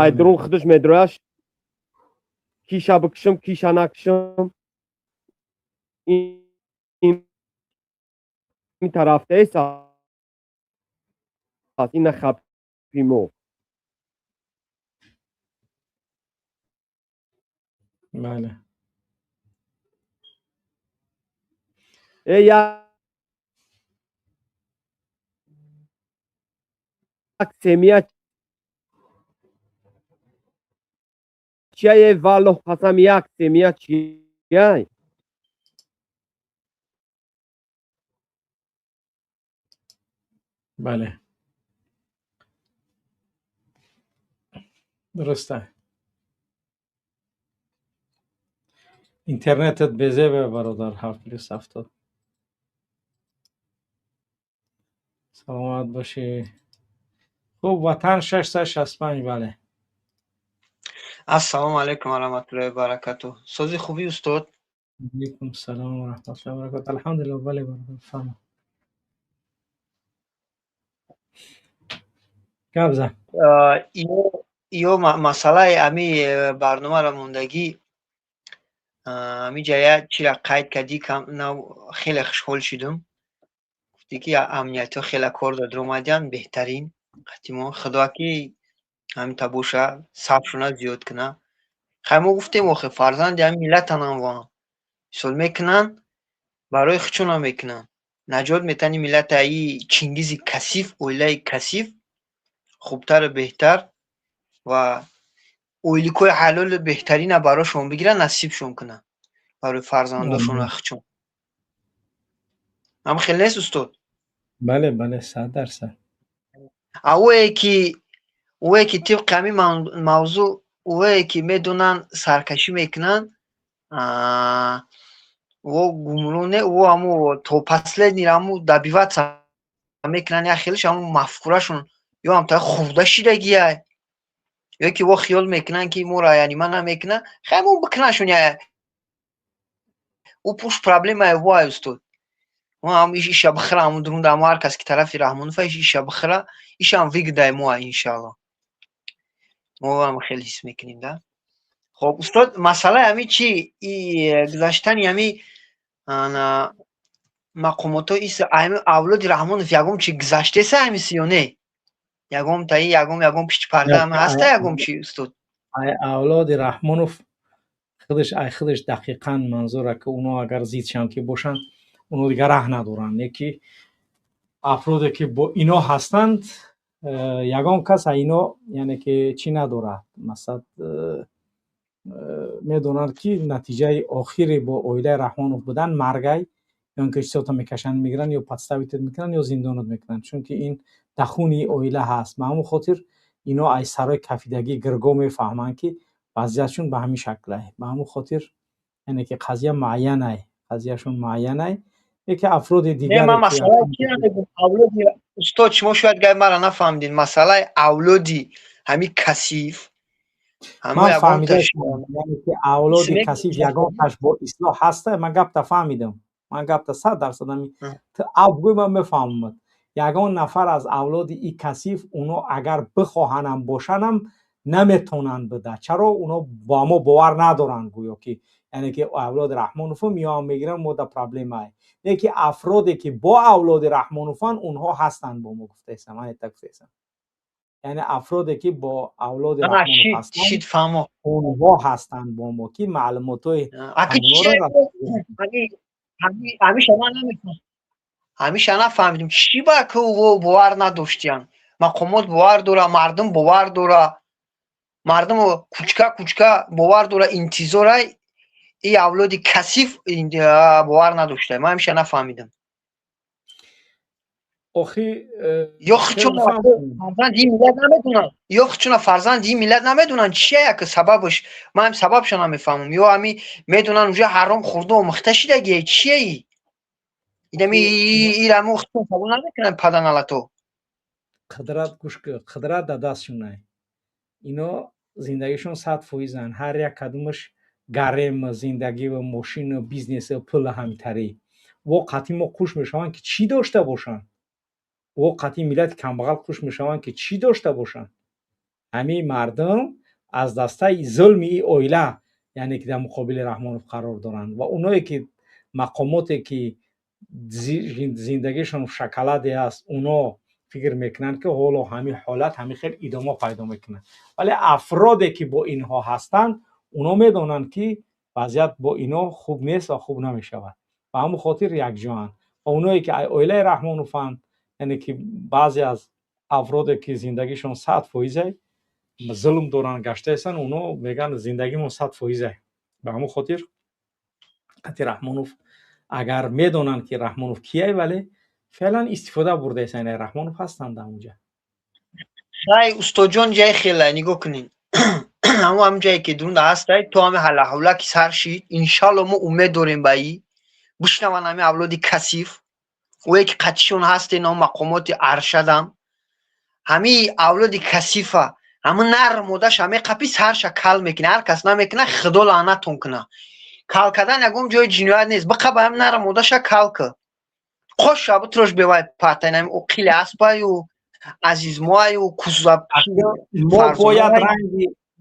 ай дурун худаш медрояш, киша бикушам, киша накушам, ин тарафтаест, ина хапи мо. Бале. Э як семья чияе, валлоҳ қасам, як семья чияй? Бале. Дуруста. Интернетат безебе, бародар, 7 плюс 70. Саломат бошӣ. Хуб, ватан 665, бале. Ассалому алайкум ва раҳматуллоҳи ва баракатуҳ. Сози хубӣ, устод? Алайкум салом ва раҳматуллоҳи ва баракатуҳ. Алҳамдулиллоҳ, бале, бародар, фармо. Гап зан. Ё масъалаи ами барномаро мондагӣ, амиҷа як чира қайд кардӣ, хеле хушҳол шудум. Гуфтӣ ки амниятҳо хеле кор дод омадиянд, беҳтарин қатимо. Худо ки ҳаминта боша, сафшона зиёд куна. Хай, мо гуфтем, охе фарзанди ҳамин миллатанам воам. Мисол мекунанд, барои худшона мекунанд. Наҷот метани миллата аи Чингизи касиф, оилаи касиф, хубтару беҳтар ва Ойликои ҳалоли беҳтарина барошон бигира, насибшон куна барои фарзандошон ахчон. Ам хел нест, устод? Бале, бале, 100%. А ӯе ки тибқи ҳамин мавзӯъ, ӯе ки медонанд, саркашӣ мекунанд, во гумроне, ӯ ҳамо то последний ҳамо добиваться мекунанд. Як хелиш ҳамо мафкурашон ё ҳам та хурда шидагиай, ё ки во хиёл мекунанд, ки моро яъни ман намекунанд. Хай, мо бикунашон, ӯ пуш проблемаи вой, устод. Мо ҳам иша бихӯра, ҳамун дурунда ҳамо ҳар кас ки тарафи Раҳмонов иша бихӯра, ишам выгода и мо, иншаалло. Мо ҳам хеле ҳис мекунем да. Хоб, устод, масъалаи ҳами чи гузаштани ҳами мақомотҳо, ами авлоди Раҳмонов ягон чи гузаштеса ҳамиси ё не? Ягон таи ягон пишти парда ҳаста, ягон чи, устод? Ай авлоди Раҳмонов худаш, ай худаш дақиқан манзура, ки оно агар зидшам ки бошанд, оно дигар раҳ надоранд. Не ки афроде ки бо ино ҳастанд, ягон кас ино, яъне ки чӣ надорад. Масалан, медонанд, ки натиҷаи охири бо оилаи Раҳмонов будан маргай, ё ин ки чизото мекашанд, мегиранд, ё подставить мекунанд, ё зиндонат мекунанд, чунки ин дахуни оила ҳаст. Ба ҳамон хотир ино аз сарои кафидагӣ гирго мефаҳманд, ки вазъиятшон ба ҳамин шаклай. Ба ҳамон хотир, яъне ки қазия муайянай, қазияшон муайянай, яке афроди дигар. Устод, шумо шояд гай мара нафаҳмидед. Масъалаи авлоди ҳамин касиф. Ман фаҳмида, ки авлоди касиф ягонташ бо ислоҳ ҳаста. Ман гапта фаҳмидам, ман гапта 100% ав гӯй, ман мефаҳмам. Ягон нафар аз авлоди и касиф, оно агар бихоҳанам бошанам, наметонанд буда. Чаро? Оно ба мо бовар надоранд, гӯё ки, яъне ки авлоди Раҳмоновам меоям, мегирам, мо да проблемае. Не ки афроде ки бо авлоди Раҳмонованд, онҳо ҳастанд бо мо, гуфтаесам, ман ета гуфтаесам. Яъне афроде ки бо авлоди Раҳмонов ҳастанд, онҳо ҳастанд бо мо, ки маълумотҳои Ҳамиша нафаҳмидем, чӣ ба ки бовар надоштиян. Мақомот бовар дора, мардум бовар дора, мардум кучка кучка бовар дора, интизорай. И авлоди касиф бовар надошта, ман ҳамиша нафаҳмидам. Охи. Ё хучуна фарзанди ин миллат намедонанд, ё хучуна фарзанди ин миллат намедонанд. Чия як сабабаш? Ман ҳам сабабшо намефаҳмам. Ё ҳами медонанд, уже ҳаром хурда омӯхта шидагие, чияи инами ираму хучун қабул намекунанд, паданалато. Қудрат, гӯш, қудрат дар дастшонай. Ино зиндагишон 100%-анд, ҳар як кадомаш гарем зиндагиву мошину бизнесу пулу ҳамитарӣ. Во қатъи мо хуш мешаванд, ки чӣ дошта бошанд? Во қатъи миллати камбағал хуш мешаванд, ки чӣ дошта бошанд? Ҳамин мардум аз дастаи зулми и оила, яъне ки дар муқобили Раҳмонов қарор доранд, ва оное ки мақомоте ки зиндагишон шоколаде аст, оно фикр мекунанд, ки ҳоло ҳамин ҳолат ҳамин хел идома пайдо мекунад. Вале афроде ки бо инҳо ҳастанд, оно медонанд, ки вазъият бо ино хуб нест ва хуб намешавад. Ба ҳамон хотир якҷоанд. Ва оное ки оилаи Раҳмонованд, яъне ки баъзе аз афроде ки зиндагишон 100%-е, зулм доранд, гаштаестанд, оно мегӯянд, зиндагимон 100%-е. Ба ҳамон хотир қати Раҳмонов, агар медонанд, ки Раҳмонов кияй, вале феълан истифода бурдаестанд, Раҳмонов ҳастанд дар онҷа. Хай, устодҷон, ҷаи хела нигоҳ кунед. Ҳамо ҳам ҷае ки дурунда ҳастай, то ҳами ҳалаҳавла ки сар шид, иншалло, мо умед дорем ба и бишнаванд ҳами авлоди касиф, ое ки қатишон ҳастен, мақомоти аршадам. Ҳами авлоди касифа ҳама нар модаша меқапи, сарша кал мекуна. Ҳар кас намекуна, худо лаънатон куна. Кал кардан ягон ҷои ҷиноят нест. Биқаба, ҳам нар модаша кал ки, қоша бутрош, бевай патайнами оқили аспаю азизмоаю куза.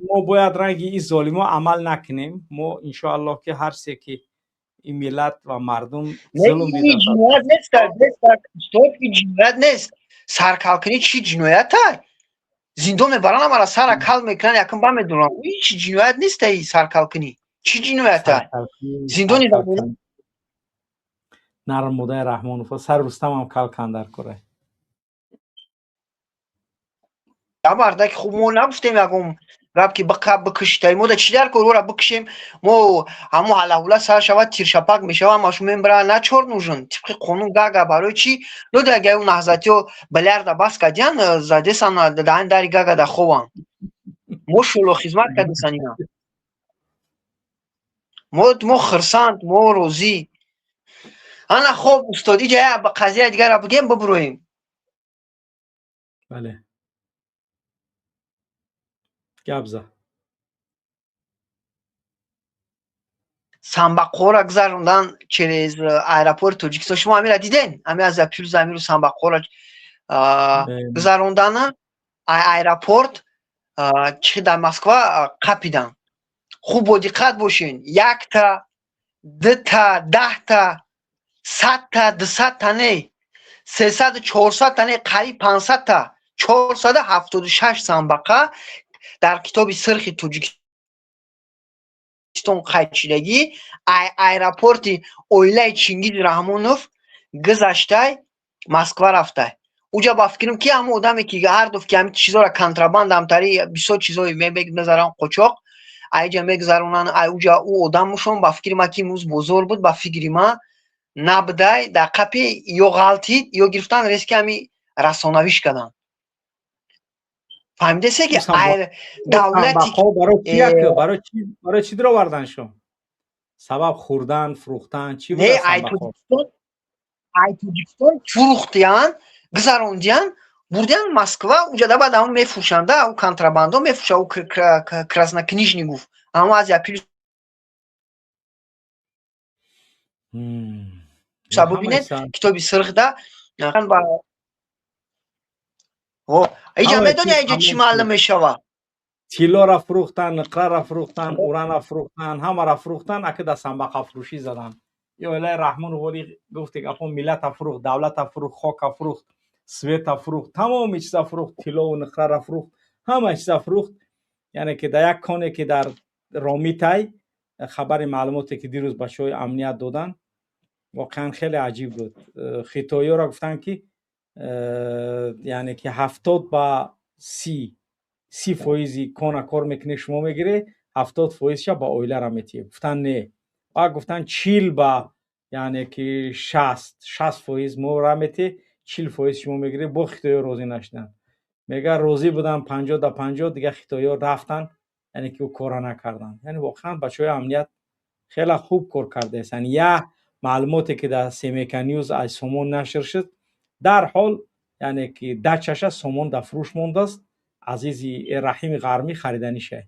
Мо бояд ранги ин золимо амал накунем. Мо, иншоаллоҳ, ки ҳар се ки ин миллат ва мардум зулм ҷиноят нест, устод, ҷиноят нест. Саркалкунӣ чӣ ҷиноятай? Зиндон мебаранд, амара сара кал мекунанд, якм ба медонам, ҳеч ҷиноят нест. Аи саркалкунӣ чӣ ҷиноята? Зиндони Нарм мудаи Раҳмонов сар Рустамам кал кандар кора. Мардаки хуб, мо нагуфтем ягон. Гап ки бика бикуштай, мо да чӣ дар кор ора бикушем? Мо ҳамо ҳалаҳула сар шавад, тиршапак мешава, ҳамашу мембара, на чор нужен. Тибқи қонун гага барои чӣ? Дода агар ӯ наҳзатиё билярда бас кардиян, задесан даҳани дари гага да хован. Мошолло, хизмат кардесан ина. Мо хирсанд, мо розӣ. Ана хоб, устод, иҷа як қазияи дигарро бигем, бибуроем. Бале, гап за. Самбақора гузарондан через аэропорти Тоҷикистон. Шумо ҳамира диден? Ҳами аз плюс амиру самбақора гузарондана аэропорт чи дар Москва қапидан. Хуб, бо диққат бошен: якта, дута, 10та, 100та, 200та не, 300, 400та не, қариб 500та, 476 самбақа дар Китоби сирхи Тоҷикистон қайд шудагӣ аэропорти оилаи Чингиз Раҳмонов гузаштай, Москва рафтай. Уҷа ба фикрам, ки ҳамон одаме, ки ҳардуф ки ҳамин чизоро контрабанда, ҳамтари бисёр чизое мегузаранд, қочоқ айҷа мегузаронанд, уҷа ӯ одамушон, ба фикри ман, ки имрӯз бозор буд, ба фикри ман набудай, дар қапи ё ғалтид, ё гирифтан, резки ҳами расонавиш карданд. Фаҳмидесе, ки давлати Барои чӣ дароварданшон? Сабаб хӯрдан, фурӯхтан, чӣ? Не, ай Тоҷикистон фурӯхтиян, гузарондиян, бурдиян Москва. Уҷада баъд ҳамон мефурӯшанда, ӯ контрабандо мефурӯша, ӯ краснокнижный гуфт, ҳамон Азия Плюс бубинед, Китоби сирхда. Иҷа медони, иҷа чӣ маълум мешава? Тиллоро фурӯхтан, ниқраро фурӯхтан, урана фурӯхтан, ҳамаро фурӯхтан, ака дар самбақафурӯшӣ задан. Ё оилаи Раҳмонов води гуфте гапо, миллата фурӯхт, давлата фурӯхт, хока фурӯхт, света фурӯхт, тамоми чиза фурӯхт, тиллову ниқрара фурӯхт, ҳама чиза фурӯхт. Яъне ки дар як коне, ки дар Ромитай, хабари маълумоте, ки дирӯз бачаҳои амният доданд, воқеан хеле аҷиб буд. Хитоиёро гуфтанд, ки яъне ки 70 ба 30, 30 фоизи кона кор мекунӣ, шумо мегирӣ, 70 фоизша ба оилара метиҳӣ. Гуфтанд не. Баъд гуфтанд 40 ба, яъне ки 60, 60 фоиз мора метиҳ, 40 фоиз шумо мегирӣ. Бо хитоиё розӣ нашуданд. Мега, розӣ буданд 50 да 50, дигар хитоиё рафтанд, яъне ки ӯ кора накарданд. Яъне воқеан бачаҳои амният хеле хуб кор кардаестанд. Як маълумоте, ки дар Семейка Ньюз аз Сомон нашр шуд, дарҳол, яъне ки дачаша Сомон дар фурӯш мондааст, азизи Раҳими Ғармӣ хариданӣ шай.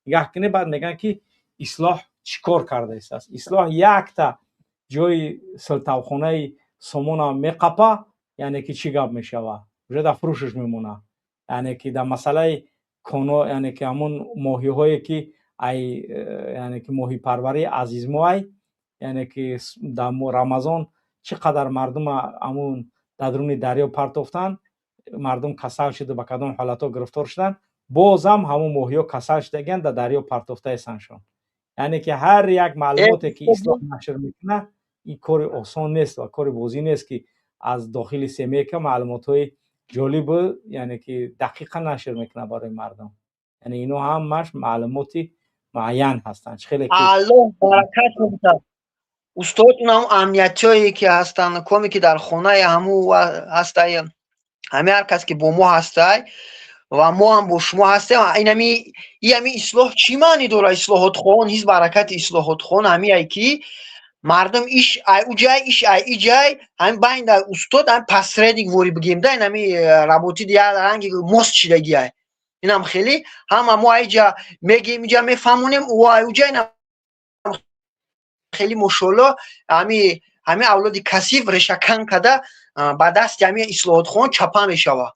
Нигаҳ кунед, баъд мегӯянд, ки ислоҳ чӣ кор кардаистааст. Ислоҳ якта ҷои силтавхонаи Сомона меқапа, яъне ки чӣ гап мешава? Уже дар фурӯшаш мемонад. Яъне ки дар масъалаи коно, яъне ки ҳамон моҳиҳое, ки ай, яъне ки моҳипарварии азизмоай, яъне ки дар Рамазон чӣ қадар мардума ҳамун дар даруни дарё партофтанд, мардум касал шуду ба кадом ҳолатҳо гирифтор шуданд, бозам ҳамон моҳиҳо касал шудагианд, дар дарё партофтаесаншон. Яъне ки ҳар як маълумоте, ки ислоҳ нашр мекунад, ин кори осон нест ва кори бозӣ нест, ки аз дохили семейка маълумотҳои ҷолибу, яъне ки дақиқа нашр мекунад барои мардум. Яъне ино ҳамаш маълумоти муайян ҳастанд. Чӣ хеле ки Аллоҳ баракат медиҳад, устод, унам амниятиёе, ки ҳастанд, коме, ки дар хонаи ҳаму ҳастай, ҳами ҳар кас, ки бо мо ҳастай ва мо ҳам бо шумо ҳастем. Инами ами ислоҳ чӣ маънӣ дорад? Ислоҳотхон, ҳизб ҳаракати ислоҳотхон ҳамиай, ки мардум иш ай уҷай, иш ай иҷай, ҳамин байнда устод ҳамин посредник вори бигем да, инами работи ранги мост шидагиай. Инам хеле ҳама мо айҷа мегем, иҷа мефаҳмонем, ӯ ай уҷа. Инам хеле, мошолло, ҳами авлоди касиф решакан када ба дасти ҳами ислоҳотхон чапа мешава.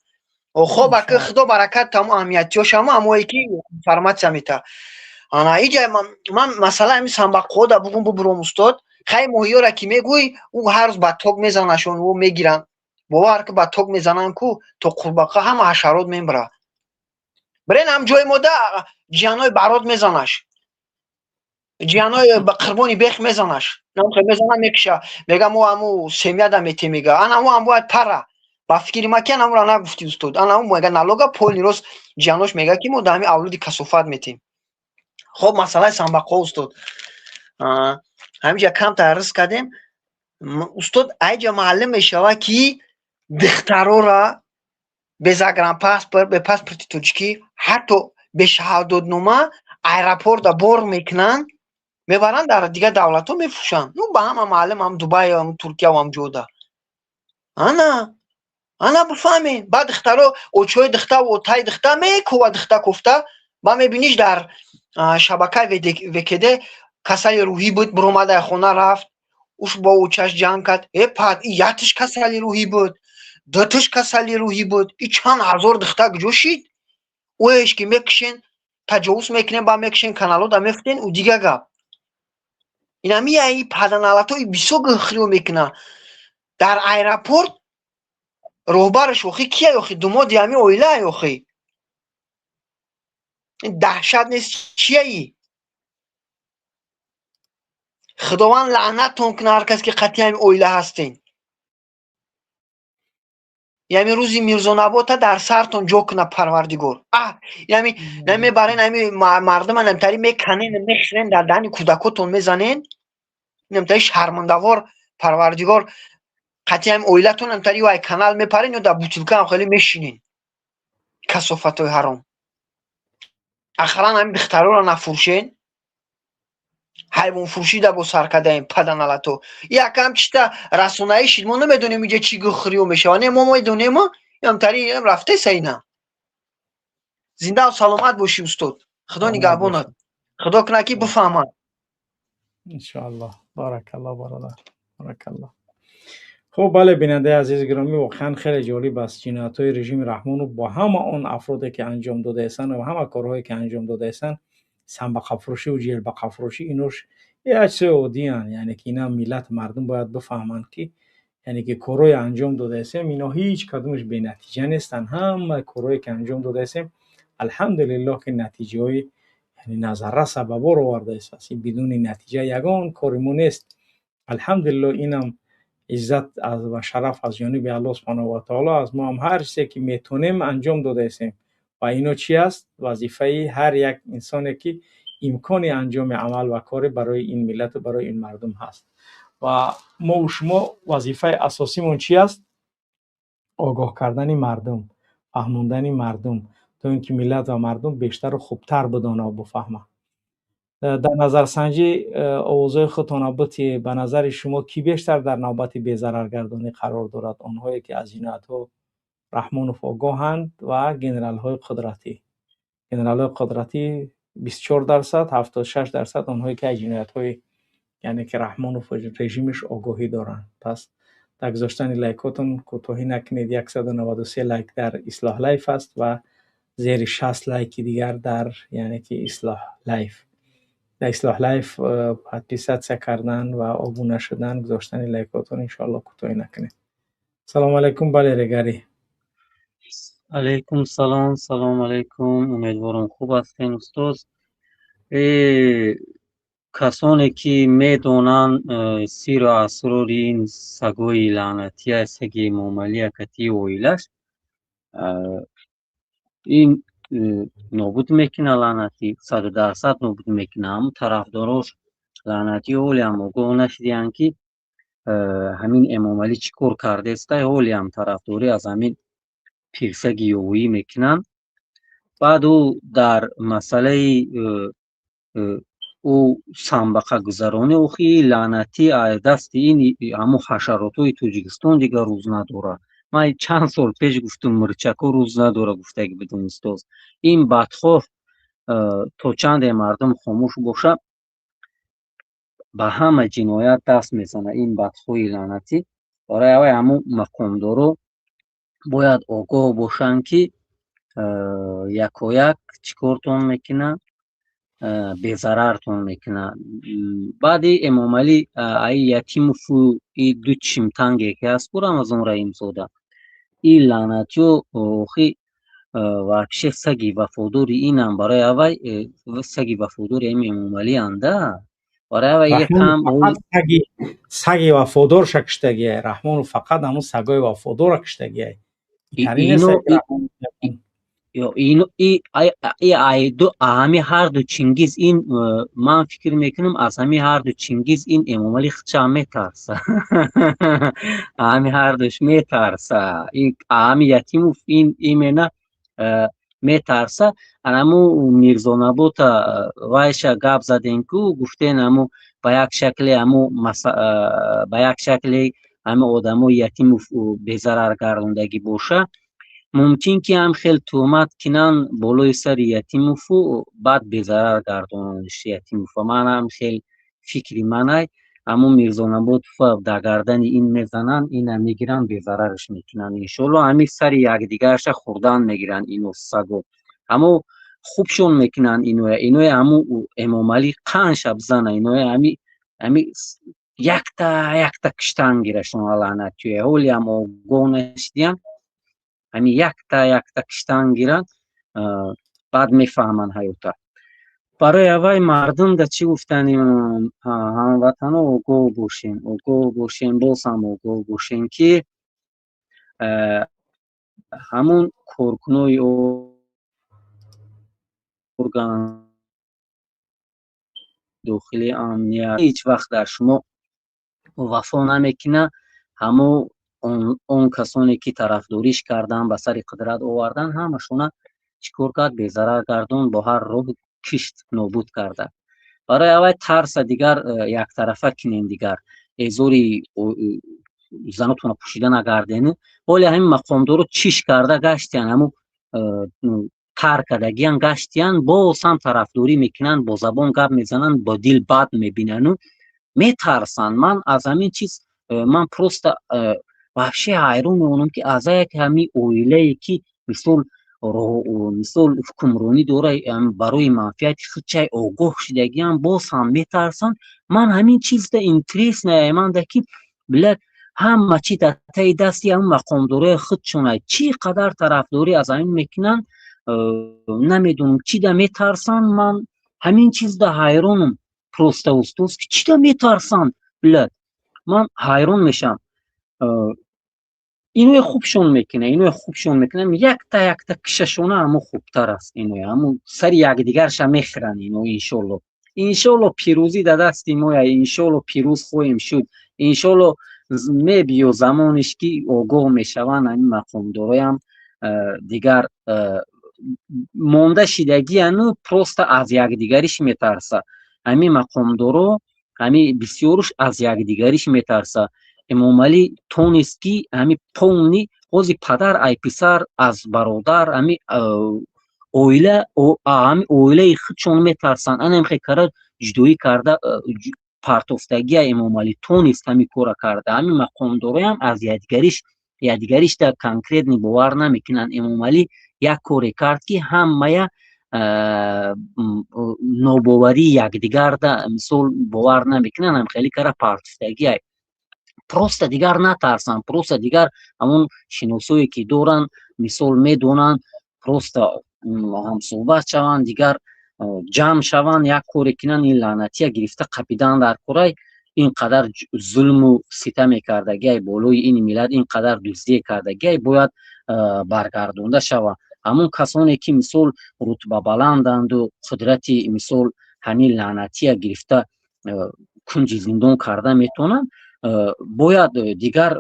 Хоб, ака, худо баракат тамом аҳамиятиёшама, ҳамое ки информатсия мета. Ана иҷа ман масъала ҳами самбақода бугум, бубуром, устод. Хай, моҳиёра ки мегӯй, ӯ ҳар рӯз ба ток мезанашон, ӯ мегиранд, бовар ки ба ток мезананд ку, то қурбақа, ҳама ҳашарот мембара. Бирен, ҳам ҷои мода ҷиҳанои барод мезанаш, ҷиҳанои ба қирбони бех мезанаш, мезана, мекиша, мега мо ҳаму семьяда метем, мега ана ҳам бояд пара. Ба фикри ма, ки анамура нагуфтӣ, устод, анаму мега налога полный рост ҷианош мега, ки мо да ҳами авлоди касофат метем. Хоб, масъалаи самбақо, устод, ҳаминҷа камтар риск кардем, устод. Айҷа маълум мешавад, ки духтарора бе загранпаспорт, бе паспорти тоҷикӣ, ҳатто бе шаҳодатнома аэропорта бор мекунанд, мебаранд, дар дигар давлатҳо мефурӯшанд. Ну, ба ҳама маълум, ҳам Дубай, ҳам Туркия, ҳам ҷода. Ана бифаҳмед. Баъд духтаро, очои духта, отаи духта мекова, духта кофта ба мебиниш дар шабакаи ВКД: касали рӯҳӣ буд, биромада хона рафт, уш бо очаш ҷанг кард. Э, пад яктиш касали рӯҳӣ буд, дутиш касали рӯҳӣ буд, и чанд ҳазор духта куҷо шид? Оеш ки мекушен, таҷовуз мекунен, ба мекушен, каналода мефутен, ӯ дига гап. Инами аи паданалатҳои бисёр гӯхриё мекунад дар аэропорт. Роҳбараш охи кия? Охи думоди ҳами оилаи. Охи даҳшат нест, чияи? Худованд лаънаттон кунад, ҳар кас ки қатъи ҳами оила ҳастен. Ями рӯзи Мирзонабота дар сартон ҷо кунад Парвардигор. А ями намебарен, ами мардума намтари меканен, мехӯрен, дар даҳани кӯдакотон мезанен, намтари шармандавор. Парвардигор қатъи ҳами оилатон намтари ё ай канал мепарен, ё дар бутилкаам хеле мешинен. Касофатҳои ҳаром, ахиран ҳами духтароро нафурӯшен, ҳайвонфурӯшида бо сар кардаем, паданалато. Якам чита расонаӣ шид, мо намедонем, иҷа чӣ гӯхриё мешавад. Не, мо медонем, ямтари рафтеса ина. Зиндаву саломат бошӣ, устод, Худо нигаҳбонат, Худо кунад, ки бифаҳмад. Иншоаллоҳ. Баракалло, бародар, баракалло. Хуб, бале, бинандаи азизи гиромӣ, воқеан хеле ҷолиб аст. Ҷиноятҳои режими Раҳмонов бо ҳама он афроде, ки анҷом додаестанд, ва ҳама корҳое, ки анҷом додаестанд, самбақафурӯшиву ҷелбақафурӯшӣ, инош як чизи оддиянд. Яъне ки ина миллат, мардум бояд бифаҳманд, ки яъне ки корҳое анҷом додаестем, ино ҳеҷ кадомаш бенатиҷа нестанд. Ҳама корҳое, ки анҷом додаестем, алҳамдулиллоҳ, ки натиҷаҳои яъне назарраса ба бор овардаистааст. Бидуни натиҷа ягон кори мо нест, алҳамдулиллоҳ. Инам иззат ва шараф аз ҷониби Аллоҳ субҳонаҳу ва таоло. Аз мо ҳам ҳар чизе, ки метонем, анҷом додаестем. Ва ино чи аст? Вазифаи ҳар як инсоне, ки имкони анҷоми амал ва коре барои ин миллату барои ин мардум ҳаст. Ва мову шумо вазифаи асосимон чи аст? Огоҳ кардани мардум, фаҳмондани мардум, то ин ки миллат ва мардум бештару хубтар бидонаву бифаҳмад. Дар назарсанҷӣ овозҳои худтонро битиҳед. Ба назари шумо, кӣ бештар дар навбати безараргардонӣ қарор дорад? Онҳое, ки аз ҷиноятҳо Раҳмонов огоҳанд, ва генералҳои қудратӣ? Генералҳои қудратӣ 24%, 76% онҳое, ки аз ҷиноятҳои, яъне ки Раҳмонов режимаш огоҳӣ доранд. Пас дар гузоштани лайкотон кӯтоҳӣ накунед. 193 лайк дар Ислоҳ Лайф аст ва зери 60 лайки дигар дар, яъне ки, Ислоҳ Лайф. Дар Ислоҳ Лайф подписаться кардан ва обуна шудан, гузоштани лайкотон, иншоалло, кӯтоҳӣ накунед. Салому алайкум, бале, Регари. Алайкум салом, салом алайкум. Умедворам, хуб ҳастен, устоз. Касоне ки медонанд сиру асрори ин сагои лаънатия, саги Эмомалия кати оилаш, ин нобуд мекуна, лаънатӣ, 100% нобуд мекуна. Ҳамун тарафдорош, лаънатӣ, ҳолиам огоҳ нашудиянд, ки ҳамин Эмомалӣ чӣ кор кардеста. Ҳолиам тарафдорӣ аз ҳамин пирсаги ёвоӣ мекунанд. Баъд ӯ дар масъалаи ӯ самбақагузаронӣ, охи, лаънатӣ, аз дасти ин ҳамун ҳашаротҳои Тоҷикистон дигар рӯз надорад. Ман чанд сол пеш гуфтум, мирчако рӯз надора, гуфтаги будум, устоз. Ин бадхоҳ то чанде мардум хомӯш бошад, ба ҳама ҷиноят даст мезанад ин бадхоҳи лаънатӣ. Барои аввай ҳамун мақомдоро бояд огоҳ бошанд, ки якояк чӣ кортон мекунад, безарартон мекунад. Баъди Эмомалӣ аи Ятимову и ду чимтанге, ки ҳаст ку, Рамазон Раҳимзода, ин лаънатиё, охи, вообще саги вафодори инам. Барои аввай саги вафодори ами Эмомалианда. Барои кам саги саги вафодорша киштагиай. Раҳмонов фақат ҳамун сагои вафодора киштагиай. Ино айду ҳами ҳарду Чингиз, ин ман фикр мекунам, аз ҳами ҳарду Чингиз ин Эмомалӣ хича метарса, ҳами ҳардуш метарса. Ин ҳами Ятимов ин имена метарса. Анаму Мирзонабота вайша гап задем ку, гуфтен, аму ба як шакле, аму ба як шакле ҳами одамои Ятимов безарар гардондагӣ боша, мумкин ки ҳам хел туҳмат кинан болои сари Ятимову, баъд безарар гардонанш Ятимова. Ман ҳам хел фикри манай. Ҳамун Мирзонаботова дар гардани ин мезананд, ина мегиранд, безарарш мекунанд, иншоалло. Ҳамин сари якдигарша хӯрдан мегиранд ино, саго. Ҳамо хубшон мекунанд иноя, иноя. Ҳаму Эмомалӣ қанша бизана иноя, ҳами якта якта киштан гирашон, лаънатиёя. Ҳолиам огоҳ нашидиям, ҳами якта якта киштан гиранд, баъд мефаҳманд ҳаёта. Барои аввай мардум да чӣ гуфтанем? Ҳамватано, огоҳ бошем, огоҳ бошем, боз ҳам огоҳ бошем, ки ҳамун коркунои орган дохили амният ҳеҷ вақт дар шумо вафо намекунад. Ҳамо он касоне ки тарафдориш карданд, ба сари қудрат овардан, ҳамашона чӣ кор кард? Безарар гардон, бо ҳар роҳ кишт, нобуд карда. Барои аввай тарса дигар яктарафа кинем, дигар эзори занотона пӯшида нагардену. Ҳоле ҳамин мақомдоро чиш карда гаштиян, ҳамун тар кардагиян гаштиян, боз ҳам тарафдорӣ мекунанд, бо забон гап мезананд, бо дил бад мебинану метарсанд. Ман аз ҳамин чиз ман просто вообще ҳайрон мемонам, ки аз як ҳамин оилае ки мисол ҳукмронӣ дора, барои манфиати худчай огоҳ шудагиам, боз ҳам метарсанд. Ман ҳамин чизда интересная манда, ки блядь, ҳама чи дар таи дасти ҳамин мақомдорои худшонай, чӣ қадар тарафдорӣ аз ҳамин мекунанд, намедонам, чӣ да метарсанд. Ман ҳамин чизда ҳайронам просто, устоз, ки чӣ да метарсанд, блядь, ман ҳайрон мешавам. Иное хубшон мекунад, иное хубшон мекунад, якта якта кишашона, ҳамо хубтар аст. Иное ҳамо сари якдигарша мехӯранд ино. Иншолло, иншолло, пирӯзӣ дар дасти моя, иншолло, пирӯз хоҳем шуд, иншолло. Мебиё замонеш, ки огоҳ мешаванд ҳамин мақомдороям. Дигар монда шидагияну просто аз якдигариш метарса ҳамин мақомдоро, ҳамин бисёруш аз якдигариш метарса. Эмомалӣ тонист, ки ҳами полный ҳози падар ай писар, аз бародар, ҳами оила, ҳами оилаи худшон метарсанд. Анамхе кара ҷудоӣ карда партофтагия. Эмомалӣ тонист ҳами кора карда. Ҳами мақомдороям аз якдигаришда конкретно бовар намекунанд. Эмомалӣ як коре кард, ки ҳамая нобоварии якдигарда, мисол, бовар намекунанд. Ҳам хеле кара партофтагия, просто дигар натарсанд, просто дигар ҳамон шиносое ки доранд, мисол, медонанд, просто ҳамсӯҳбат шаванд, дигар ҷамъ шаванд, як коре кунанд. Ин лаънатия гирифта қапидан дар корай. Ин қадар зулму ситаме кардагиай болои ин миллат, ин қадар дуздие кардагиай бояд баргардонда шавад. Ҳамон касоне ки, мисол, рутбабаланданду қудрати, мисол, ҳамин лаънатия гирифта кунҷи зиндон карда метавонанд, бояд дигар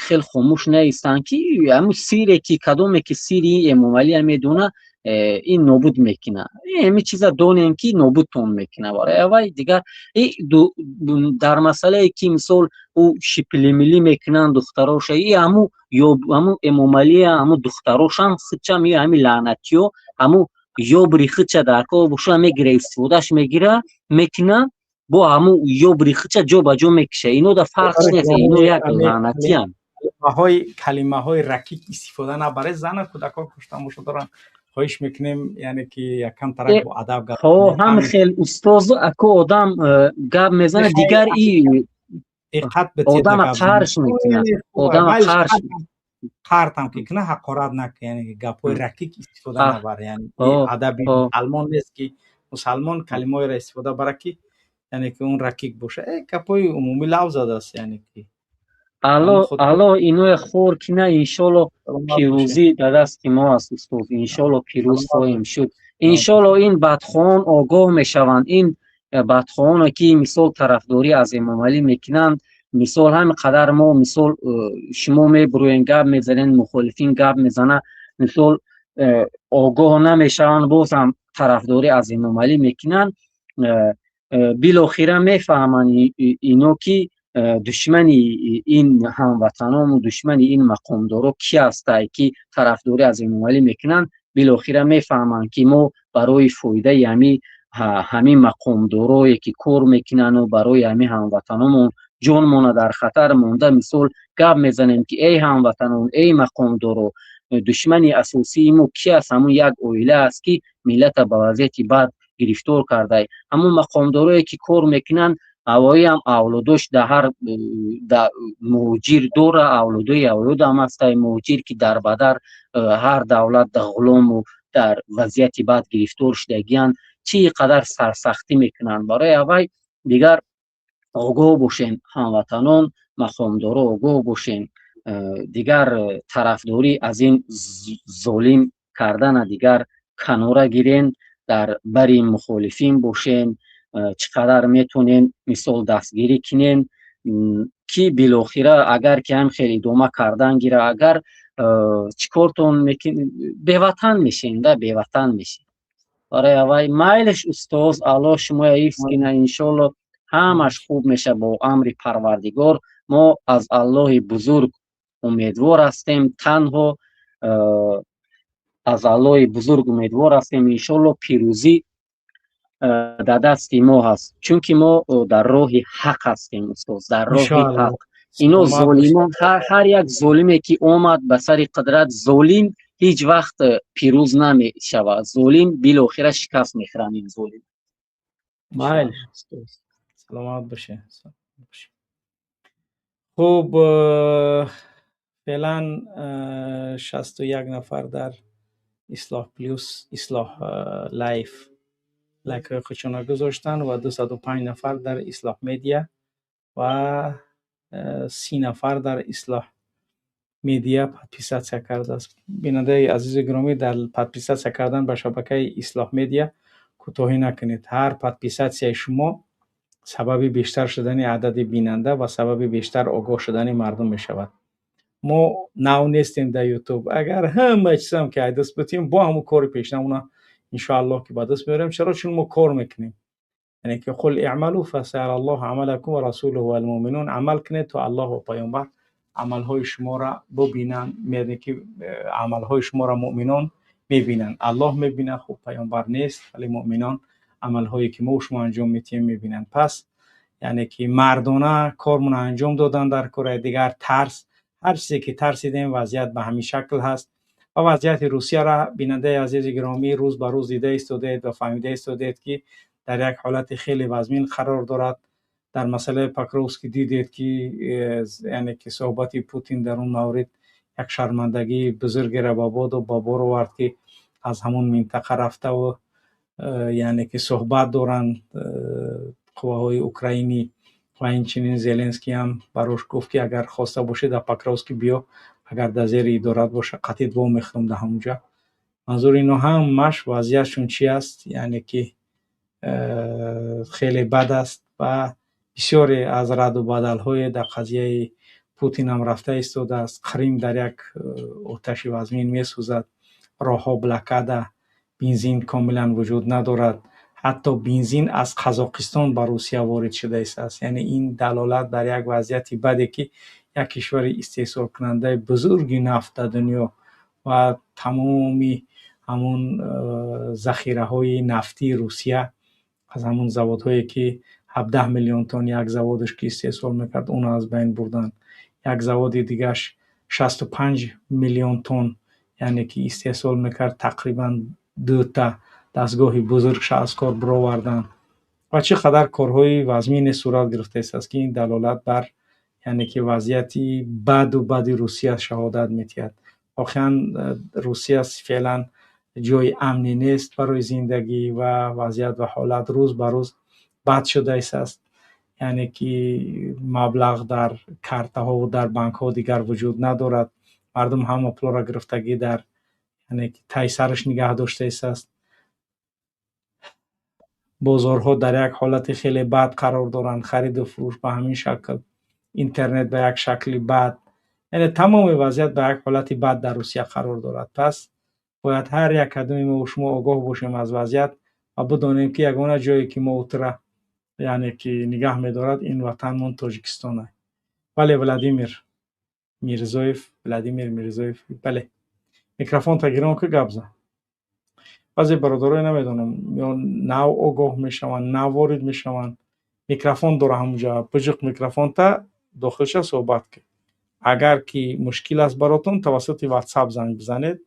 хел хомӯш наистанд, ки ҳамун сире ки кадоме ки сири Эмомалия медонад, ин нобуд мекунад. Ҳамин чиза донем, ки нобудтон мекунад. Барои аввай дигар дар масъалае ки, мисол, ӯ шипилимилӣ мекунанд духтароша, и ҳаму ё ҳаму Эмомалия, ҳаму духтарошам худчам, ё ҳамин лаънатиё ҳаму ёбри худча дар кор боша, мегира, истифодаш мегира мекуна, бо ҳаму ёбри худча ҷо ба ҷо мекиша. Ино да фарқ нест, ино як лаънатиянд. Калимаҳои ракик истифода набаред. Зана кӯдакҳо куштамошо доранд, хоҳиш мекунем, яъне ки якам тарак бо адаб гап. Ҳам хел, устоз, аку одам гап мезанад, дигар и диққат. Одама қарш мекунад, одама қарш. Қартам ки куна, ҳақорат накун, яъне гапҳои ракик истифода набар. Яъне адаби мусалмон нест, ки мусалмон калимаҳоеро истифода барад, ки Яъне ки он ракик боша, гапҳои умумӣ лав задааст, яъне ки. Алло, алло, иное хор ки на, иншолло пирӯзӣ дар дасти мо аст, устоз, иншолло пирӯз хоҳем шуд, иншолло ин бадхоҳон огоҳ мешаванд, ин бадхоҳоне ки мисол тарафдорӣ аз Эмомалӣ мекунанд. Мисол, ҳамин қадар мо, мисол, шумо мебуроен, гап мезанен, мухолифин гап мезана, мисол, огоҳ намешаванд, боз ҳам тарафдорӣ аз Эмомалӣ мекунанд. Билохира мефаҳманд ино, ки душмани ин ҳамватанону душмани ин мақомдоро ки ҳастай, ки тарафдорӣ аз Эмомалӣ мекунанд. Билохира мефаҳманд, ки мо барои фоидаи ҳамин мақомдорое, ки кор мекунану барои ҳамин ҳамватаномон ҷонмона дар хатар монда, мисол, гап мезанем, ки эй ҳамватанон, эй мақомдоро, душмани асосии мо ки аст? Ҳамун як оила аст, ки миллата ба вазъияти бад гирифтор кардай. Ҳамун мақомдорое, ки кор мекунанд, ҳавоиам авлодош дар ҳар муҳоҷир дора, авлодои авлодам ҳастай муҳоҷир, ки дар бадар ҳар давлат ғулому дар вазъияти бад гирифтор шудагиянд, чӣ қадар сарсахтӣ мекунанд. Барои аввай дигар огоҳ бошен, ҳамватанон, мақомдоро, огоҳ бошен, дигар тарафдорӣ аз ин золим кардана дигар канора гирен, дар бари мухолифин бошен, чӣ қадар метонен, мисол, дастгирӣ кинен, ки билохира агар ки ҳам хел идома кардан гира, агар чӣ кортон, беватан мешем да, беватан мешем. Барои аввай майлиш, устоз, Аллоҳ шумоя ҳифз кина, иншолло ҳамаш хуб меша бо амри Парвардигор. Мо аз Аллоҳи бузург умедвор ҳастем, танҳо аз Аллоҳи бузург умедвор ҳастем. Иншолло пирӯзӣ дар дасти мо ҳаст, чунки мо дар роҳи ҳақ ҳастем, устоз, дар роҳи ҳақ. Ино золимон, ҳар як золиме, ки омад ба сари қудрат, золим ҳеҷ вақт пирӯз намешавад, золим билохира шикаст мехӯранд, ин золим. Майлиш. Саломат бошед. Хуб, феълан 61 нафар дар Ислоҳ Плюс, Ислоҳ Лайф лайкҳои худшонро гузоштанд ва 205 нафар дар Ислоҳ Медиа ва 30 нафар дар Ислоҳ Медиа подписаться кардааст. Бинандаи азизу гиромӣ, дар подписаться кардан ба шабакаи Ислоҳ Медиа кӯтоҳӣ накунед. Ҳар подписаться и шумо сабаби бештар шудани адади бинанда ва сабаби бештар огоҳ шудани мардум мешавад. Мо нав нестем дар Ютуб. Агар ҳама чизам ки айдаст бутем, бо ҳамун кори пешнамона, иншоаллоҳ, ки ба даст меорем. Чаро? Чун мо кор мекунем. Яъне ки قل اعملوا فسيرى الله عملكم ورسوله والمؤمنون. Амал кунед, то Аллоҳ ва паёмбар амалҳои шуморо бубинанд, яъне ки амалҳои шуморо муъминон мебинанд. Аллоҳ мебинад, хуб, паёмбар нест, вале муъминон амалҳое, ки мо шумо анҷом медиҳем, мебинанд. Пас, яъне ки мардона кормона анҷом додан дар кораи дигар тарс, ҳар чизе ки тарсидем, вазъият ба ҳамин шакл ҳаст. Ва вазъияти Русияра, бинандаи азизи гиромӣ, рӯз ба рӯз дида истодаед ва фаҳмида истодаед, ки дар як ҳолати хеле вазмин қарор дорад. Дар масъалаи Покровский дидед, ки яъне ки суҳбати Путин дар он маврид як шармандагии бузургеро ба боду ба бор овард, ки аз ҳамон минтақа рафтаву, яъне ки суҳбат доранд қувваҳои украинӣ. Ва инчунин Зеленский ҳам барош гуфт, ки агар хоста бошӣ, дар Покровский биё, агар дар зери идорат боша, қатъи во мехӯрам дар ҳамонҷа. Манзури ино ҳамаш вазъиятшон чи аст? Яъне ки хеле бад аст ва бисёре аз раду бадалҳое дар қазияи Путинам рафта истодааст. Қрим дар як оташи вазмин месӯзад, роҳҳо блокада, бензин комилан вуҷуд надорад, ҳатто бензин аз Қазоқистон ба Русия ворид шуда истааст. Яъне ин далолат бар як вазъияти баде, ки як кишвари истеҳсолкунандаи бузурги нафт дар дунё ва тамоми ҳамун захираҳои нафтии Русия аз ҳамун заводҳое, ки 17 миллион тонн як заводаш ки истеҳсол мекард, онро аз байн бурданд, як заводи дигааш 65 миллион тонн, яъне ки истеҳсол мекард, тақрибан дута дастгоҳи бузургша аз кор бироварданд ва чӣ қадар корҳои вазмине сурат гирифтааст, ки ин далолат бар, яъне ки, вазъияти баду бади Русия шаҳодат медиҳад. Воқеан, Русия феълан ҷои амне нест барои зиндагӣ ва вазъият ва ҳолат рӯз ба рӯз Бад шудааст, яъне ки маблағ дар картаҳову дар банкҳо дигар вуҷуд надорад. Мардум ҳама пулро гирифтагӣ дар, яъне ки таи сараш нигаҳ доштааст. Бозорҳо дар як ҳолати хеле бад қарор доранд, хариду фурӯш ба ҳамин шакл, интернет ба як шакли бад, яъне тамоми вазъият ба як ҳолати бад дар Русия қарор дорад. Пас бояд ҳар як кадоми мо шумо огоҳ бошем аз вазъият ва бидонем, ки ягона ҷое, ки мо утра, яъне ки нигаҳ медорад, ин ватанмон Тоҷикистон аст. Бале, Владимир Мирзоев, Владимир Мирзоев, бале, микрофонта гирон ки гап зан. Баъзе бародарое, намедонам, ё нав огоҳ мешаванд, нав ворид мешаванд. Микрофон дора ҳамунҷа, биҷиқ микрофонта, дохил ша, суҳбат кун. Агар ки мушкил аст баротон, тавассути WhatsApp занг бизанед,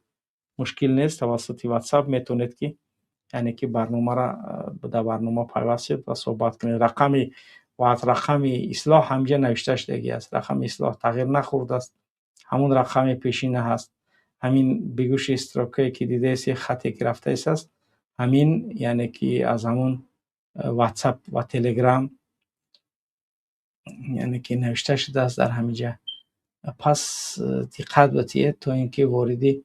мушкил нест. Тавассути WhatsApp метавонед, ки яъне ки барномара, дар барнома пайваст шед ва суҳбат кунед. Рақами рақами ислоҳ ҳамҷа навишта шудагӣ аст. Рақами ислоҳ тағйир нахӯрдааст, ҳамун рақами пешина ҳаст. Ҳамин бегуши строкае, ки дидаеси, хате ки рафтаест, ҳамин, яъне ки аз ҳамун WhatsApp ва Telegram, яъне ки навишта шудааст дар ҳамин ҷа. Пас диққат батиед, то ин ки вориди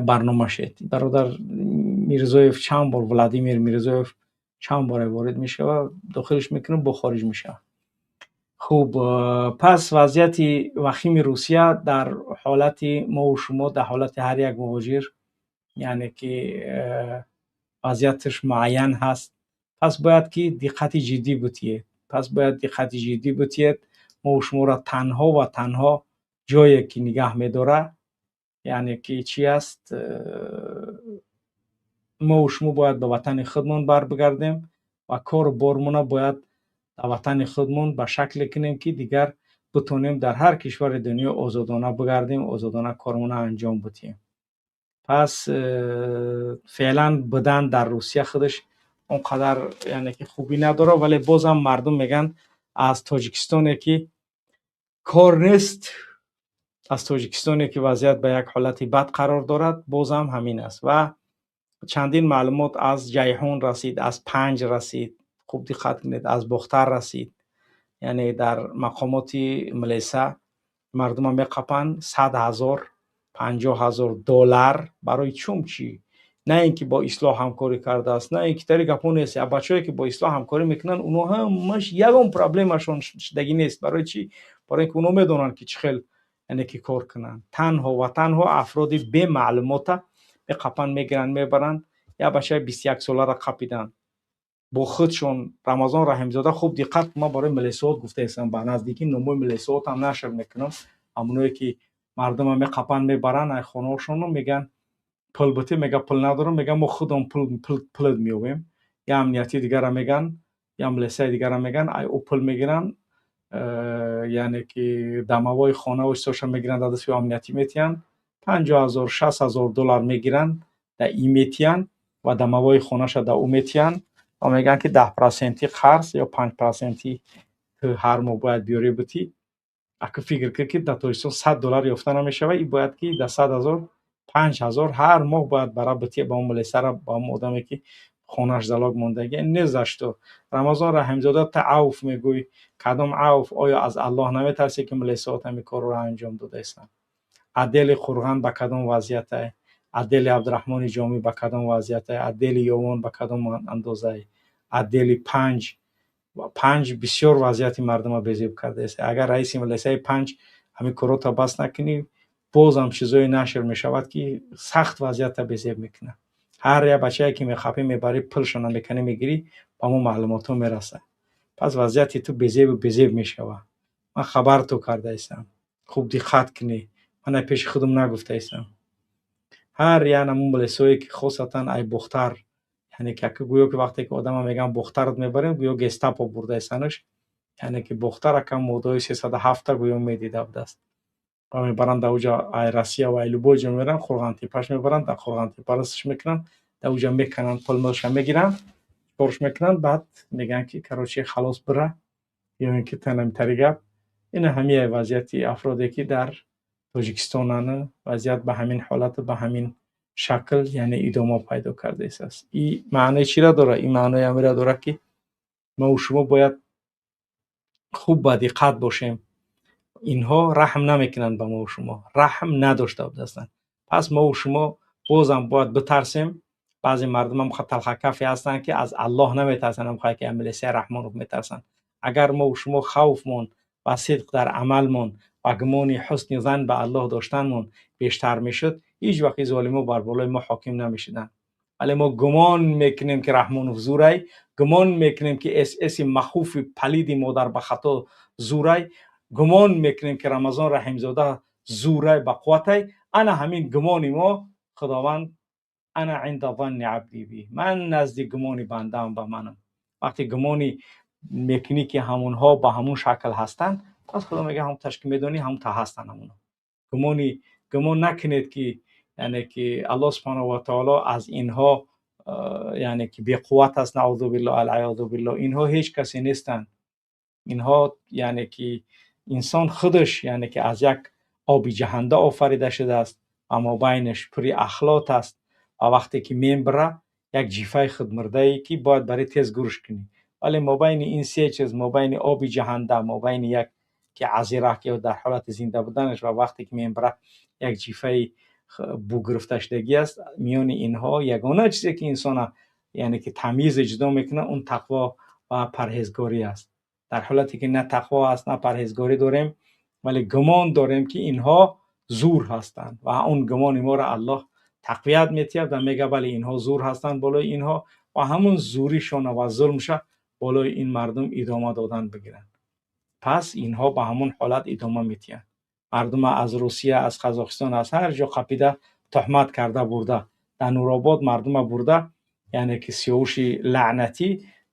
барнома шед. Бародар Мирзоев чанд бор, Владимир Мирзоев чанд боре ворид мешавад, дохилш мекунам, бо хориҷ мешавад. Хуб, пас вазъияти вахими Русия дар ҳолати мову шумо, дар ҳолати ҳар як муҳоҷир, яъне ки вазъияташ муайян ҳаст. Пас бояд ки диққати ҷиддӣ бутиед. Пас бояд диққати ҷиддӣ бутиед. Мову шуморо танҳо ва танҳо ҷое, ки нигаҳ медорад, яъне ки чӣ аст? Мову шумо бояд ба ватани худмон барбигардем ва кору бормона бояд дар ватани худмон ба шакле кунем, ки дигар битонем дар ҳар кишвари дунё озодона бигардем, озодона кормона анҷом бутием. Пас феълан будан дар Русия худаш он қадар, яъне ки хубӣ надорад, вале бозам мардум мегӯянд, аз Тоҷикистоне, ки кор нест, аз Тоҷикистоне, ки вазъият ба як ҳолати бад қарор дорад, бозам ҳамин аст. Ва чандин маълумот аз Ҷайҳун расид, аз Панҷ расид, хуб диққат кунед, аз Бохтар расид. Яъне дар мақомоти милиса мардума меқапанд, 100 000, 50 000 доллар. Барои чум чӣ? На ин ки бо ислоҳ ҳамкорӣ кардааст, на ин ки тари гапҳо нест. Бачаҳое, ки бо ислоҳ ҳамкорӣ мекунанд, онҳо ҳамаш ягон проблемашон шудагӣ нест. Барои чӣ? Барои ин ки онҳо медонанд, ки чӣ хел, яъне ки кор кунанд. Танҳо ва танҳо афроди бемаълумота меқапанд, мегиранд, мебаранд. Як бачаи 21 соларо қапиданд бо худшон. Рамазон Раҳимзода, хуб диққат, ман барои милисиҳот гуфтаистам, ба наздикӣ номои милисиҳотам нашр мекунам. Ҳамоное, ки мардума меқапанд, мебаранд ай хонаҳошоно, мегӯянд: «Пул бите». Мега: «Пул надорам». Мегӯян: «Мо худам пулат меёбем». Я амнияти дигара мегӯянд, я милисияи дигара мегӯянд, ай ӯ пул мегиранд, яъне ки домовои хонаву чизоша мегиранд, дар дасти амниятӣ метиҳанд. 50 000, 60 000 доллар мегиранд, да и метиҳанд ва домовои хонаша да ӯ метиҳанд ва мегӯянд, ки 10 проценти қарз ё 5 проценти ҳар моҳ бояд биёрӣ, бутӣ. Ака, фикр кун, ки дар Тоҷикистон 100 доллар ёфта намешавад. И бояд ки дар 100 000 5000 ҳар моҳ бояд бара бития ба он милисара, ба он одаме, ки хонааш залог мондагӣ. Не за что. Рамазон Раҳимзода, та авф мегӯй, кадом авф? Оё аз Аллоҳ наметарсӣ, ки милисаҳот ҳамин корро анҷом додаистанд? Отдели Қурған ба кадом вазъиятай? Отдели Абдураҳмони Ҷомӣ ба кадом вазъиятай? Отдели Ёвон ба кадом андозай? Отдели Панҷ? Панҷ бисёр вазъияти мардума безеб кардааст. Агар раиси милисаи Панҷ ҳамин коротро бас накунӣ, бозам чизое нашр мешавад, ки сахт вазъията безеб мекунад. Ҳар як бачае, ки мехапӣ, мебарӣ, пулшо намеканӣ, мегирӣ, ба мо маълумотҳо мерасад. Пас вазъияти ту безебу безеб мешавад. Ман хабарту кардаистам, хуб диққат кунӣ. Ман ай пеши худам нагуфтаистам. Ҳар як намун милисое, ки хосатан ай Бохтар, яъне ки гӯё ки вақте ки одама мегӯянд: «Бохтарат мебарем», гӯё гестапо бурдаистанаш. Яъне ки Бохтар акам моддаҳои 307-та гӯё медида будааст ва мебаранд дар уҷа. Ай Россия ва ай любой ҷо мебаранд, Қурғантепаш мебаранд, дар Қурғантепа расш мекунанд, дар уҷа мекананд, пулмолша мегиранд, корш мекунанд, баъд мегӯянд, ки короче, халос, бира ё ин ки танамтари гап. Ина ҳамияи вазъияти афроде, ки дар Тоҷикистонанд. Вазъият ба ҳамин ҳолату ба ҳамин шакл, яъне идома пайдо кардааст. И маънои чиро дорад? Ин маънои ҳаминро дорад, ки Мо шумо бояд хуб ба диққат бошем. Инҳо раҳм намекунанд ба мо шумо, раҳм надошта будастанд. Пас мо шумо бозам бояд битарсем. Баъзе мардумам талхакафе ҳастанд, ки аз Аллоҳ наметарсанд, ҳамхоҳ ки милисияи Раҳмонов метарсанд. Агар мо шумо хавфмон ва сидқ дар амалмон ва гумони ҳусни зан ба Аллоҳ доштанмон бештар мешуд, ҳеҷ вақт ин золимо бар болои мо ҳоким намешуданд. Вале мо гумон мекунем, ки Раҳмонов зурай, гумон мекунем, ки СС махуфи палиди модар ба хато зурай, гумон мекунем, ки Рамазон Раҳимзода зурай, ба қувватай. Ана ҳамин гумони мо, Худованд: "أنا عند ظن عبدي بي", ман назди гумони бандаам ба манам. Вақте гумони мекунӣ, ки ҳамонҳо ба ҳамун шакл ҳастанд, пас Худо мега: "Ҳамон ташки медонӣ, ҳамон та ҳастанд ҳамонҳо". Гумон накунед, ки яъне ки Аллоҳ سبحانه وتعالى аз инҳо яъне ки беқувват аст. نعوذ بالله، العیاذ بالله. Инҳо ҳеҷ касе нестанд. Инҳо яъне ки инсон худаш яъне ки аз як оби ҷаҳанда офарида шудааст ва мобайнаш пури ахлот аст ва вақте ки мембира, як ҷифаи худмурдае, ки бояд барои тез гурш кунӣ. Вале мобайни ин се чиз, мобайни оби ҷаҳанда, мобайни як ки азира, ки дар ҳолати зинда буданаш, ва вақте ки мембира, як ҷифаи бӯ гирифташудагӣ аст, миёни инҳо ягона чизе, ки инсона яъне ки тамйиз ҷудо мекунад, он тақво ва парҳезгорӣ аст. Дар ҳолате ки на тақво аст, на парҳезгорӣ дорем, вале гумон дорем, ки инҳо зур ҳастанд, ва он гумони моро Аллоҳ тақвият метиҳад ва мега: "Бале, инҳо зур ҳастанд болои инҳо", ва ҳамун зуришона ва зулмша болои ин мардум идома додан бигиранд. Пас инҳо ба ҳамун ҳолат идома метиҳанд. Мардума аз Русия, аз Қазоқистон, аз ҳар ҷо қапида, туҳмат карда бурда, дар Нуробод мардума бурда, яъне ки Сиёвуши лаънатӣ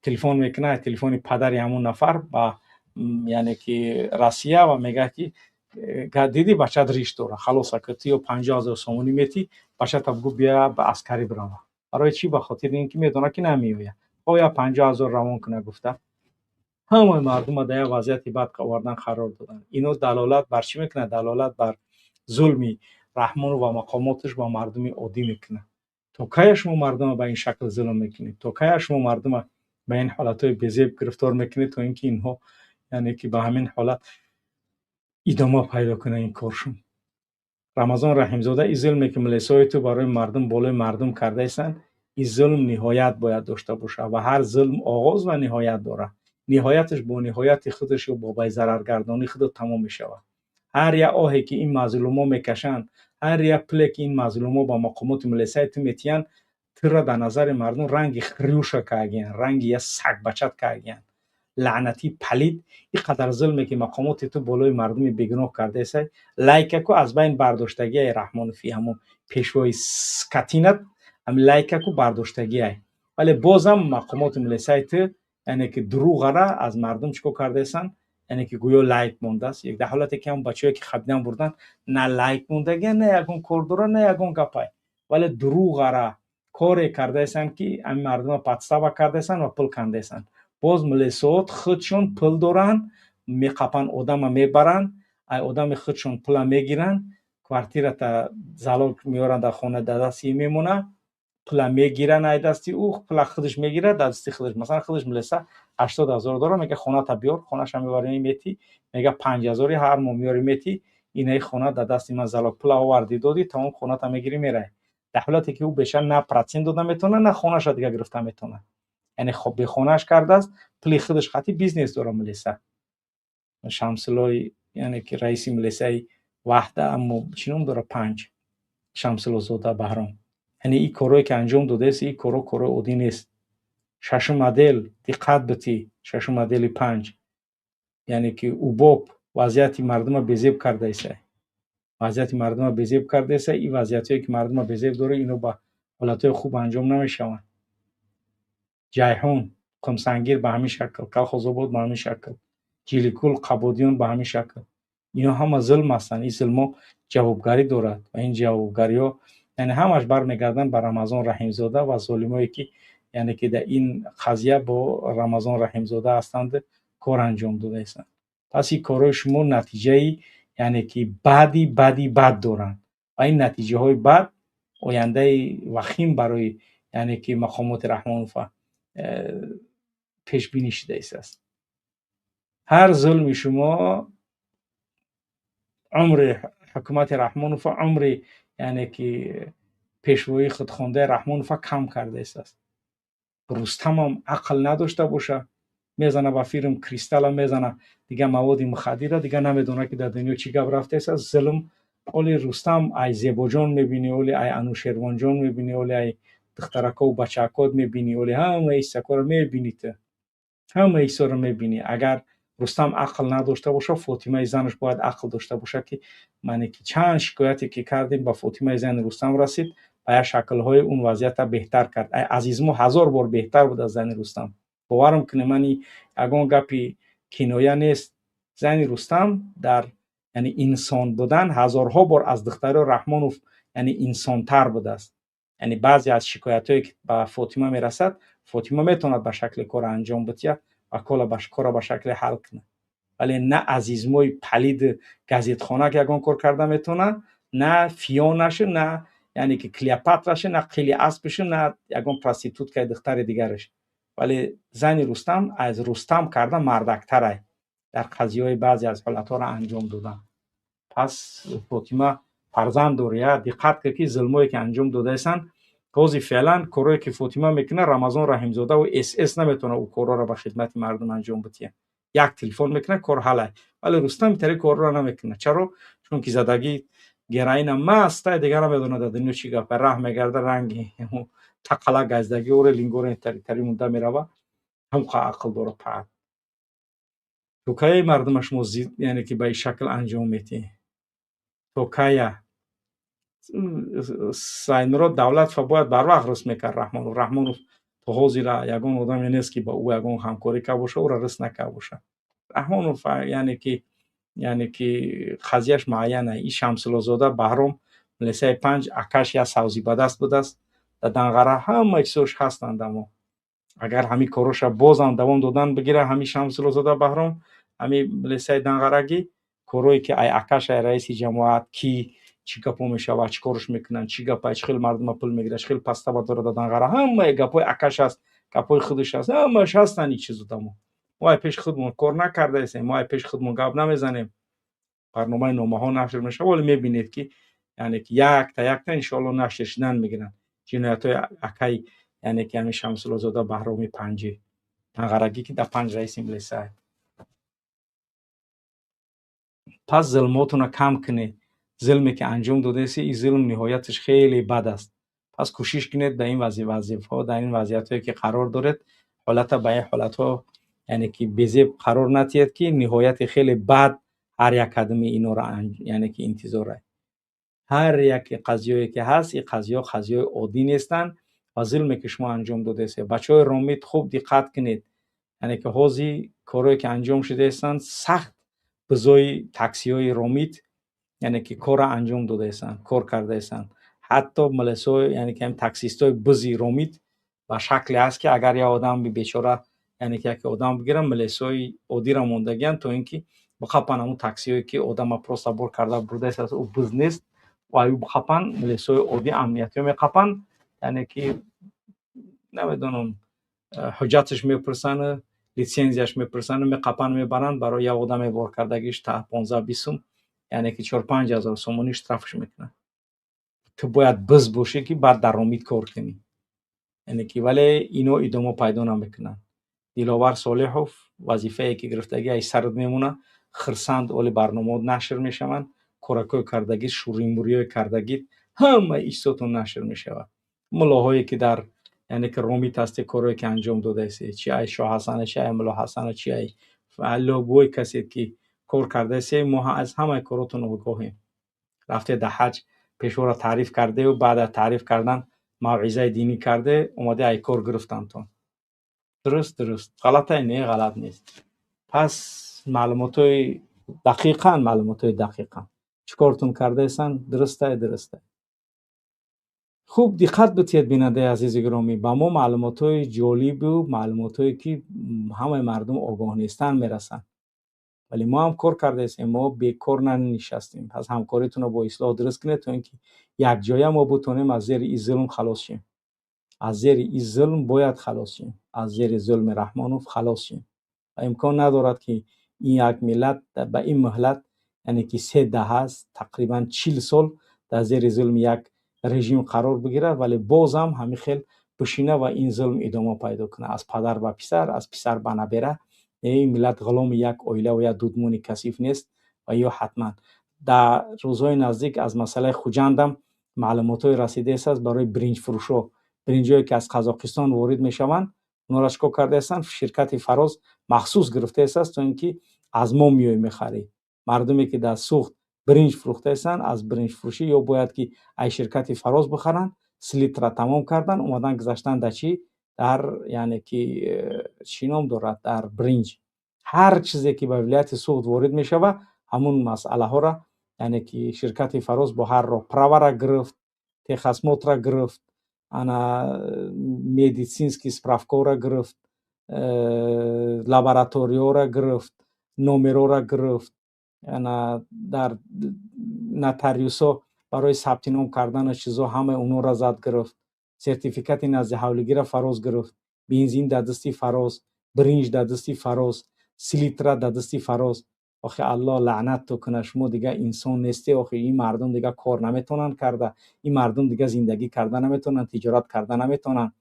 телефон мекунад, телефони падари ҳамун нафар ба яъне ки Россия, ва мегӯяд, ки диди, бачат риш дора, халос, ака ту ё 50 000 сомонӣ метӣ, бачата бигӯ бия ба аскарӣ бирава. Барои чӣ? Ба хотири ин ки медонад, ки намеояд. Оя 50 000 равон куна гуфта, ҳамаи мардума дар як вазъияти бад овардан қарор доданд. Ино далолат бар чӣ мекунад? Далолат бар зулми Раҳмону ва мақомоташ ба мардуми оддӣ мекунад. То кая шумо мардума ба ин шакл зулм мекунед? То кая шумо мардума ба ин ҳолатҳои безеб гирифтор мекунед, то ин ки инҳо яъне ки ба ҳамин ҳолат идома пайдо кунад ин коршон? Рамазон Раҳимзода, ин зулме, ки милисои ту барои мардум, болои мардум кардаистанд, ин зулм ниҳоят бояд дошта бошад. Ва ҳар зулм оғоз ва ниҳоят дорад. Ниҳояташ бо ниҳояти худаш ё бо байзараргардонии худо тамом мешавад. Ҳар як оҳе, ки ин мазлумҳо мекашанд, ҳар як пуле, ки ин мазлумҳо ба мақомоти милисаи ту метиҳанд, тура дар назари мардум ранги хрюша кардагиянд, ранги як сагбачат кардагиянд, лаънатии палид. Ин қадар зулме, ки мақомоти ту болои мардуми бегуноҳ кардаесай, лайкаку аз байн бардоштагиай. Раҳмонофи, ҳамун пешвои скотинат, ҳами лайкаку бардоштагиай. Вале бозам мақомоти милисаи ту яъне ки дурӯғара аз мардум чӣ кор кардаесанд? Яъне ки гӯё лайк мондааст, дар ҳолате ки ҳам бачаҳое, ки хабидан бурдан, на лайк мондагия, на ягон кор дора, на ягон гапай. Вале дурӯғара коре кардаесанд, ки ҳами мардума подстава кардаесанд ва пул кандаесанд. Боз милисоот худшон пул доранд, меқапанд, одама мебаранд, ай одами худшон пула мегиранд, квартирата залог меоранд, дар хона дар дасти мемонад, пула мегиранд ай дасти ӯ, пула худаш мегирад дар дасти худаш. Масалан, худаш милиса 80 000 дора, мега: "Хоната биёр". Хонаша мебари, метӣ, мега: "5000-и ҳар моҳ меёри, метӣ, инаи хона дар дасти ман залог". Пула овардӣ, додӣ, тамом, хоната мегирӣ, меравӣ. Дар ҳолате ки ӯ беша на процент дода метавонад, на хонаша дига гирифта метавонад. Яъне бехонааш кардааст, пули худаш хати бизнес дора милиса. Шамсуллои, яъне ки раиси милисаи Ваҳда, аммо чӣ ном дора, панҷ, Шамсуллозода Баҳром. Яъне ин корҳое, ки анҷом додааст, ин корҳо корҳои оддӣ нест. Шашум отдел, диққат битӣ, шашум отдели панҷ, яъне ки УБОП вазъияти мардума безеб кардаеса, вазъияти мардума безеб кардаеса. Ин вазъиятҳое, ки мардума безеб дорад, ино ба ҳолатҳои хуб анҷом намешаванд. Ҷайҳун, Қумсангир ба ҳамин шакл, Калхозобод ба ҳамин шакл, Ҷиликул, Қабодиён ба ҳамин шакл. Ино ҳама зулм ҳастанд. Ин зулмҳо ҷавобгарӣ дорад ва ин ҷавобгариҳо яъне ҳамаш бармегарданд ба Рамазон Раҳимзода ва золимое, ки яъне ки дар ин қазия бо Рамазон Раҳимзода ҳастанд, кор анҷом додаистанд. Пас ин корҳои шумо натиҷаи яъне ки бади бади бад доранд ва ин натиҷаҳои бад ояндаи вахим барои яъне ки мақомоти Раҳмонова. Пешбинӣ шудааст. Ҳар зулми шумо умри ҳукумати Раҳмонова, умри, яъне ки пешвоии худхондаи Раҳмонова кам кардааст. Рустамам ақл надошта боша, мезана ба фирм, кристалла мезана, дига маводи мухаддира, дига намедона, ки дар дунё чӣ гап рафтааст. Зулм оли Рустам ай Зебоҷон мебинӣ, оли ай Анушервонҷон мебинӣ, оли ай духтараков, бачаакот мебинӣ, оли ҳамаи ҳиссакоро мебинӣ, ту ҳамаи ҳиссоро мебинӣ. Агар Рустам ақл надошта боша, Фотимаи занаш бояд ақл дошта боша, ки мане ки чанд шикояте ки кардем, ба Фотимаи зани Рустам расид, ба як шаклҳои он вазъията беҳтар кард. Азизмо ҳазор бор беҳтар буд аз зани Рустам. Боварам кунед, мани ягон гапи киноя нест. Зани Рустам дар, яъне, инсон будан ҳазорҳо бор аз духтари Раҳмонов, яъне, инсонтар будааст. Яъне баъзе аз шикоятҳое ки ба Фотима мерасад, Фотима метавонад ба шакли кора анҷом бидиҳад ва кора ба шакли ҳал кунад, вале на Азизмои палид газетхона ки ягон кор карда метавонад, на Фионашу, на, яъне ки, Клеопатрашу, на қили аспишу, на ягон проституткаи духтари дигараш. Вале зани Рустам аз Рустам карда мардактарай дар қазияҳои баъзе аз ҳолатҳоро анҷом додан. Пас, Фотима, фарзанд дорӣ, диққат кун, ки зулмое ки анҷом додаесанд ҳозир феълан корое ки Фотима мекунад, Рамазон Раҳимзодаву СС наметавонад ӯ корҳоро ба хидмати мардум анҷом бидиҳад. Як телефон мекунад, кор ҳалай. Вале Рустам итари корро намекунад. Чаро? Чунки задагӣ героина мастай, дигар намедонад дар дунё чӣ гапа, раҳ мегарда, ранги тақала газдагӣ оре лингоре тари мунда мерава. Ҳамқа ақл дора. Паат то кае мардума шумо, яъне ки, ба ин шакл анҷом метиҳӣ? То кая? Сайнурод Давлатова бояд барвақт рӯст мекард Раҳмонов. Раҳмонов то ҳозира ягон одаме нест, ки ба ӯ ягон ҳамкорӣ кард боша, ӯро рӯст накард боша. Раҳмонов, яъне ки қазияш муайяна. И Шамсуллозода Баҳром, милисаи панҷ, акаш як савзӣ ба даст будааст дар Данғара, ҳама чизош ҳастанд. Амо агар ҳамин короша бозам давом додан бигира, ҳамин Шамсуллозода Баҳром, ҳамин милисаи данғарагӣ, корое ки ай акаш, ай раиси ҷамоат, ки чӣ гапҳо мешавад, чӣ корш мекунанд, чӣ гапа, чӣ хел мардума пул мегирад, чӣ хел пастаба дорад дар Данғара, ҳамаи гапҳои акаш аст, гапҳои худаш аст, ҳамааш ҳастанд ин чизу. Дамо мо ай пеши худмон кор накардаестем, мо ай пеши худмон гап намезанем. Барномаи номаҳо нашр мешавад, вале мебинед, ки, яъне ки, якта якта иншоалло нашр шудан мегиранд ҷиноятҳои акай, яъне ки, ҳамин Шамсуллозода Баҳроми панҷи данғарагӣ, ки дар панҷ раиси милисае. Пас зулмотонро кам кунед. Зулме ки анҷом додаеси, ин зулм ниҳояташ хеле бад аст. Пас кӯшиш кунед, дар ин вазифаҳо, дар ин вазъиятҳое ки қарор доред, ҳолата ба ин ҳолатҳо, яъне ки, безеб қарор натиҳед, ки ниҳояти хеле бад ҳар як қадами инора, яъне ки, интизорай. Ҳар яке қазиёе ки ҳаст, ин қазиё қазиёи оддӣ нестанд ва зулме ки шумо анҷом додаестед. Бачаҳои Ромид, хуб диққат кунед, яъне ки ҳозир корое ки анҷом шудаестанд, сахт бизои таксиҳои Ромид, яъне ки, корро анҷом додаестанд, кор кардаестанд. Ҳатто милисҳои, яъне ки, таксистҳои бизи Ромид ба шакле ҳаст, ки агар як одами бечора, яъне ки, яке одам бигиранд, милисҳои оддиро мондагианд, то ин ки бихапанд ҳамун таксиҳое ки одама просто бор карда бурдааст, ӯ биз нест, ва ӯ бихапанд, милисҳои оддӣ, амниятиҳо меқапанд, яъне ки, намедонам, ҳуҷҷаташ мепурсанд, литсензияш мепурсанд, меқапанд, мебаранд. Барои як одаме бор кардагиш та 15-20 сум, яъне ки, 4-5 ҳазор сомонӣ штрафш мекунанд. Ту бояд биз бошӣ, ки баъд дар Ромид кор кунӣ, яъне ки. Вале ино идома пайдо намекунанд. Диловар Солиҳов, вазифае ки гирифтагӣ ай сарат мемонад. Хирсанд, оли барномаҳо нашр мешаванд, коракҳои кардагӣ, шӯримӯриҳои кардагӣ, ҳамаи ичсотон нашр мешавад. Муллоҳое ки дар, яъне ки, Ромит ҳасте, корое ки анҷом додаест, чи ай Шоҳ Ҳасана, чи ай Мулло Ҳасана, чи ай лобой касе ки кор кардаесе, мо аз ҳамаи коротон огоҳем. Рафте дар ҳаҷ пешворо таъриф кардеу баъд аз таъриф кардан мавъизаи динӣ карде, омаде ай кор гирифтантон. Дуруст, ғалатай не, ғалат нест. Пас маълумотҳои дақиқан, маълумотҳои дақиқан чӣ кортон кардаесанд, дурустай, дурустай. Хуб диққат битиҳед, бинандаи азизи гиромӣ, ба мо маълумотҳои ҷолибу маълумотҳое ки ҳамаи мардум огоҳ нестанд, мерасанд. Вале мо ҳам кор кардаестем, мо бекор нанишастем. Пас ҳамкоритонро бо Ислоҳ дуруст кунед, то ин ки якҷоя мо бутонем аз зери ин зулм халос шем. Аз зери ин зулм бояд халос шем, аз зери зулми Раҳмонов халос шем. Ва имкон надорад, ки ин як миллат ба ин муҳлат, яъне ки 3 даҳа аст, тақрибан 40 сол дар зери зулми як режим қарор бигирад, вале бозам ҳамин хел бишина ва ин зулм идома пайдо кунад, аз падар ба писар, аз писар ба набера. Ин миллат ғуломи як оила ва як дудмони касиф нест. Ва ё ҳатман дар рӯзҳои наздик аз масъалаи Хуҷандам маълумотҳое расидааст. Барои биринҷфурӯшҳо, биринҷҳое, ки аз Қазоқистон ворид мешаванд, онҳоро чӣ кор кардаастанд? Ширкати «Фароз» махсус гирифтааст, то ин ки аз мо меоӣ мехарӣ. Мардуме, ки дар Суғд биринҷ фурӯхтаастанд, аз биринҷфурӯшӣ ё бояд ки аз ширкати «Фароз» бихаранд. Селитра тамом кардан, омадан гузаштан дар чӣ, дар, яъне ки чӣ ном дорад, дар биринҷ. Ҳар чизе, ки ба вилояти Суғд ворид мешавад, ҳамун масъалаҳоро, яъне ки ширкати «Фароз» бо ҳар роҳ правара гирифт, техосмотрра гирифт, ана медицинский справкаҳоро гирифт, лабораторияҳоро гирифт, номерҳоро гирифт, ана дар нотариусҳо барои сабти ном кардану чизҳо, ҳамаи онҳоро зад гирифт. Сертификати назди ҳавлигиро «Фароз» гирифт. Бензин дар дасти «Фароз», биринҷ дар дасти «Фароз», селитра дар дасти «Фароз». Охи, Аллоҳ лаънатту кунад, шумо дигар инсон несте. Охи, ин мардум дигар кор наметавонанд карда, ин мардум дигар зиндагӣ карда наметавонанд, тиҷорат карда наметавонанд.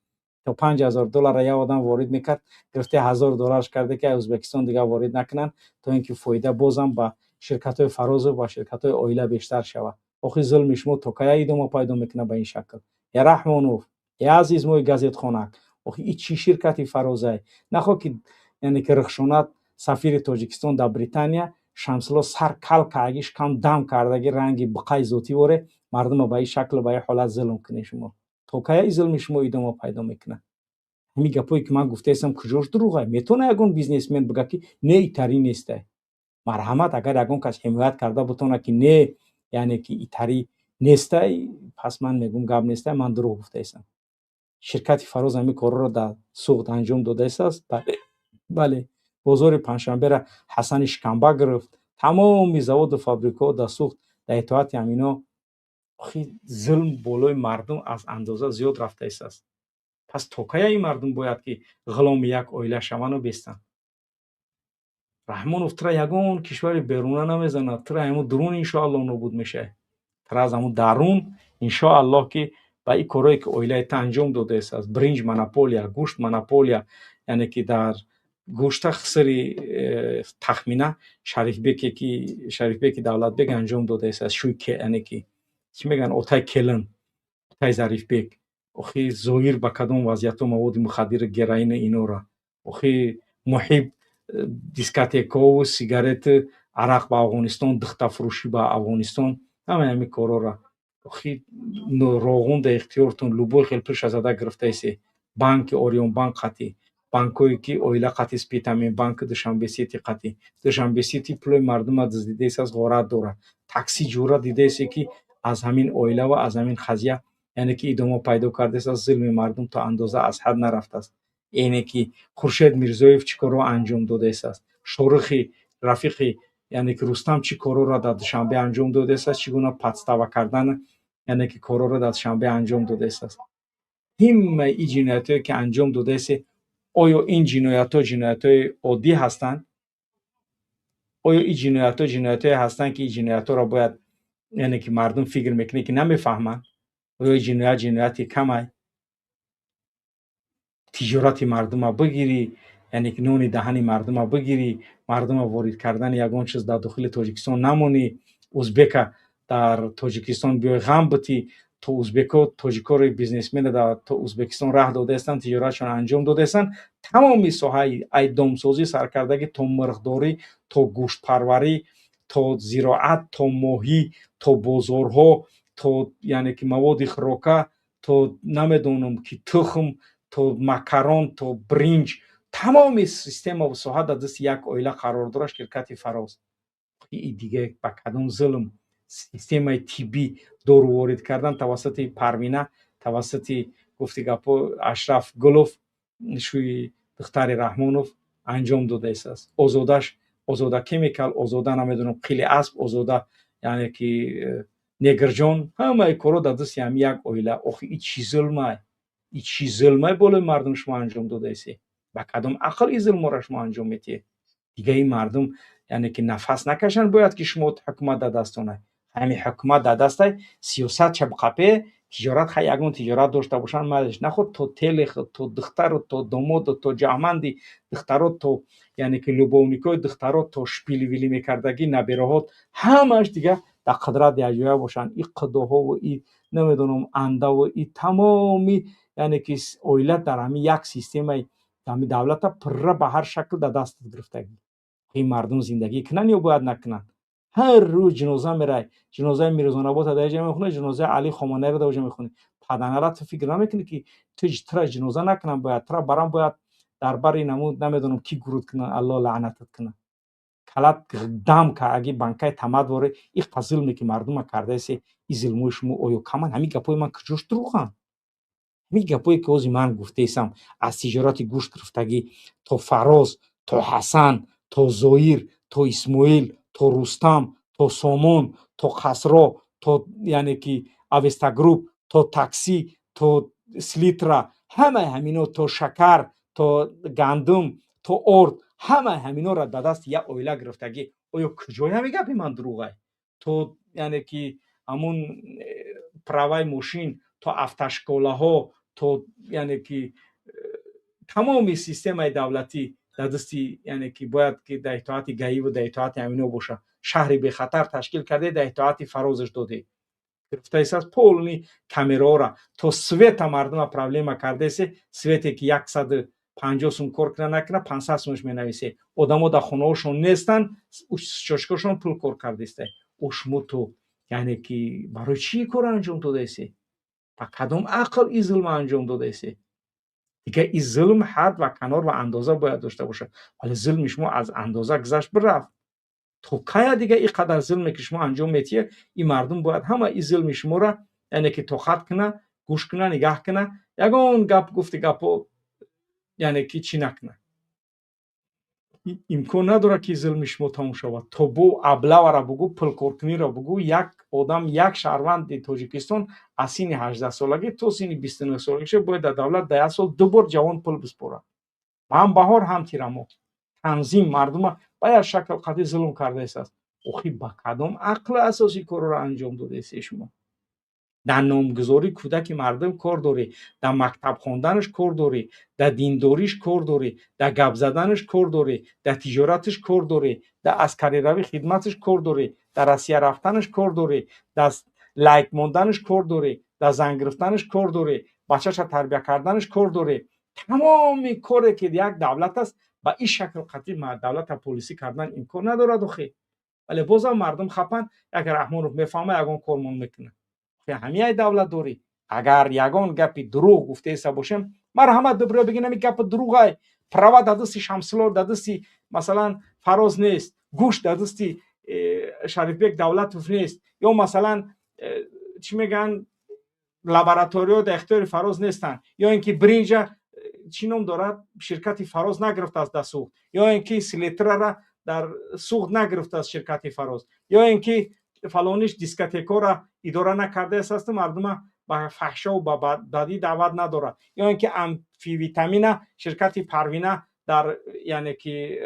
То 5000 долларра як одам ворид мекард, гирифта 1000 доллараш карда, ки Ӯзбекистон дигар ворид накунанд, то ин ки фоида бозам ба ширкатҳои «Фарозу» ба ширкатҳои оила бештар шавад. Охи, зулми шумо то кая идома пайдо мекунад ба ин шакл, я Раҳмонов, я азизмои газетхонак? Охи, и чӣ ширкати «Фарозай»? Нахоҳ ки, яъне ки Рухшонат, сафири Тоҷикистон дар Британия, Шамсулло сар кал кардаги, шикам дам кардаги, ранги буқаи зотӣ воре, мардума ба ин шаклу ба ин ҳолат зулм кунед шумо. То кая ин зулми шумо идома пайдо мекунад? Ҳамин гапое, ки ман гуфтаистам, куҷош дурӯғай? Метавона ягон бизнесмен бигӯяд, ки не, итарӣ нестай? Марҳамат, агар ягон кас ҳимоят карда бутонад, ки не, яъне ки итарӣ нестай, пас ман мегӯм, гап нестай, ман дурӯғ гуфтаистам. Ширкати «Фароз» ҳамин корҳоро дар Суғд анҷом додаистааст. Бале, бозори Панҷшанбера Ҳасани Шикамба гирифт. Тамоми заводу фабрикаҳо дар Суғд дар итоати ҳамино. Охи, зулм болои мардум аз андоза зиёд рафтаистааст. Пас то кая ин мардум бояд ки ғуломи як оила шаванду бестанд? Раҳмонов, тура ягон кишвари беруна намезанад, тура ҳамун дурун иншоаллоҳ нобуд мешавӣ. Тура аз ҳамун дарун иншоаллоҳ, ки ба ин корҳое, ки оилаи ту анҷом додаистааст, биринҷ монополия, гӯшт монополия, яъне ки дар гӯшта хисри тахмина Шарифбеке, ки Шарифбеки Давлатбек анҷом додаистааст, шӯй, яъне ки чӣ мегӯянд, отай келин, отай Зарифбек. Охи, зоҳир ба кадом вазъиятҳо маводи мухаддири героини инора. Охи, Муҳиб дискотекаову сигарету арақ ба Афғонистон, духтафурӯшӣ ба Афғонистон, ҳамаи ҳамин корҳоро. Охи, Роғун дар ихтиёртон, любой хел пулша зада гирифтаисе. Банки Ориёнбанк қатӣ, банкҳое, ки оила қатӣ, Спитамен банк, Душанбе Сити қатӣ. Душанбе Сити пулои мардума дуздидаистааст, ғорат дорад. Такси ҷура дидаисе, ки аз ҳамин оила ва аз ҳамин қазия, яъне ки идома пайдо кардааст. Зулми мардум то андоза аз ҳад нарафтааст. Яъне ки Хуршед Мирзоев чӣ корҳо анҷом додаистааст, Шорухи рафиқи, яъне ки Рустам, чӣ корҳоро дар Душанбе анҷом додаистааст, чӣ гуна подстава кардан, яъне ки корҳоро дар Душанбе анҷом додаистааст. Ҳамаи ин ҷиноятҳое, ки анҷом додаист, оё ин ҷиноятҳо ҷиноятҳои оддӣ ҳастанд? Оё ин ҷиноятҳо ҷиноятҳое ҳастанд, ки ин ҷиноятҳоро бояд, яъне ки мардум фикр мекунад, ки намефаҳманд? Оё ин ҷиноят ҷинояти камай? Тиҷорати мардума бигирӣ, яъне ки нони даҳани мардума бигирӣ, мардума ворид кардани ягон чиз дар дохили Тоҷикистон намонӣ, узбека дар Тоҷикистон биёй ғам битӣ, то узбеко тоҷикоро, бизнесмена дар Узбекистон раҳ додаистанд, тиҷоратшон анҷом додаистанд. Тамоми соҳаи ай домсозӣ саркардагӣ то мирғдорӣ, то гӯштпарварӣ, то зироат, то моҳӣ, то бозорҳо, то, яъне ки маводи хӯрока, то намедонам ки тухм, то макарон, то бринҷ, тамоми системаву соҳа дар дасти як оила қарор дорад, ширкати «Фароз». И дига ба кадом зулм? Системаи тиббӣ, дору ворид кардан тавассути Парвина, тавассути, гуфти гапҳо, Ашраф Гулов, шӯи духтари Раҳмонов анҷом додаистааст. Озодаш, Озода Кемикал, Озода, намедонам, қили асп, Озода, яъне ки Негрҷон, ҳамаи корҳо дар дасти ҳами як оила. Охи, и чӣ зулмай? И чӣ зулмай болои мардум шумо анҷом додаесе? Ба кадом ақл ин зулморо шумо анҷом медиҳед? Дига ин мардум, яъне ки, нафас накашанд, бояд ки шумо ҳукумат дар дастонай. Ҳамин ҳукумат дар дастай, сиёсат чабқапе, тиҷорат, хай, ягон тиҷорат дошта бошанд, майлаш, наход то телех, то духтару, то домоду, то ҷаҳманди духтаро, то, яъне ки, любовникои духтаро, то шпили-вили мекардагӣ набераҳот, ҳамааш дига дар қудрат якҷоя бошанд. И қудоҳову и намедонам андаву и тамоми, яъне ки, оила дар ҳамин як системаи ҳамин давлата пурра ба ҳар шакл дар дастат гирифтагӣ. Ин мардум зиндагӣ кунанд ё бояд накунанд? Ҳар рӯз ҷиноза мерай, ҷинозаи Мирзонабота дар ҷа мехонӣ, ҷинозаи Али Хоманайро дар ҷа мехонӣ. Паданара, ту фикр намекунӣ, ки ту тра ҷиноза накунанд, бояд тра барам, бояд дар бари намуд, намедонам, ки гуруд кунанд, Алло лаънатат кунад, калат дам ка, аги банкаи тамад воре. Иқа зулме ки мардума кардаесе, и зулмои шумо оё каманд? Ҳамин гапҳои ман куҷош дурӯғанд? Ҳамин гапҳое ки ҳози ман гуфтаесам, аз тиҷорати гӯшт гирифтагӣ то Фароз, то Ҳасан, то Зоир, то Исмоил, то Рустам, то Сомон, то Қасро, то, яъне ки, Авестагрупп, то таксӣ, то селитра, ҳамаи ҳамино, то шакар, то гандум, то орд, ҳамаи ҳаминора ба дасти як оила гирифтагӣ, оё куҷои ҳамин гапи ман дурӯғай? То, яъне ки, ҳамун праваи мошин, то автошколаҳо, то, яъне ки, тамоми системаи давлатӣ дар дасти, яъне ки, бояд ки дар итоати гаиву дар итоати ҳамино бошад. Шаҳри бехатар ташкил карде, дар итоати Фарозаш додед, гирифтаисаз полный камераора, то света мардума проблема кардаесе. Свете ки 150 сум кор кина накуна, 500 сумаш менависе. Одамо дар хонаҳошон нестанд, чошкошон пул кор кардаиста. О, шумо то, яъне ки, барои чӣ кор анҷом додаесе? Ба кадом ақл ин зулма анҷом додаесе? Дига ин зулм ҳад ва канор ва андоза бояд дошта бошад, вале зулми шумо аз андоза гузашт, бирафт. То кая дига ин қадар зулме ки шумо анҷом метиҳед? Ин мардум бояд ҳама ин зулми шуморо, яъне ки, тоқат куна, гӯш куна, нигаҳ куна, ягон гап гуфти гапҳо, яъне ки, чӣ накуна. Имкон надорад, ки зулми шумо тамом шавад. То бо аблавара бугӯ, пулкоркуниро бугӯ, як одам, як шаҳрванди Тоҷикистон аз синни 18-солагӣ то синни 29-солагиша бояд дар давлат дар як сол ду бор ҷавон пул биспорад, ҳам баҳор, ҳам тирамоҳ. Танзим мардума ба як шакл қатъи зулм кардаистааст. Охи, ба кадом ақли асосӣ корро анҷом додаесте шумо? Дар номгузории кӯдаки мардум кор дорӣ, дар мактаб хонданаш кор дорӣ, дар диндориш кор дорӣ, дар гап заданаш кор дорӣ, дар тиҷораташ кор дорӣ, дар аскариравӣ хидматаш кор дорӣ, дар Россия рафтанаш кор дорӣ, дар лайк монданаш кор дорӣ, дар зан гирифтанаш кор дорӣ, бачаша тарбия карданаш кор дорӣ. Тамоми коре ки як давлат аст, ба ин шакл қатъи давлата полисӣ кардан имкон надорад, охи. Вале бозам мардум хапанд. Як Раҳмонов мефаҳма, ягон кормон мекунад. Ҳамияй давлатдорӣ. Агар ягон гапи дурӯғ гуфтаеса бошем, марҳамат, дубро бигин, ҳами гапи дурӯғай. Права дар дасти Шамсило, дар дасти, масалан, Фароз нест, гӯшт дар дасти Шарифбек Давлатов нест, ё, масалан, чӣ мегӯянд, лабораториё дар ихтиёри Фароз нестанд, ё ин ки бринҷа, чӣ ном дорад, ширкати Фароз нагирифтааст дар Суғд, ё ин ки селитрара дар Суғд нагирифтааст ширкати Фароз, ё ин ки фалониш дискотекора идора накардаасту мардума ба фаҳшову ба бадӣ даъват надорад, ё ин ки амфивитамина ширкати Парвина дар, яъне ки,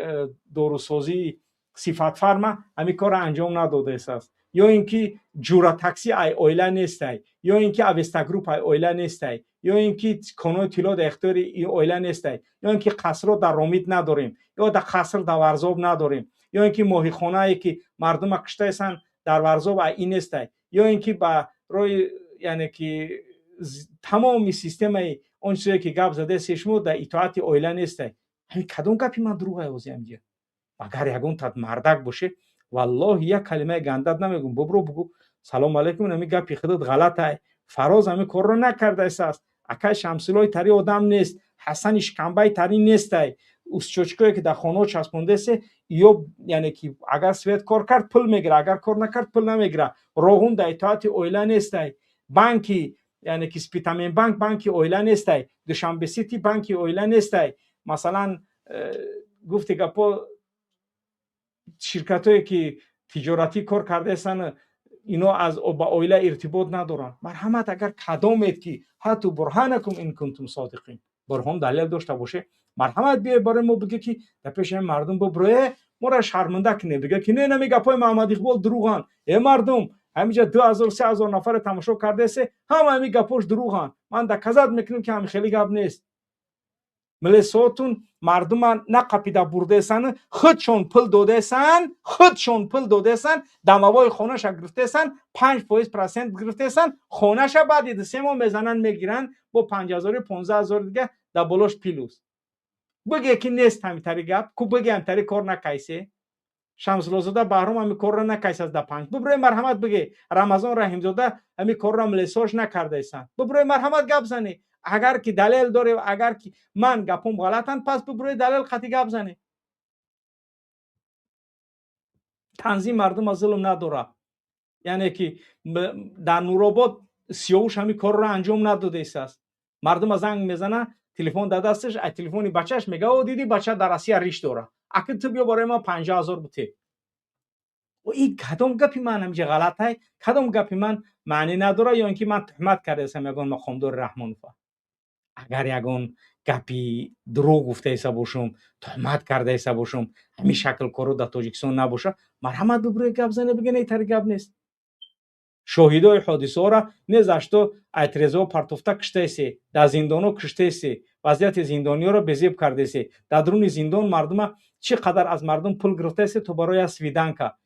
дорусозии Сифатфарма ҳамин корро анҷом надодааст, ё ин ки Ҷура такси ай оила нестай, ё ин ки Авестагрупп ай оила нестай, ё ин ки конои тилло дар ихтиёри оила нестай, ё ин ки қасрро дар Ромит надорем, ё дар қаср дар Варзоб надорем, ё ин ки моҳихонае ки мардума куштаесанд дар Варзоб ай ин нестай, ё ин ки ба роҳи, яъне ки, тамоми системаи он чизе ки гап задаест шумо, дар итоати оила нестай. Ҳамин кадом гапи ман дурӯғ ай ҳозир ҳаминҷа? Агар ягон тат мардак боше, валлоҳи, як калимаи гандат намегӯм, бубро, бугӯ: «Салому алайкум, ҳамин гапи худат ғалатай. Фароз ҳамин корро накардаистааст, акай Шамсилои тари одам нест, Ҳасани шикамбаи тари нестай. Усчочкое ки дар хонаҳо часпондаесе, ё, яъне ки, агар свет кор кард, пул мегира, агар кор накард, пул намегира. Роғун дар итоати оила нестай, банки, яъне ки, Спитамен банк банки оила нестай, Душанбе Сити банки оила нестай». Масалан, гуфти гапо, ширкатое ки тиҷоратӣ кор кардаестанд. Ино аз ба оила иртибот надоранд. Марҳамат, агар кадомед ки هاتوا برهانكم إن كنتم صادقين, бурҳон, далел дошта боше, марҳамат, биёй, барои мо биге, ки дар пеши мардум буброе, моро шарманда кунед, биге ки не, нами гапҳои Маҳаммад Иқбол дурӯғанд. Э, мардум, ҳамиҷа 2000, 3000 нафаре тамошо кардаесе, ҳама ҳами гапҳош дурӯғанд. Ман доказать мекунем, ки ҳами хеле гап нест. Милисотун мардума нақапида бурдаесан, худшон пул додаесан, худшон пул додаесан, домовой хонаша гирифтаесан, 5% процент гирифтаесан. Хонаша баъди 2-3 моҳ мезананд, мегиранд бо 5000, 15 000 дига дар болош плюс. Биге, ки нест ҳамитари гап ку, биге, ҳамитари кор накайсе. Шамсуллозода Баҳром ҳами корро накайсаз да панҷ. Буброи, марҳамат, биге, Рамазон Раҳимзода ҳами корро милисош накардаесан. Буброи, марҳамат, гап зане, агар ки далел доре. Агар ки ман гапом ғалатанд, пас буброи, далел қати гап зане. Танзим мардума зулм надорад. Яъне ки дар Нуробод Сиёвуш ҳами корро анҷом надодаистааст. Мардума занг мезана, телефон дар дасташ, аз телефони бачааш мега: «О, диди, бача дар Россия риш дора, аки ту биё, барои ман 50 000 бите». И кадом гапи ман ҳамиҷа ғалатай? Кадом гапи ман маънӣ надора ё ин ки ман туҳмат кардаистам ягон мақомдори Раҳмонова? Агар ягон гапи дурӯғ гуфтаиста бошум, туҳмат кардаиста бошум, ҳамин шакл корро дар Тоҷикистон набоша, марҳамат, бубуред, гап зане, биге, не, тари гап нест. Шоҳидои ҳодисаҳоро незашто айтрезаҳо партофта киштаесе, дар зиндонҳо киштаесе, вазъияти зиндониёро безеб кардаесе. Дар дуруни зиндон мардума чӣ қадар аз мардум пул гирифтаесе, то барои свиданка.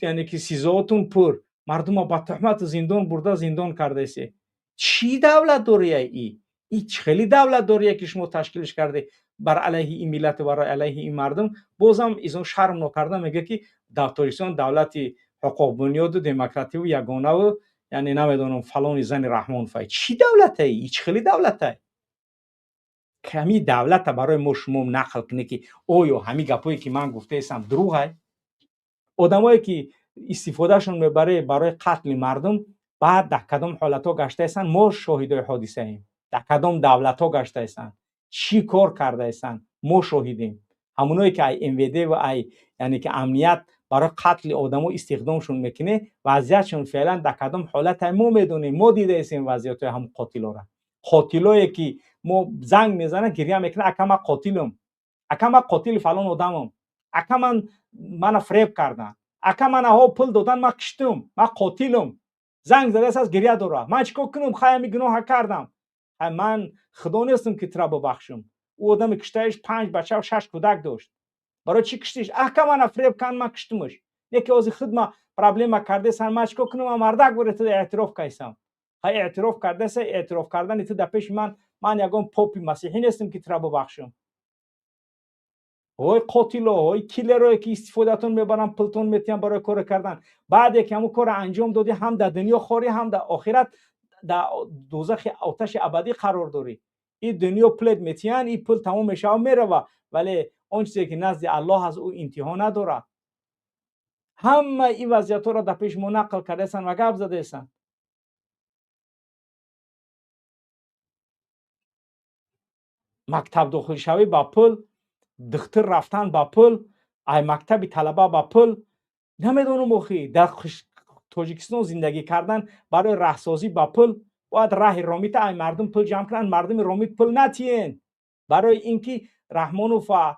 Яъне ки СИЗОотун пур, мардума ба туҳмату зиндон бурда, зиндон кардаесе. Чӣ давлатдория и чӣ хели давлатдорие, ки шумо ташкилш карде бар алайҳи ин миллату бар алайҳи ин мардум? Бозам изон шарм нокарда мегӯяд, ки дар Тоҷикистон давлати ҳуқуқбунёду демокративу ягонаву, яъне намедонам, фалони зани Раҳмонфай. Чӣ давлатае и? Чӣ хели давлатае? Ҳамин давлата барои мо шумо нақл кунед, ки оё ҳамин гапое, ки ман гуфтаестам, дурӯғай? Одамое, ки истифодашон мебаре барои қатли мардум, баъд дар кадом ҳолатҳо гаштаестанд, мо шоҳидои ҳодисаем. Дар кадом давлатҳо гаштаестанд, чӣ кор кардаестанд, мо шоҳидем. Ҳамоное, ки ай МВД ва ай, яъне ки амният барои қатли одамо истихдомшон мекунӣ, вазъиятшон феълан дар кадом ҳолате, мо медонем, мо дидаестем вазъиятҳои ҳамон қотилора. Қотилое, ки мо занг мезанад, гиря мекунад: «Ака, ман қотилам, ака, ман қотили фалон одамам, ака, ман мана фреб карданд, ака, ман аҳо пул додан, ман киштум, ман қотилам». Занг задааст, аз гиря дорад: «Ман чӣ кор кунам? Хай, ҳами гуноҳа кардам». Ман худо нестам, ки тура бубахшам. Ӯ одами киштаиш панҷ бачаву шаш кӯдак дошт. Барои чӣ киштиш? «Ака, мана фреб канд, ман киштумаш, не ки ҳозир худ ма проблема кардесан, ман чӣ кор кунам? Ман мардак боре ту эътироф кайсам». Хай, эътироф кардеса, эътироф кардани ту дар пеши ман, ман ягон попи масеҳӣ нестам, ки тура бубахшам. Ҳой қотило, ҳой киллерое, ки истифодатон мебаранд, пултон метиҳанд барои коре кардан. Баъде ки ҳамун корро анҷом додӣ, ҳам дар дунё хорӣ, ҳам дар охират дар дӯзахи оташи абадӣ қарор дорӣ. Ин дунё пулет метиҳанд, ин пул тамом мешава, мерава, вале он чизе, ки назди Аллоҳ аст, ӯ интиҳо надорад. Ҳама ин вазъиятҳоро дар пеши мо нақл кардаестанд ва гап задаестанд. Мактаб дохилшавӣ ба пул, духтур рафтан ба пул, ай мактаби талаба ба пул. Намедонам, охи, дар Тоҷикистон зиндагӣ кардан барои раҳсозӣ ба пул бояд раҳи Ромита ай мардум пул ҷамъ кунанд. Мардуми Ромит, пул натиен, барои ин ки Раҳмонова,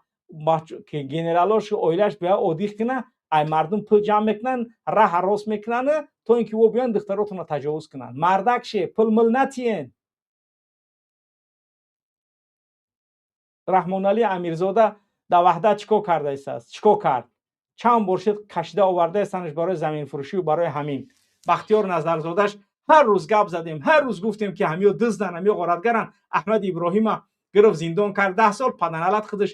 генералошу оилаш бия одиқ куна, ай мардум пул ҷамъ мекунанд, раҳа рост мекунанд, то ин ки о биён духтаротонро таҷовуз кунанд. Мардак ше, пул мул натиен. Раҳмоналӣ Амирзода дар Ваҳдат чӣ кор кардаистааст? Чӣ кор кард? Чанд бор шуд, кашида овардаистанаш барои заминфурӯшию барои ҳамин. Бахтиёр Назарзодаш, ҳар рӯз гап задем, ҳар рӯз гуфтем, ки ҳамиё дуздан, ҳамиё ғоратгаранд. Аҳмади Иброҳима гирифт, зиндон кард 10 сол, паданалат худаш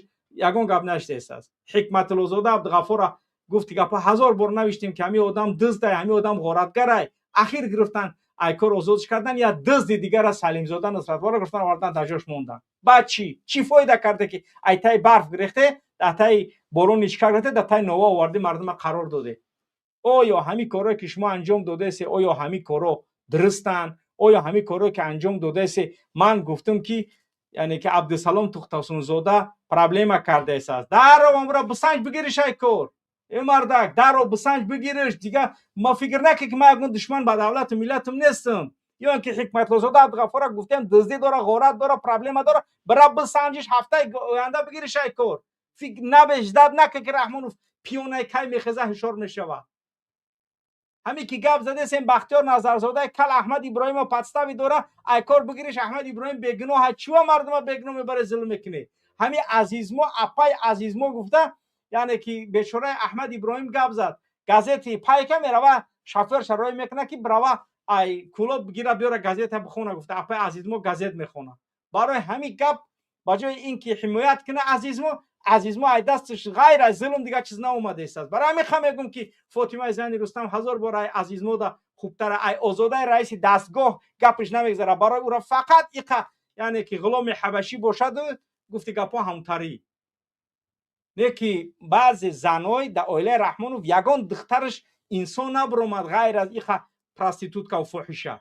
ягон гап нашидаистааст. Ҳикматуллозода Абдуғаффора гуфти гапҳо ҳазор бор навиштем, ки ҳамин одам дуздай, ҳамин одам ғоратгарай. Ахир гирифтан, айкор озодш кардан, я дузди дигара, Салимзода Нусратворо, гирифтан, овардан, дар ҷош мондан. Баъд чӣ? Чӣ фоида карде, ки ай таи барф гирехте, дар таи борони чикар гирехте, дар таи нова оварди, мардума қарор доде? Оё ҳамин корое, ки шумо анҷом додаесе, оё ҳамин корҳо дурустанд? Оё ҳамин корое, ки анҷом додаесе, ман гуфтам, ки яъне ки Абдусалом Тухтасунзода проблема кардаесааст, даров амра бисанҷ, бигириш, ай кор. Э мардак, даро бисанҷ, бигириш. Дига ма фикр накӣ, ки ман ягон душман ба давлату миллатам нестам. Ё ин ки Ҳикматлозода Абдуғаффора гуфтем, дуздӣ дора, ғорат дора, проблема дора. Бира, бисанҷиш, ҳафтаи оянда бигириш. Ай кор набеждат накӣ, ки Раҳмонов пиёнаи кай мехеза, ҳушёр мешавад. Ҳамин ки гап задесем, Бахтиёр Назарзодаи кал Аҳмад Иброҳимо подставить дора. Ай кор бигириш. Аҳмад Иброҳим бегуноҳ. Чива мардума бегуноҳ мебаре, зулм мекунӣ? Ҳамин Азизмо, апай Азизмо гуфта, яъне ки бечораи Аҳмад Иброҳим гап зад. Газети Пайка мерава, шофер шарои мекунад, ки бирава, ай Кӯлоб бигира, биёра, газета бихона гуфта. Апай Азизмо газет мехона. Барои ҳамин гап, ба ҷои ин ки ҳимоят куна Азизмо, Азизмо ай дасташ ғайр аз зулм дигар чиз наомадааст. Барои ҳамин ха мегӯм, ки Фотимаи зани Рустам ҳазор бор ай Азизмода хубтара. Ай Озодаи раиси дастгоҳ гапаш намегзара. Барои ӯро фақат иқа, яъне ки ғуломи ҳабашӣ бошаду гуфти гапҳо ҳамтарӣ не, ки баъзе заной дар оилаи Раҳмонов ягон духтараш инсон набуромад, ғайр аз иқа проституткаву фоҳиша.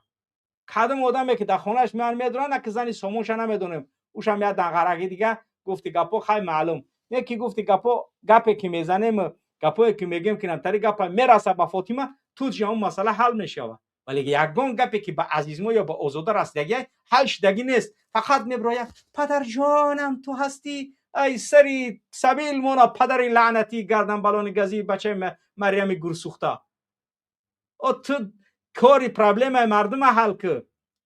Кадом одаме ки дар хонааш меан, медонанд, на ки зани Сомонша намедонем, ушам як данғараги дига. Гуфти гапҳо, хай, маълум не, ки гуфти гапҳо, гапе ки мезанем, гапҳое ки мегӯем, ки намтари гапа мераса ба Фотима, тут же он масъала ҳал мешавад. Вале ягон гапе ки ба Азизмо ё ба Озода расидагӣ, ҳал шудагӣ нест. Фақат мебирояд: «Падарҷонам, ту ҳастӣ?» Ай сари сабил мона, падари лаънатӣ, гарданбалони газии бачаи Марьями гурсӯхта. О, ту кори проблемаи мардума ҳал кӯ.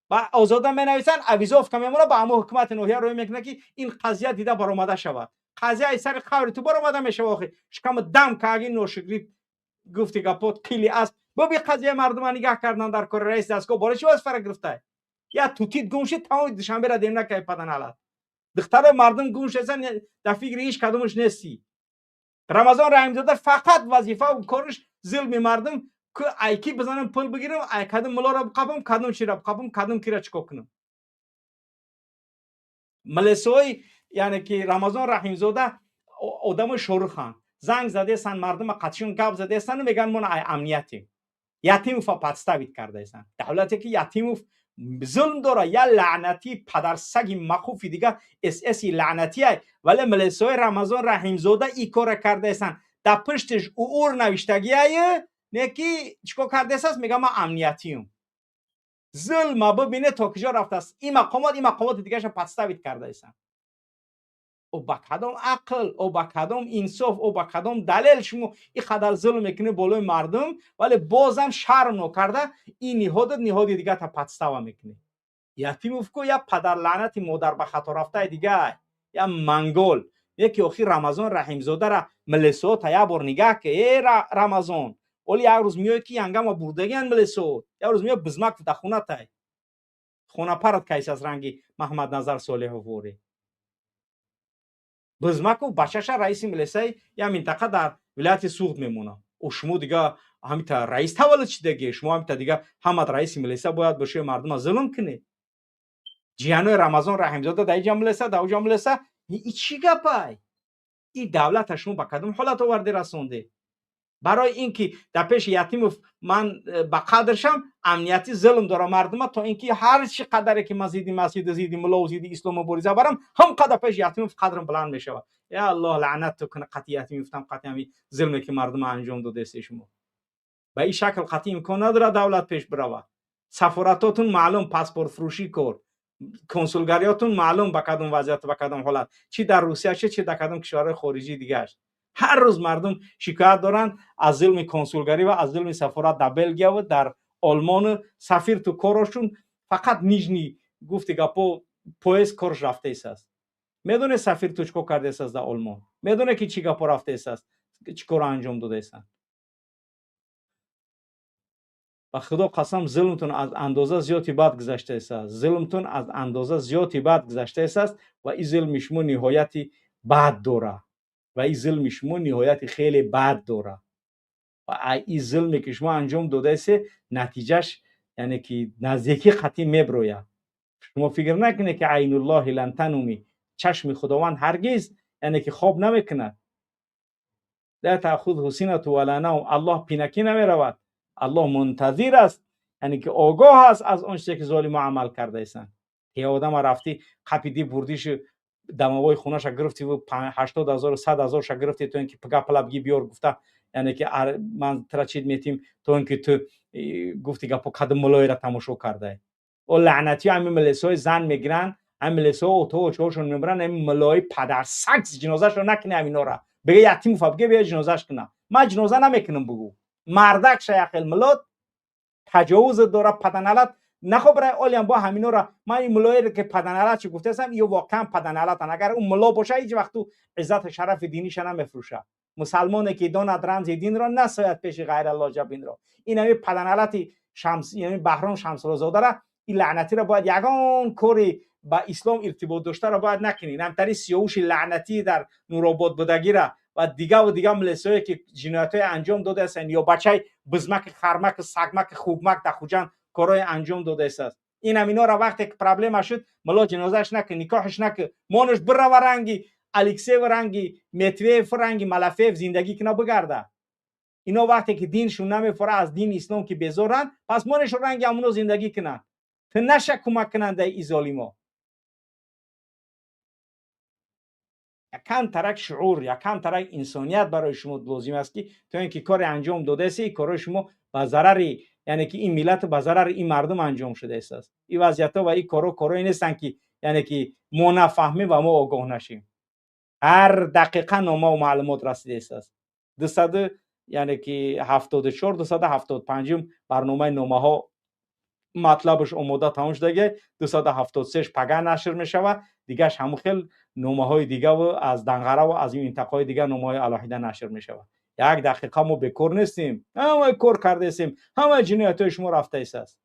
Ба Озода менависанд, авизовка мемона, ба ҳамо ҳукумати ноҳия рӯй мекунад, ки ин қазия дида баромада шавад. Қазия ай сари қаври ту баромада мешава. Охи шиками дам кааги ношукрӣ, гуфти гапот, қили асп боби. Қазияи мардума нигаҳ кардан дар кори раиси дастгоҳ бораи чӣ вазифара гирифтай? Я тутит гум шид, тамоми Душанбера дем накай, паданалат. Духтарои мардум гум шудасан, дар фикри ҳеҷ кадомаш нестӣ. Рамазон Раҳимзода фақат вазифаву кориш зулми мардум. Ай ки бизанам, пул бигирам, ай кадом мулоро биқапам, кадом чиро биқапам, кадом кира чикор кунам. Милисои, яъне ки Рамазон Раҳимзода одамо шорухан занг задесан, мардума қатшон гап задесан, мегӯянд: «Мо ай амниятем». Ятимова подставить кардаесан. Давлате ки Ятимов зулм дора, я лаънатӣ, падарсаги махуфи дига, сси лаънатиай. Вале милисои Рамазон Раҳимзода и кора кардаесан. Дар пуштиш уур навиштагиай, не ки чикор кардесаст? Мега: «Ман амниятиюм». Зулма бибине, то куҷо рафтааст. Ин мақомот, ин мақомоти дигараша подставить кардаесан. О, ба кадом ақл, о, ба кадом инсоф, о, ба кадом далел шумо ин қадар зулм мекунед болои мардум, вале бозам шарм нокарда ин ниҳоду ниҳоди дигата подстава мекунед? Ятимов ку я падарлаънати модар ба хато рафтаи дига, я мангол. Яки охир Рамазон Раҳимзодара милисота як бор нигаҳ ки, э Рамазон, оли як рӯз меояд, ки янгама бурдагиан милисо. Як рӯз меояд, бизмак дар хонатай, хонапарат кайс аз ранги Маҳмадназар Солиҳов ворӣ. Бизмаков бачаша раиси милисаи як минтақа дар вилояти Суғд мемонад. О, шумо дига ҳамита раис таваллуд шидаги, шумо ҳамита дига ҳамат раиси милиса бояд бошед, мардума зулм кунед. Ҷиянои Рамазон Раҳимзода дар иҷа милиса, дар уҷа милиса. И чӣ гапай? И давлата шумо ба кадом ҳолат оварде, расонде? Барои ин ки дар пеши Ятимов ман ба қадр шам, амнияти зулм дорам мардума, то ин ки ҳар чӣ қадаре ки ман зидди масҷиду, зидди муллову зидди ислом мубориза барам, ҳам қадар пеши Ятимов қадрам баланд мешавад. Я Аллоҳ, лаънат ту куна қатъи Ятимовтам, қатъи ҳами зулме ки мардума анҷом додест. Шумо ба ин шакл қатъи имкон надорад давлат пеш биравад. Сафоратотун маълум паспортфурӯшӣ кор, консулгариётун маълум ба кадом вазъияту ба кадом ҳолат, чӣ дар Русия, чӣ дар кадом кишварҳои хориҷии дигааш. Ҳар рӯз мардум шикоят доранд аз зулми консулгарӣ ва аз зулми сафорат дар Белгияву дар Олмону. Сафир ту корошун фақат нижний, гуфти гапо, поезд корш рафтаисааст. Медоне, сафир ту чӣ кор кардаисааст дар Олмон? Медоне, ки чӣ гапо рафтаисааст, чӣ корро анҷом додаисанд? Ба Худо қасам, зулмтун аз андоза зиёди бад гузаштаисааст. Зулмтун аз андоза зиёди бад гузаштаисааст ва ин зулми шумо ниҳояти бад дорад, ва ин зулми шумо ниҳояти хеле бад дорад. Ва ин зулме ки шумо анҷом додаисе, натиҷаш, яъне ки наздикӣ қатъӣ меброяд. Шумо фикр накунед, ки айнуллоҳи лан тануми, чашми Худованд ҳаргиз, яъне ки, хоб намекунад. Ла таъхузҳу синату вала навм. Аллоҳ пинакӣ намеравад. Аллоҳ мунтазир аст, яъне ки огоҳ аст аз он чизе ки золимо амал кардаистанд. Е одама рафтӣ, қапидӣ, бурдишу, дамовои хонаша гирифтиву 80 0-у 100 0-ша гирифти, то ин ки пага пала бигӣ, биёр гуфта. Яъне ки ман тра чид метим, то ин ки ту гуфти гапо кадом мулоеро тамошо кардай. О лаънатиё, ҳамин милисҳои зан мегиранд, ҳамин милисҳо ото очаҳошон мебаранд. Ҳамин мулои падарсаг ҷинозашро накунӣ, ҳаминора бига Ятимова бига, бия ҷинозаш куна. Ман ҷиноза намекунам, бугӯ мардак шаяхел милод таҷовуз дора, паданалат нахо барай олиям бо ҳаминора. Ман ин мулоеро ки паданалат чи гуфтаастам, ё воқеан паданалатан. Агар ӯ муло боша, ҳеҷ вақту иззату шарафи диниша намефурӯша. Мусалмоне ки донад рамзи динро, насояд пеши ғайралло ҷабинро. Ин ҳами паданалати Шамс, яъне Баҳром Шамсуллозодара, ин лаънатиро бояд ягон кори ба ислом иртибот доштаро бояд накунӣ. Намтари сиёвуши лаънатӣ дар Нуробод будагира ва дигаву дига милисое ки ҷиноятҳое анҷом додаастанд, ё бачаи бизмаки, хармаки, сагмаки, хубмак дар Хуҷанд корҳое анҷом додааст. Ин ҳаминора вақте ки проблема шуд, муло ҷинозаш накун, никоҳаш накун, монаш бирава, ранги Алексеев, ранги Метвеев, ранги Малафеев зиндагӣ куна, бигарда. Ино вақте ки диншун намефора, аз дини ислом ки безоранд, пас монешон ранги ҳамуно зиндагӣ кунанд. Ту наша кӯмак кунандаи и золимо. Якам тарак шуур, якам тарак инсоният барои шумо лозим аст, ки то ин ки коре анҷом додаест, корҳои шумо ба зарари, яъне ки ин миллату ба зарари ин мардум анҷом шудааст. Ин вазъиятҳо ва ин корҳо корҳое нестанд, ки яъне ки мо нафаҳмем ва мо огоҳ нашем. Ҳар дақиқа номаву маълумот расидааст. 200, яъне ки 74, 275-ум барномаи номаҳо матлабаш омода тамом шудаги, 273-ш пага нашр мешавад. Дигаш ҳамун хел номаҳои дигаву аз Данғараву аз ин минтақаҳои дигар номаҳои алоҳида нашр мешавад. Як дақиқа мо бекор нестем, ҳамаи кор кардаестем, ҳамаи ҷиноятҳои шумо рафтаистааст.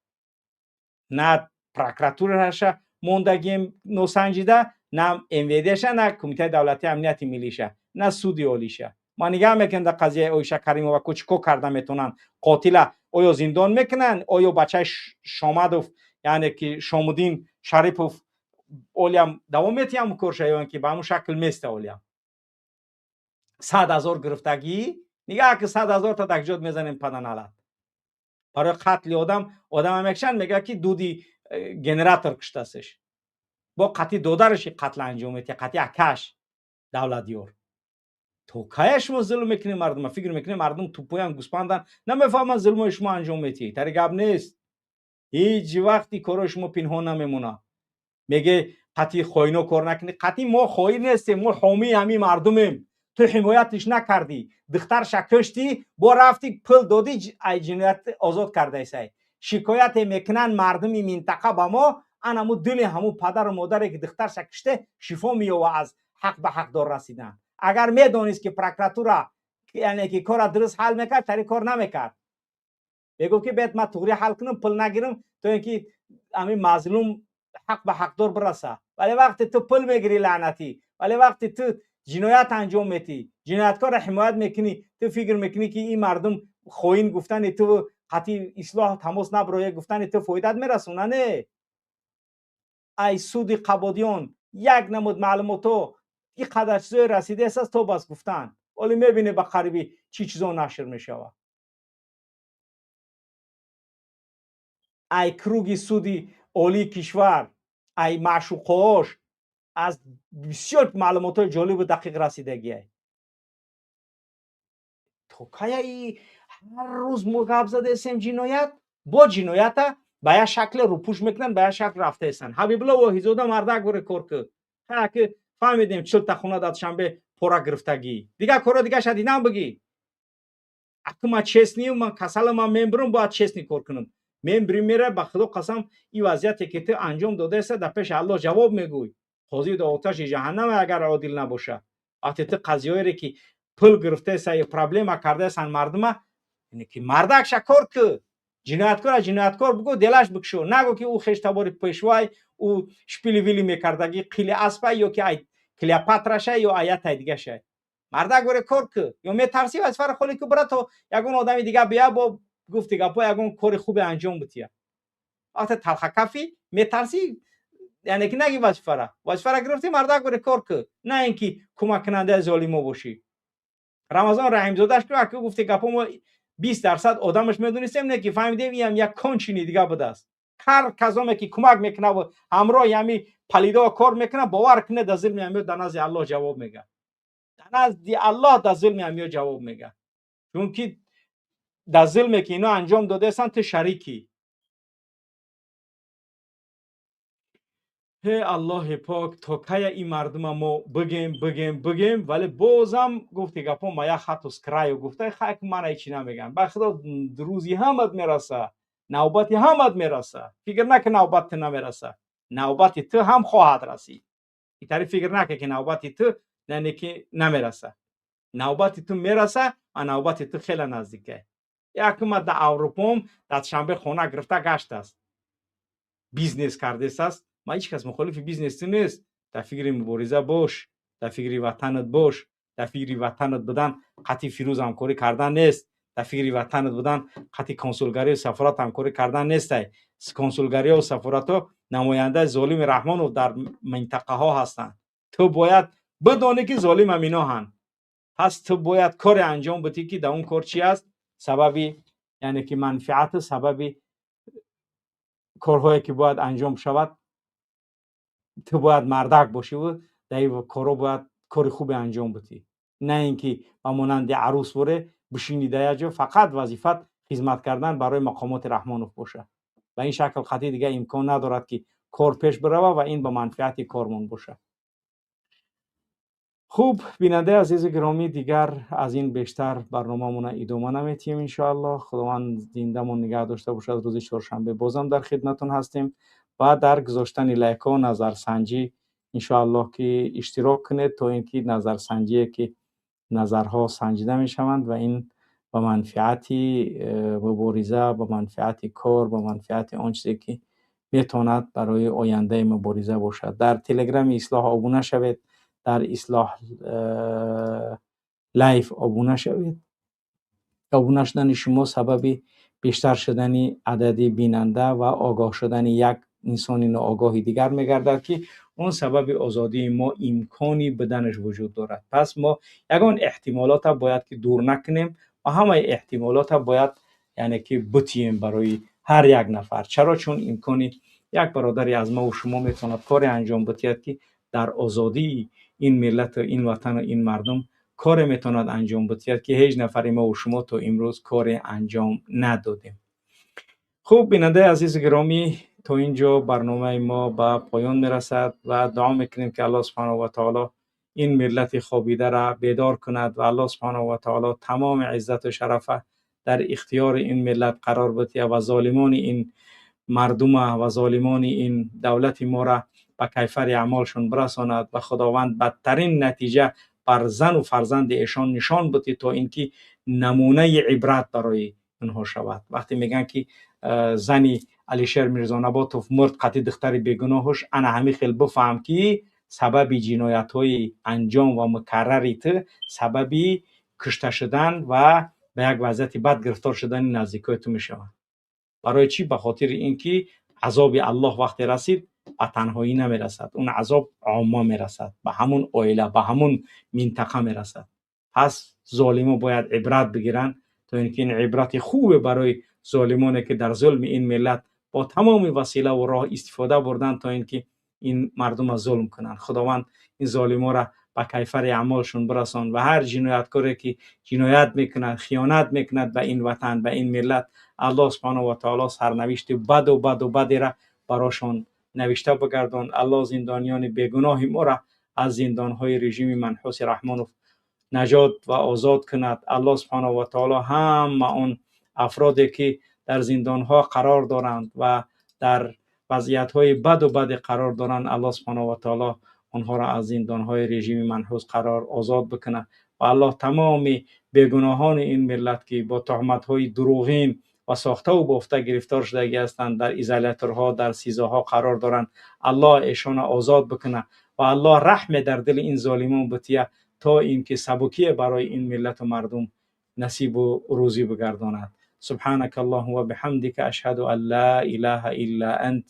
На прокуратураша мондагием носанҷида, на МВДша, на Кумитаи давлатии амнияти миллиша, на суди олиша. Ма нигаҳ мекунем дар қазияи Оиша Каримова ко чӣ кор карда метавонанд. Қотила оё зиндон мекунанд, оё бачаи Шомадов, яъне ки Шомуддин Шарипов, олиям давом метиҳам корша, ё ин ки ба ҳамун шакл места? Олиям 100 000 гирифтагӣ, нигаҳ ки 100 000-та дакҷот мезанем, паданалат. Барои қатли одам одама мекушанд, мегӯяд ки дуди генератор куштастш. Бо қатъи додараши қатл анҷом метиҳад, қатъи акаш Давлатёр. То кая шумо зулм мекунед мардума? Фикр мекунед, мардум тупоян, гӯспандан, намефаҳманд зулмои шумо анҷом метиҳед? Тари гап нест. Ҳеҷ вақти корҳои шумо пинҳон намемонад. Меге қатъи хоино кор накунед. Қатъи мо хоин нестем, мо ҳомии ҳамин мардумем. Ту ҳимоятиш накардӣ, духтарша куштӣ, бо рафтӣ, пул додӣ, ай ҷиноят озод кардаисай. Шикояте мекунанд мардуми минтақа ба мо, анаму дили ҳамун падару модаре ки духтарша куште шифо меёва аз ҳақ ба ҳақдор расидан. Агар медонист, ки прокуратура, яъне ки кора дуруст ҳал мекард, тари кор намекард. Мегуфт, ки бед ман туғри ҳал кунам, пул нагирам, то ин ки ҳамин мазлум ҳақ ба ҳақдор бираса. Вале вақте ту пул мегирӣ, лаънатӣ, вале вақте ту ҷиноят анҷом метиҳӣ, ҷинояткорро ҳимоят мекунӣ, ту фикр мекунӣ, ки ин мардум хоин гуфтани ту, қатъи ислоҳ тамос наброя гуфтани ту фоидат мерасона? Не. Ай суди Қабодиён як намуд маълумотҳо, ин қадар чизое расидааст, то бас гуфтан. Оле мебинед, ба қарибӣ чӣ чизо нашр мешавад. Ай круги суди олии кишвар, ай маъшуқош аз бисёр маълумотҳои ҷолибу дақиқ расидагиай. То кая и ҳар рӯз мо гап задаестем? Ҷиноят бо ҷиноята ба як шакле рӯпӯш мекунанд, ба як шакл рафтаестанд. Ҳабибулло Воҳидзода, мардак боре кор ки. Ҳа ки фаҳмидем, 40-та хона дар Душанбе пора гирифтагӣ, дигар корро дигаша дидам. Бигӣ аку ман честный, ман касала, ман мембирам, бояд честный кор кунам. Мембирӣ, мера, ба Худо қасам, ин вазъияте ки ту анҷом додаеста, дар пеши Аллоҳ ҷавоб мегӯй. Қозии дар оташи ҷаҳаннам, агар одил набоша. Вақте ту қазияҳоере ки пул гирифтаеса ё проблема кардаесанд мардума, яъне ки мардакша кор ки, ҷинояткора ҷинояткор бигӯ, делаш бикшо. Нагӯ, ки ӯ хештабори пешвай, ӯ шпили вили мекардагӣ, қили аспай, ё ки ай Клеопатраша, ё аятай дигашай. Мардак боре кор ки, ё метарсӣ, вазифаро холӣ ки, бира, то ягон одами дига бия, бо гуфти гапо ягон кори хубе анҷом бития. Вақте талхакафӣ, метарсӣ, яъне ки наги вазифара. Вазифара гирифтӣ, мардак боре кор ки, на ин ки кӯмаккунандаи золимо бошӣ. Рамазон Раҳимзодаш ки аку гуфти гапо, мо 20% одамаш медонистем, не ки фаҳмидем, иам як кончини дига будааст. Ҳар казоме ки кӯмак мекунаву ҳамроҳи ҳами палидо кор мекунад, бовар кунед, дар зулми ҳамиё дар назди Аллоҳ ҷавоб мега, дар назди Аллоҳ дар зулми ҳамиё ҷавоб мега. Чунки дар зулме ки ино анҷом додаастанд, ту шарикӣ. Ҳе Аллоҳи пок, то кая ин мардума мо бигем, бигем, бигем, вале бозам гуфти гапо ма як хату с краю гуфта, хак мана ҳечи намегам. Ба худо, рӯзи ҳамат мераса, навбати ҳамат мераса. Фикр накун, навбат ту намераса, навбати ту ҳам хоҳад расид. Итари фикр накун ки навбати ту яъне ки намераса, навбати ту мераса ва навбати ту хеле наздика. Якума дар Аврупом дар Душанбе хона гирифта гаштааст, бизнес кардесааст. Ма ҳеҷ кас мухолифи бизнес ту нест. Дар фикри мубориза бош, дар фикри ватанат бош. Дар фикри ватанат будан қатъи Фирӯз ҳамкорӣ кардан нест. Дар фикри ватанат будан қатъи консулгарию сафорат ҳамкорӣ кардан нестай. Консулгариҳо сафоратҳо намояндаи золими Раҳмонов дар минтақаҳо ҳастанд. Ту бояд бидонӣ, ки золим ҳаминоҳанд. Пас ту бояд коре анҷом бидӣ, ки дар он кор чи аст сабаби, яъне ки манфиату сабаби корҳое ки бояд анҷом шавад. Ту бояд мардак бошиву дар ин корҳо бояд кори хубе анҷом бидӣ, на ин ки ба монанди арӯс боре бишинӣ дар як ҷо, фақат вазифат хизмат кардан барои мақомоти Раҳмонов бошад. Ба ин шакл қатъи дигар имкон надорад, ки кор пеш бирава ва ин ба манфиати кормон бошад. Хуб, бинандаи азизи гиромӣ, дигар аз ин бештар барномамона идома наметиҳем. Иншоаллоҳ, Худованд зиндамон нигаҳ дошта бошад, рӯзи чоршанбе бозам дар хидматон ҳастем ва дар гузоштани лайкҳо, назарсанҷӣ иншоаллоҳ ки иштирок кунед, то ин ки назарсанҷие ки назарҳо санҷида мешаванд ва ин ба манфиати мубориза, ба манфиати кор, ба манфиати он чизе ки метавонад барои ояндаи мубориза бошад. Дар телеграми Ислоҳ обуна шавед, дар Ислоҳ Лайф обуна шавед. Обуна шудани шумо сабаби бештар шудани адади бинанда ва огоҳ шудани як инсони ноогоҳи дигар мегардад, ки он сабаби озодии мо имкони буданаш вуҷуд дорад. Пас мо ягон эҳтимолота бояд ки дур накунем ва ҳамаи эҳтимолота бояд, яъне ки, бутием барои ҳар як нафар. Чаро? Чун имкони як бародари аз мову шумо метавонад коре анҷом бутиҳад, ки дар озодии ин миллату ин ватану ин мардум коре метавонад анҷом бутиҳад, ки ҳеҷ нафари мову шумо то имрӯз коре анҷом надодем. Хуб, бинандаи азизи гиромӣ, то ин ҷо барномаи мо ба поён мерасад ва дуо мекунем, ки Аллоҳ субҳанаҳу ва таоло ин миллати хобидара бедор кунад ва Аллоҳ субҳанаҳу ва таоло тамоми иззату шарафа дар ихтиёри ин миллат қарор бидиҳад ва золимони ин мардума ва золимони ин давлати мора ба кайфари аъмолшон бирасонад ва Худованд бадтарин натиҷа бар зану фарзанди эшон нишон бидиҳ, то ин ки намунаи ибрат барои онҳо шавад. Вақте мегӯянд, ки зани Алишер Мирзонаботов мурд қатъи духтари бегуноҳуш, ана ҳамин хел бифаҳм, ки сабаби ҷиноятҳои анҷом ва мукаррари ту сабаби кушта шудан ва ба як вазъияти бад гирифтор шудани наздикои ту мешаванд. Барои чӣ? Ба хотири ин ки азоби Аллоҳ вақте расид, ба танҳоӣ намерасад, он азоб омма мерасад, ба ҳамун оила, ба ҳамун минтақа мерасад. Пас золимо бояд ибрат бигиранд, то ин ки ин ибрати хубе барои золимоне ки дар зулми ин миллат бо тамоми василаву роҳ истифода бурданд, то ин ки ин мардума зулм кунанд. Худованд ин золиморо ба кайфари аъмолшон бирасон ва ҳар ҷинояткоре ки ҷиноят мекунад, хиёнат мекунад ба ин ватан, ба ин миллат, Аллоҳ субҳанаҳу ва таоло сарнавишти баду баду бадера барошон навишта бигардон. Аллоҳ зиндониёни бегуноҳи моро аз зиндонҳои режими манҳуси Раҳмонов наҷот ва озод кунад. Аллоҳ субҳанаҳу ва таоло ҳама он афроде ки дар зиндонҳо қарор доранд ва дар вазъиятҳои баду баде қарор доранд, Аллоҳ субҳанаҳу ва таоло онҳоро аз зиндонҳои режими манҳус қарор озод бикунад ва Аллоҳ тамоми бегуноҳони ин миллат, ки бо туҳматҳои дурӯғин ва сохтаву бофта гирифтор шудагӣ ҳастанд, дар изоляторҳо, дар СИЗОҳо қарор доранд, Аллоҳ эшонро озод бикунад ва Аллоҳ раҳме дар дили ин золимон бития, то ин ки сабукие барои ин миллату мардум насибу рӯзӣ бигардонад. سبحانك اللهم وبحمدك، أشهد أن لا إله إلا أنت،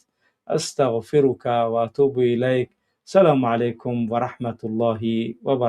أستغفرك وأتوب إليك. السلام عليكم ورحمة الله وبركاته.